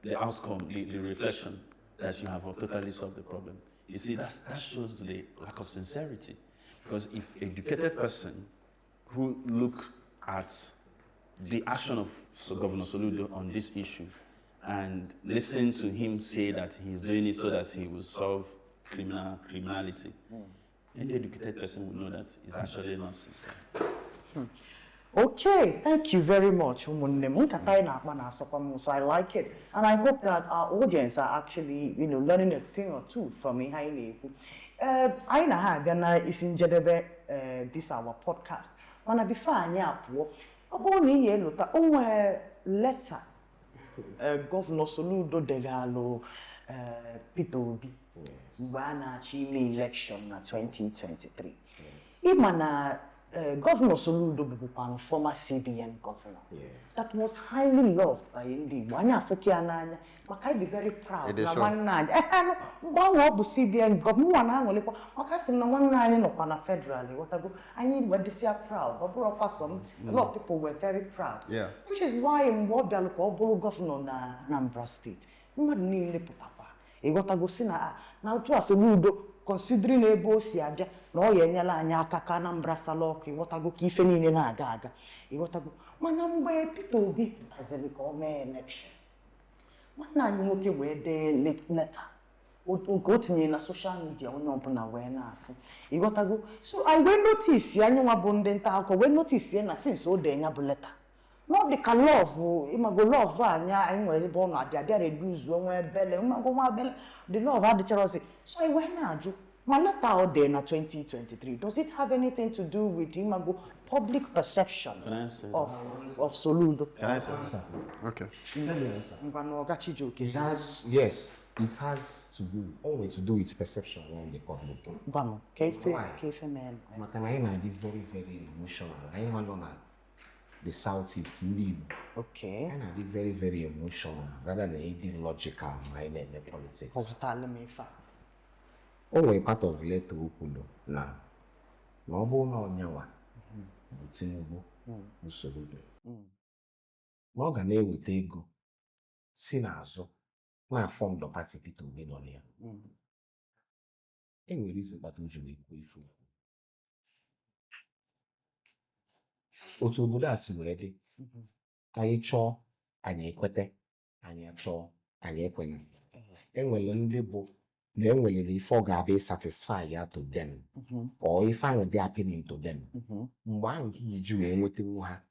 the outcome, the reflection, that you have totally solved the problem. You see, that shows the lack of sincerity. Because if an educated person who look at the action of Governor Soludo on this issue and listen to him say that he's doing it so that he will solve criminality, any educated person will know that it's actually not sincere. Okay, thank you very much. So I like it. And I hope that our audience are actually, learning a thing or two from ihe anyị na ha abịa na isi njedebe this our podcast. Mana before anyị apụọ, ọ bụrụ na ihe elota, o nwee leta Governor Soludo degalụ Peter Obi mgbe a na-achọ ime election na 2023. Ịma na Governor Soludo bụbụkwanụ former CBN governor that was highly loved by ndị Igbo. Anyị afụka ya n'anya maka anyị dị very proud It is na so. nwanne anyị. Ehe, nụ, mgbe ahụ ọ bụ CBN governor, mụnwa na-aṅụrịkwa maka sị m na nwanne anyị nọkwa na federal, ịghọtago? Anyị wedịsịa proud. Ọ bụrụkwa sọ m, a lot of people were very proud, which is why mgbe ọ bịalụ ka ọ bụrụ governor na Anambra State, mmadụ niile pụtakwa, ịghọtago, si na otu a Soludo, considering ebe o si abịa, na ọ ya enyela anyị aka ka Anambra sala ọkụ, ịghọtago, ka ife niile na-aga aga, ịghọtago? Mana mgbe Peter Obi pụtaziri ka ọ mee election, nwanne anyị nwoke wee dee leta nke o tinyere na social media, onye ọbụla wee na-afụ, ịghọtago? So anyị wee notice, anyị nwa bụ ndị nta akụkọ wee notice na since o dee ya bụ leta, na ọ dị ka love, ịmago, love anyị anyị nwere ebe ọ na-abịa bịa reduce nwa ebele, ịmago, nwa ebele, the love adịcharọzi. So anyị wee na-ajụ ma leta ọ dee na 2023, does it have anything to do with, ịmago, public perception Can I say of Soludo? Can I say? Okay. Ngwanụ, Ọga Chijioke. It has, yes, it has to do, only to do with perception in the public. Gwanụ ka ife Why? ka ife mee. Maka na anyị na-adị very very emotional. Anyị nwa nọ na the Southeast, ndị Igbo. Anyị na-adị very very emotional rather than ịdị logical ma anyị na-eme politics. Kọpụtalụ m ife a. O nwere part of letter o kwuru na ọ bụrụ na ọnyanwa bụ Tinubu bụ Soludo, na ọ ga na-eweta ego si n'azụ na-afọndụ party Peter Obi nọ na ya. E nwere izu kpata o ji wee kwuo ife okwu. Otu obodo a si wee dị, anyị chọọ anyị ekwete, anyị achọọ anyị ekwenye. Enwere ndị bụ na enwelere ife ọ ga-abịa satisfy ya to them or ife ahụ dị appealing to them, mgbe ahụ ka iji wee nwetanwu ha,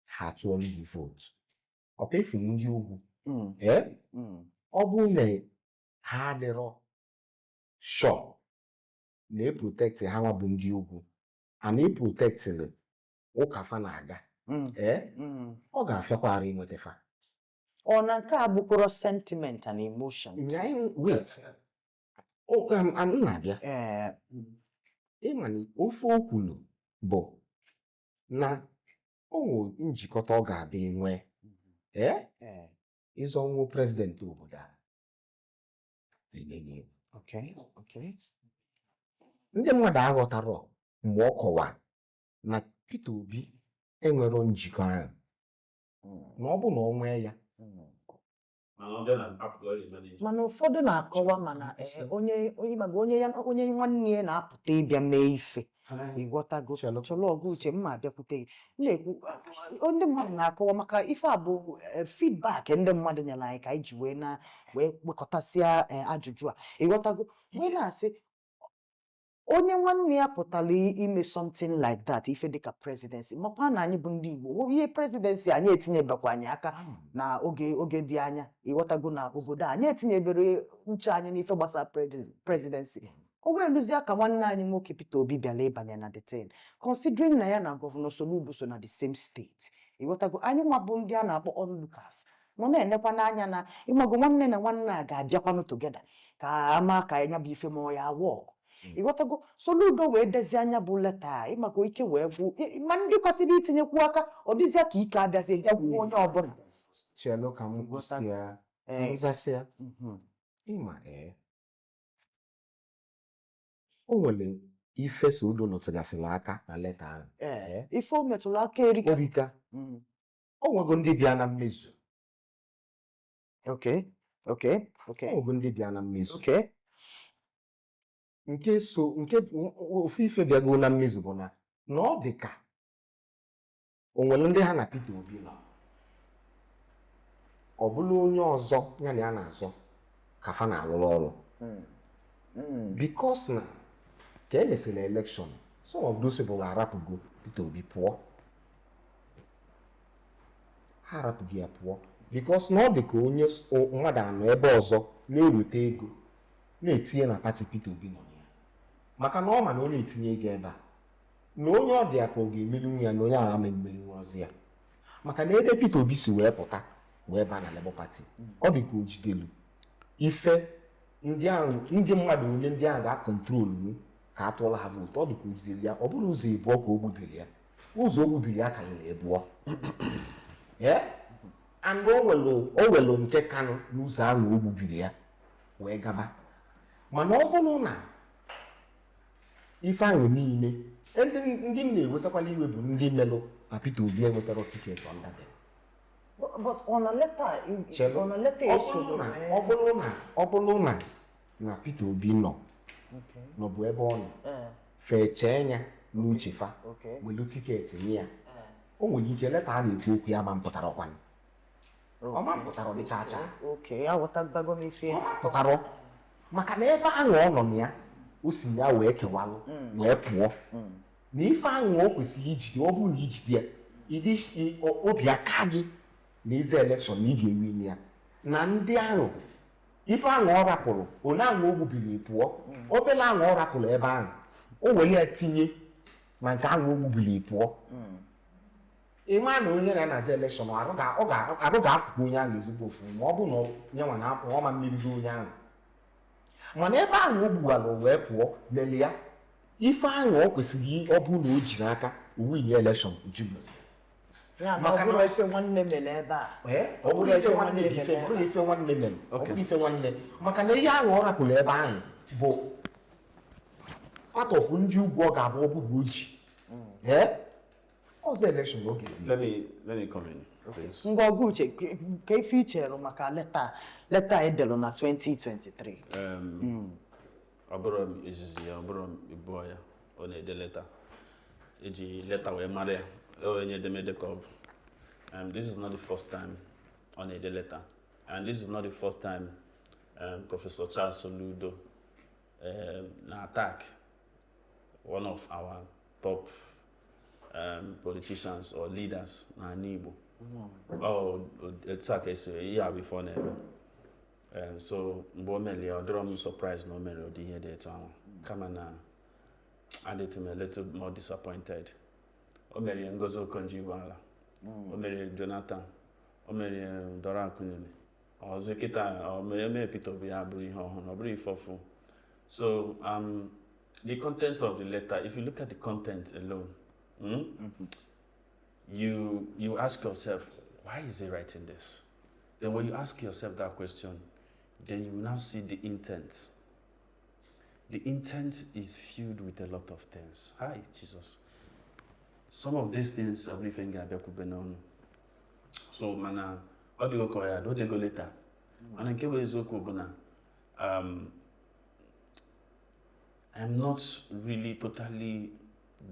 ha tụọrọ gị vote. Ọkwa efu ndị ugwu, ee, ọ bụrụ na ha adịrọ sure na e protect ha nwa bụ ndị ugwu a na e protectịrị ụka fa na-aga, ee, ọ ga-afịakwa arụ inweta fa. Ọ na nke a bụkwara sentiment and emotion? Wait. M na-abịa. Ịma na ofe o kwuru bụ na o nwere njikọta ọ ga-abịa enwe, ee, ịzọ nwa president obodo a na-enye. Ndị mmadụ aghọtarọ mgbe ọ kọwa na Peter Obi enwero njikọ ahụ, na ọ bụ na ọ nwee ya. Mana ọ bịa na APGA, ọ ga-eme. Mana ụfọdụ na-akọwa, mana ee, onye maka onye ya, onye nwanne ya na-apụta ịbịa mee ife, ịghọtago? Chelụ. Chọrọ ọgụ uche mma abịakwute gị. M na-ekwu, ndị mmadụ na-akọwa maka ife a bụ feedback ndị mmadụ nyere anyị ka anyị ji wee na wee wekọtasịa ajụjụ a, ịghọtago? Wee na-asị onye nwanne ya pụtara ime something like that, ife dịka presidency, makwa na anyị bụ ndị Igbo nwere ihe presidency, anyị etinyebekwa anyị aka na oge dị anya, ịghọtago, na obodo a anyị etinyebere uche anyị n'ife gbasara presidency. O wee lụzie ka nwanne anyị nwoke Peter Obi bịara ịbanye na the thing, considering na ya na Governor Soludo so na the same state, ịghọtago? Anyị nwa bụ ndị a na-akpọ onlookers nọ na-enekwa n'anya na, ịmago, nwanne na nwanne a ga-abịakwanụ together ka ama ka ya bụ ife ma ọ ya work, ịghọtago? Soludo wee dezie anya bụ leta a, ịmaka ike wee gwụ ma ndị kwesịrị itinyekwu aka, ọ dịzịa ka ike abịazi bịa gwuo onye ọbụla. Chelụ ka m kwụsịa. Nzasịa. Ịma, ee, o nwere ife Soludo nọtụgasịrị aka na leta ahụ. Ee, ife o metụrụ aka erika. Erika. O nwego ndị bịa na mmezu. O nwego ndị bịa na mmezu. Nke so nke ofu ife bịago na mmezu bụ na ọ dị ka o nwere ndị ha na Peter Obi nọ, ọ bụrụ onye ọzọ ya na ya na-azọ ka fa na-alụrụ ọrụ, because na ka e mesịrị election, some of those people arapụgo Peter Obi pụọ. Ha arapụghị ya pụọ because na ọ dị ka onye mmadụ anọ ebe ọzọ na-eweta ego na-etinye na party Peter Obi nọ na ya, maka na ọ ma na ọ na-etinye ego ebe a, na onye ọ dị ya ka ọ ga-emerinwu ya, na onye ahụ ama emerinwu ọzọ ya, maka na ebe Peter Obi si wee pụta wee baa na Labour Party, ọ dị ka o jidelu ife ndị ahụ, ndị mmadụ, onye ndị ahụ ga-acontrolu. Ka a tụọla ha vote, ọ dị ka o jidere ya. Ọ bụrụ ụzọ ịbụọ ka o gbubiri ya, ụzọ o gbubiri ya karịrị ịbụọ. Ee, and o nwelu nke kanụ n'ụzọ ahụ o gbubiri ya wee gaba. Mana ọ bụrụ na ife ahụ niile, ndị m na-ewesakwala iwe bụ ndị melụ na Peter Obi enwetara ticket under them. But ọ na leta Chelu. ọ na leta Ọ esoro bụrụ na ọ bụrụ na ọ bụrụ na Peter Obi nọ nọbụ ebe ọ nọ, fechee ya n'uche fa, welu ticket nye ya, o nwere ike leta a na-ekwu okwu ya ma mpụtara ọkwanụ ọma mpụtara ọ dị chaa chaa. Okay, aghọtabago m ife. Ọma pụtara, maka na ebe ahụ ọ nọ na ya, o si ya wee kewalụ wee pụọ na ife ahụ o kwesịrị ijide. Ọ bụrụ na ijide ya, ịdị obi aka gị na ize election na ị ga-ewin ya na ndị ahụ. Ife ahụ ọ rapụrụ, onye ahụ o gbubiri pụọ, obere ahụ ọ rapụrụ ebe ahụ, o were ya tinye na nke ahụ o gbubiri pụọ. Ị ma na onye na-anazi election, arụ ga-afụkwa onye ahụ ezigbo ofu ma ọ bụ na ya nwa na-apụ ọma mmerigo onye ahụ. Mana ebe ahụ o gbuwara wee pụọ lele ya, ife ahụ ọ kwesịrị, ọ bụ na o ji n'aka o win election, o jigozi. Ya na ọ Maka bụrụ ife nwanne mere ebe a. Ọ bụrụ ife nwanne bụ ife, ọ bụrụ ife nwanne mere, ọ bụrụ ife nwanne, maka na ihe ahụ ọ rapụrụ ebe ahụ bụ part of ndị ugwu ọ ga-abụ ọ bụ na o ji ee ọzọ election ọ ga-ebi. Let me come in, please. Ngwa ọgụ uche ka ife i chere maka leta edelu na 2023. Ọ bụrụ m izizi ya, ọ bụrụ m ịbụọ ya ọ na-ede leta, eji leta wee mara ya, onye edemede ka ọ bụ. This is not the first time ọ na-ede leta, and this is not the first time Professor Charles Soludo na attack one of our top politicians or leaders n'ala Igbo. Ọ etu a ka esi ihe a bụ ife ọ na-eme. So mgbe o mere ya, ọ dịrọ m surprise na o mere ụdị ihe dị etu ahụ, kama na adịtụ m a little more disappointed. O mere ya Ngozi Okonjo-Iweala, o mere ya Jonathan, o mere ya Dora Akunyili, ọzọ kịta o mere eme Peter Obi. Ya bụrụ ihe ọhụrụ, ọ bụrụ ife ọfụ. So the contents of the letter, if you look at the content alone, you ask yourself, why is he writing this? Then when you ask yourself that question, then you will now see the intent. The intent is filled with a lot of things. Hi, Jesus. Some of these things, everything ga-abịakwube n'ọnụ. So mana ọ dịgo ka ọ ya o dego leta. Mana nke bụ eziokwu bụ na I'm not really totally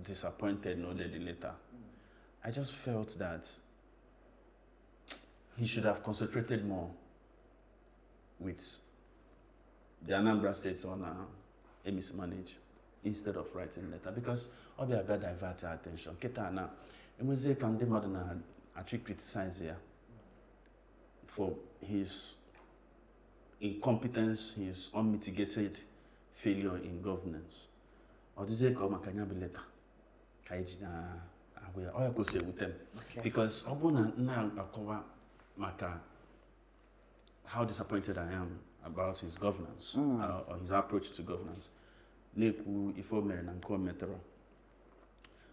disappointed no the letter. I just felt that he should have concentrated more with the Anambra State on mismanage instead of writing letter, because ọ bịa bịa divert our attention. Kịta na enwezie ka ndị mmadụ na-achọ criticize ya for his incompetence, his unmitigated failure in governance. Ọ dịzie ka ọ maka ya bụ leta ka anyị ji na-agwa ya. Ọ ya kwụsị ewute m, because ọ bụrụ na nna akọwa maka how disappointed I am about his governance or his approach to governance, na-ekwu ife o mere na nke o metọrọ,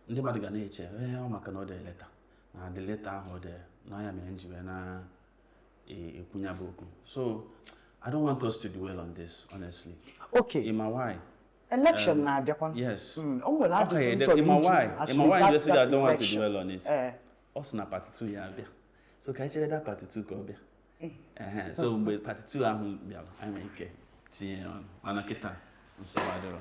ndị mmadụ ga na-eche, ee, ọ maka na ọ dere leta, na the leta ahụ ọ dere na ya mere m ji wee na-ekwu ya bụ okwu. So I don't want us to dwell on this, honestly. Ịma why? Election na-abịakwa. Yes. O nwere ajụjụ m chọrọ Ịma ịjụ why? as Ịma why regards just say I that don't want to election. dwell on it? Eh. Ọ sị na party 2 ya abịa, so ka anyị chere that party 2 ka ọ bịa. Ehe, so mgbe party 2 ahụ bịara, anyị nwere ike tinye ya ọnụ, mana kịta nsogbu adịrọ.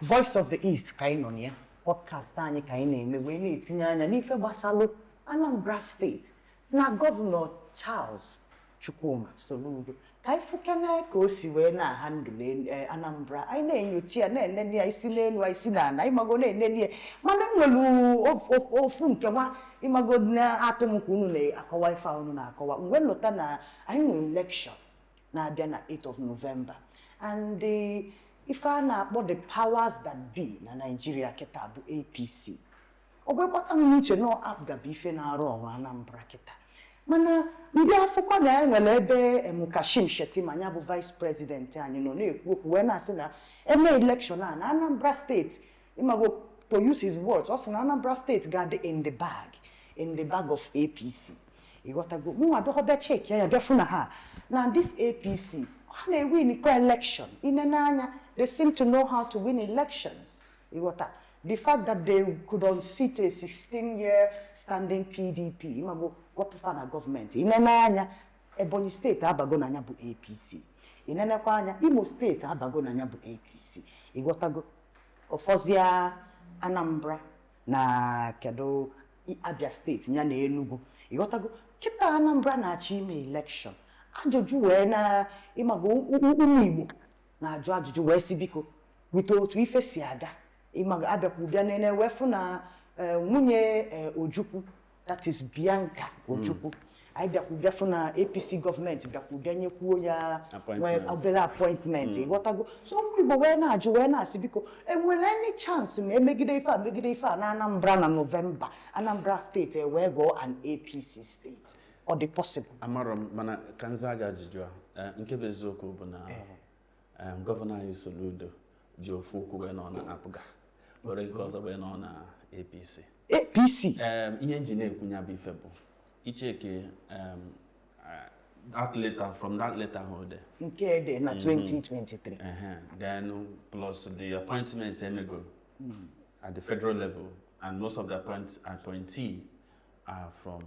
Voice of the East ka anyị nọ na ya, podcast anyị ka anyị na-eme wee na-etinye anya n'ife gbasalụ Anambra Steeti na Gọvanọ Charles Chukwuma Soludo, ka anyị fụkene ka o si wee na-ahandle Anambra. Anyị na-enyocha ya, na-enene ya isi n'elu, isi n'ala, ịmago na-enene ya. Mana enwere ofu nke nwa ịmago na-atụ m ka unu na-akọwa ife a unu na-akọwa mgbe lụta na anyị nwere election na-abịa na 8 of November, and ife a na-akpọ the powers that be na Nigeria kịta bụ APC. Ọ bụ ịgbata m n'uche na APGA bụ ife na-arụ ọrụ Anambra kịta. Mana ndị afụkwa na ya nwere ebe em Kashim Shettima, ya bụ vice president anyị, nọ na-ekwu okwu wee na-asị na eme election a na Anambra Steeti, ịmago, to use his words, ọ sị na Anambra Steeti ga-adị in the bag, in the bag of APC. Ịghọtago? Mụnwa bịakwa bịa check ya, bịa fụ na ha na this APC ha na-ewin kwa election. Inene anya, they seem to know how to win elections. Ịghọta? The fact that they could unseat a 16-year standing PDP, ịmago, wepụfa na gọọmenti. Inene anya, Ebonyi Steeti abago na ya bụ APC. Inenekwa anya, Imo Steeti abago na ya bụ APC. Ịghọtago? Ụfọzịa Anambra na kedu Abia Steeti ya na Enugu. Ịghọtago? Kịta Anambra na-achọ ime election, ajụjụ wee na, ịmago, ụmụ Igbo na-ajụ ajụjụ wee sị, biko, wite otu ife si aga, ịmago, abịakwa bịa nene wee fụ na nwunye Ojukwu, that is Bianca Ojukwu, anyị bịakwa bịa fụ na APC gọọmenti bịakwa bịa nyekwuo ya nwee Appointment. obere appointment. Ịghọtago? So ụmụ Igbo wee na-ajụ wee na-asị, biko, enwere any chance ma emegide ife a, megide ife a na Anambra na Novemba, Anambra Steeti ewee gụọ an APC steeti? Ọ dị possible? Amarọ m, mana ka m zaa gị ajụjụ a. Nke bụ eziokwu bụ na gọvanọ anyị Soludo ji ofu ụkwụ wee nọ na APGA, were nke ọzọ wee nọ na APC. APC. Ihe nji na-ekwu ya bụ ife bụ icheke that letter, from that letter ahụ dị nke dị na 2023. Then plus the appointment emego at the federal level, and most of the appointee are from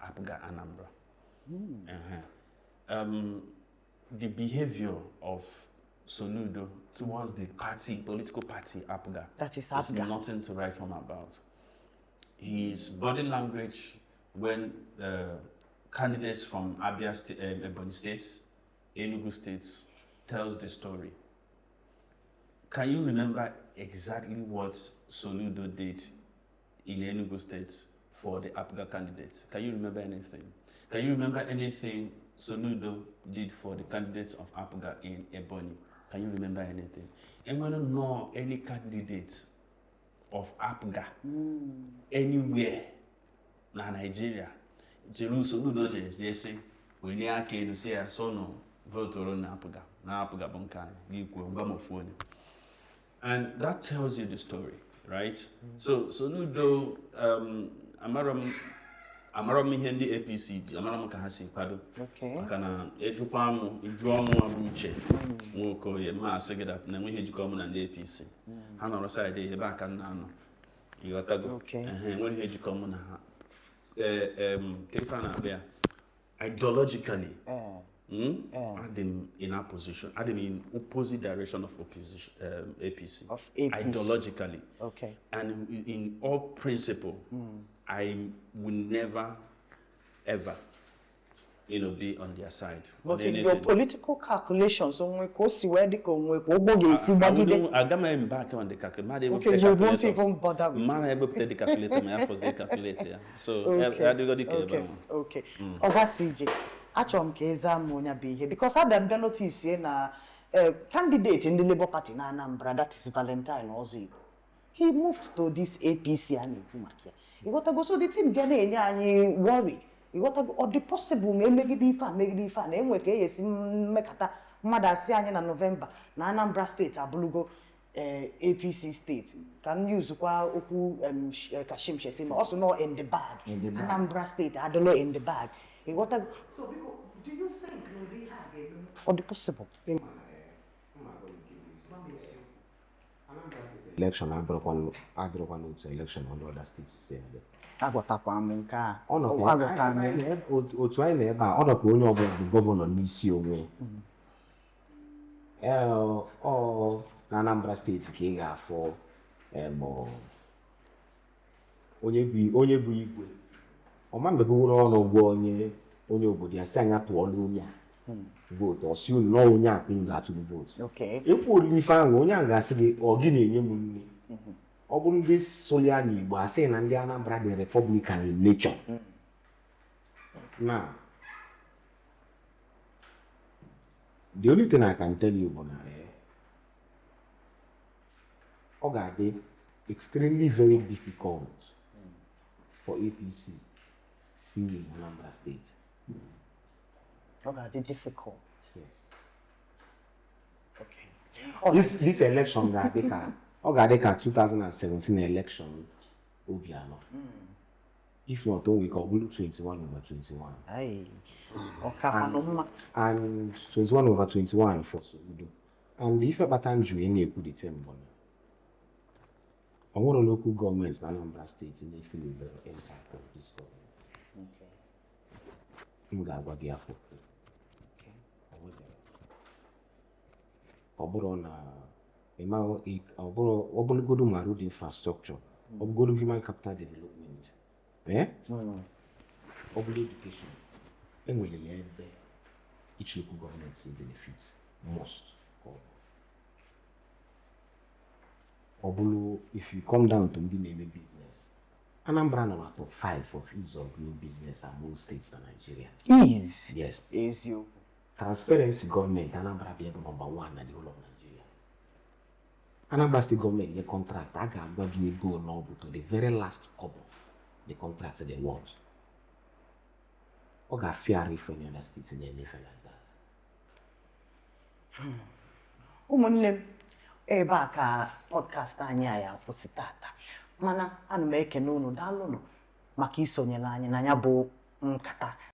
APGA Anambra. The behavior of Soludo towards the party, political party APGA, That is is APGA. Nothing to write home about. His body language when candidates from Abia State, Ebonyi States, Enugu States tells the story. Can you remember exactly what Soludo did in Enugu State for the APGA candidates? Can you remember anything? Can you remember anything Soludo did for the candidates of APGA in Ebonyi? Can you remember anything? Anyone know any candidates of APGA anywhere na Nigeria jere Soludo jere sị welie aka elu sị ya sọnụ voturu na APGA, na APGA bụ nke anyị, gị kwuo gwa m ofu onye? And that tells you the story, right? So Soludo, amarọ m ihe ndị APC ji, amarọ m ka ha si kwado. Maka na ejukwa m jụọ m bụ Uche Nwokoye, ma asị gị that na enweghị ejikọ mụ na ndị APC. Ha nọrọ side ebe a ka m na-anọ. Ịghọtago? Okay. Ehe, enweghị ihe ejikọ mụ na ha. Kedu ife a na-akpọ ya? Ideologically, Adị m in opposition. Adị m in opposite direction of opposition, APC. Of APC. Ideologically. And in all principle, I will never, ever be on their side. On But in your anything. political calculations, onwe ka o si wee dị ka onwe ka ụgbọ ga-esi gbagide. Aga m embark on the calculator. Okay, you won't even bother with it. Mara ewepụta the calculator ma ya fọzie calculate ya. So, adịgodi ka ebe ahụ. Okay. Ọga CJ, achọrọ m ka ị zaa m onye bụ ihe, because abịa m bịa notice na candidate ndị Labour Party na Anambra, that is Valentine Ozigbo, he moved to this APC a na-ekwu maka ya. Ịghọtago? So the thing bịa na-enye anyị worry. Ịghọtago? Ọ dị possible ma emegide ife a, megide ife a, na enwe ka e esi mmekata mmadụ asị anyị na Novemba na Anambra Steeti abụrụgo APC steeti? Ka m yuzukwa okwu Kashim Shettima, ọ sị nọ in the bag. In the bag. Anambra Steeti adịlo in the bag. Ịghọtago? So biko, do you think na ụdị ihe a ga-eme, ọ dị possible? Election adịrọkwa n'otu election on other states si eme. Agwọtakwa m nke a. Ọ nọ ka Agwọta m ya. otu anyị nọ ebe a, ọ nọ ka onye ọbụla bụ gọvanọ n'isi onwe ya. Ee, ọ na Anambra Steeti ka ị ga-afụ onye bụ igwe ọma mbebeworo ọnụ gwa onye obodo ya si anya tụọla onye a vootu, ọ sị unu nọọ onye a ka unu ga-atụrụ vootu. Ekwu olili ife ahụ, onye ahụ ga-asị gị, ọ gị na-enye m nri. Ọ bụrụ ndị sụrụ ya n'Igbo, asị na ndị Anambra dị republican in nature. Now, the only thing I can tell you bụ na ọ ga-adị extremely very difficult for APC In Anambra State. Ọ ga-adị difficult. Yes. Okay. This election ga-adị ka ọ ga-adị ka 2017 election Obianọ. If not, o nwere ka ọ bụrụ 21 over 21. Ai, ọ kakwanụ mma. And 21 over 21 for Soludo. And ife kpata m ji wee na-ekwu the thing bụ na ọ nwere local government na Anambra State na-efeel the impact of this government. M ga-agwa gị afọ. Ọ nwebere. Ọ bụrụ na ịma, ọ bụrụ, ọ bụrụgodu ma road infrastructure, ọ bụgodu human capital development, ọ bụrụ education, enwere ya ebe each local government si benefit most. Ọ bụrụ if you come down to ndị na-eme business, Anambra nọ na top 5 of ease of doing business among states na Nigeria. Ease. Yes. Eziokwu. Transparency gọọmenti Anambra bịa bụ number 1 na the whole of Nigeria. Anambra State gọọmenti nye contract, a ga-agwa gị ego ole ọ bụ to the very last kobo the contract they want. Ọ ga-afịa arụ ife any other state na-eme ife like that. Ụmụnne m, ebe a ka podcast anyị a ya akwụsị tata, mana ana m ekene unu. Daalụnụ maka isonyere anyị na ya bụ nkata.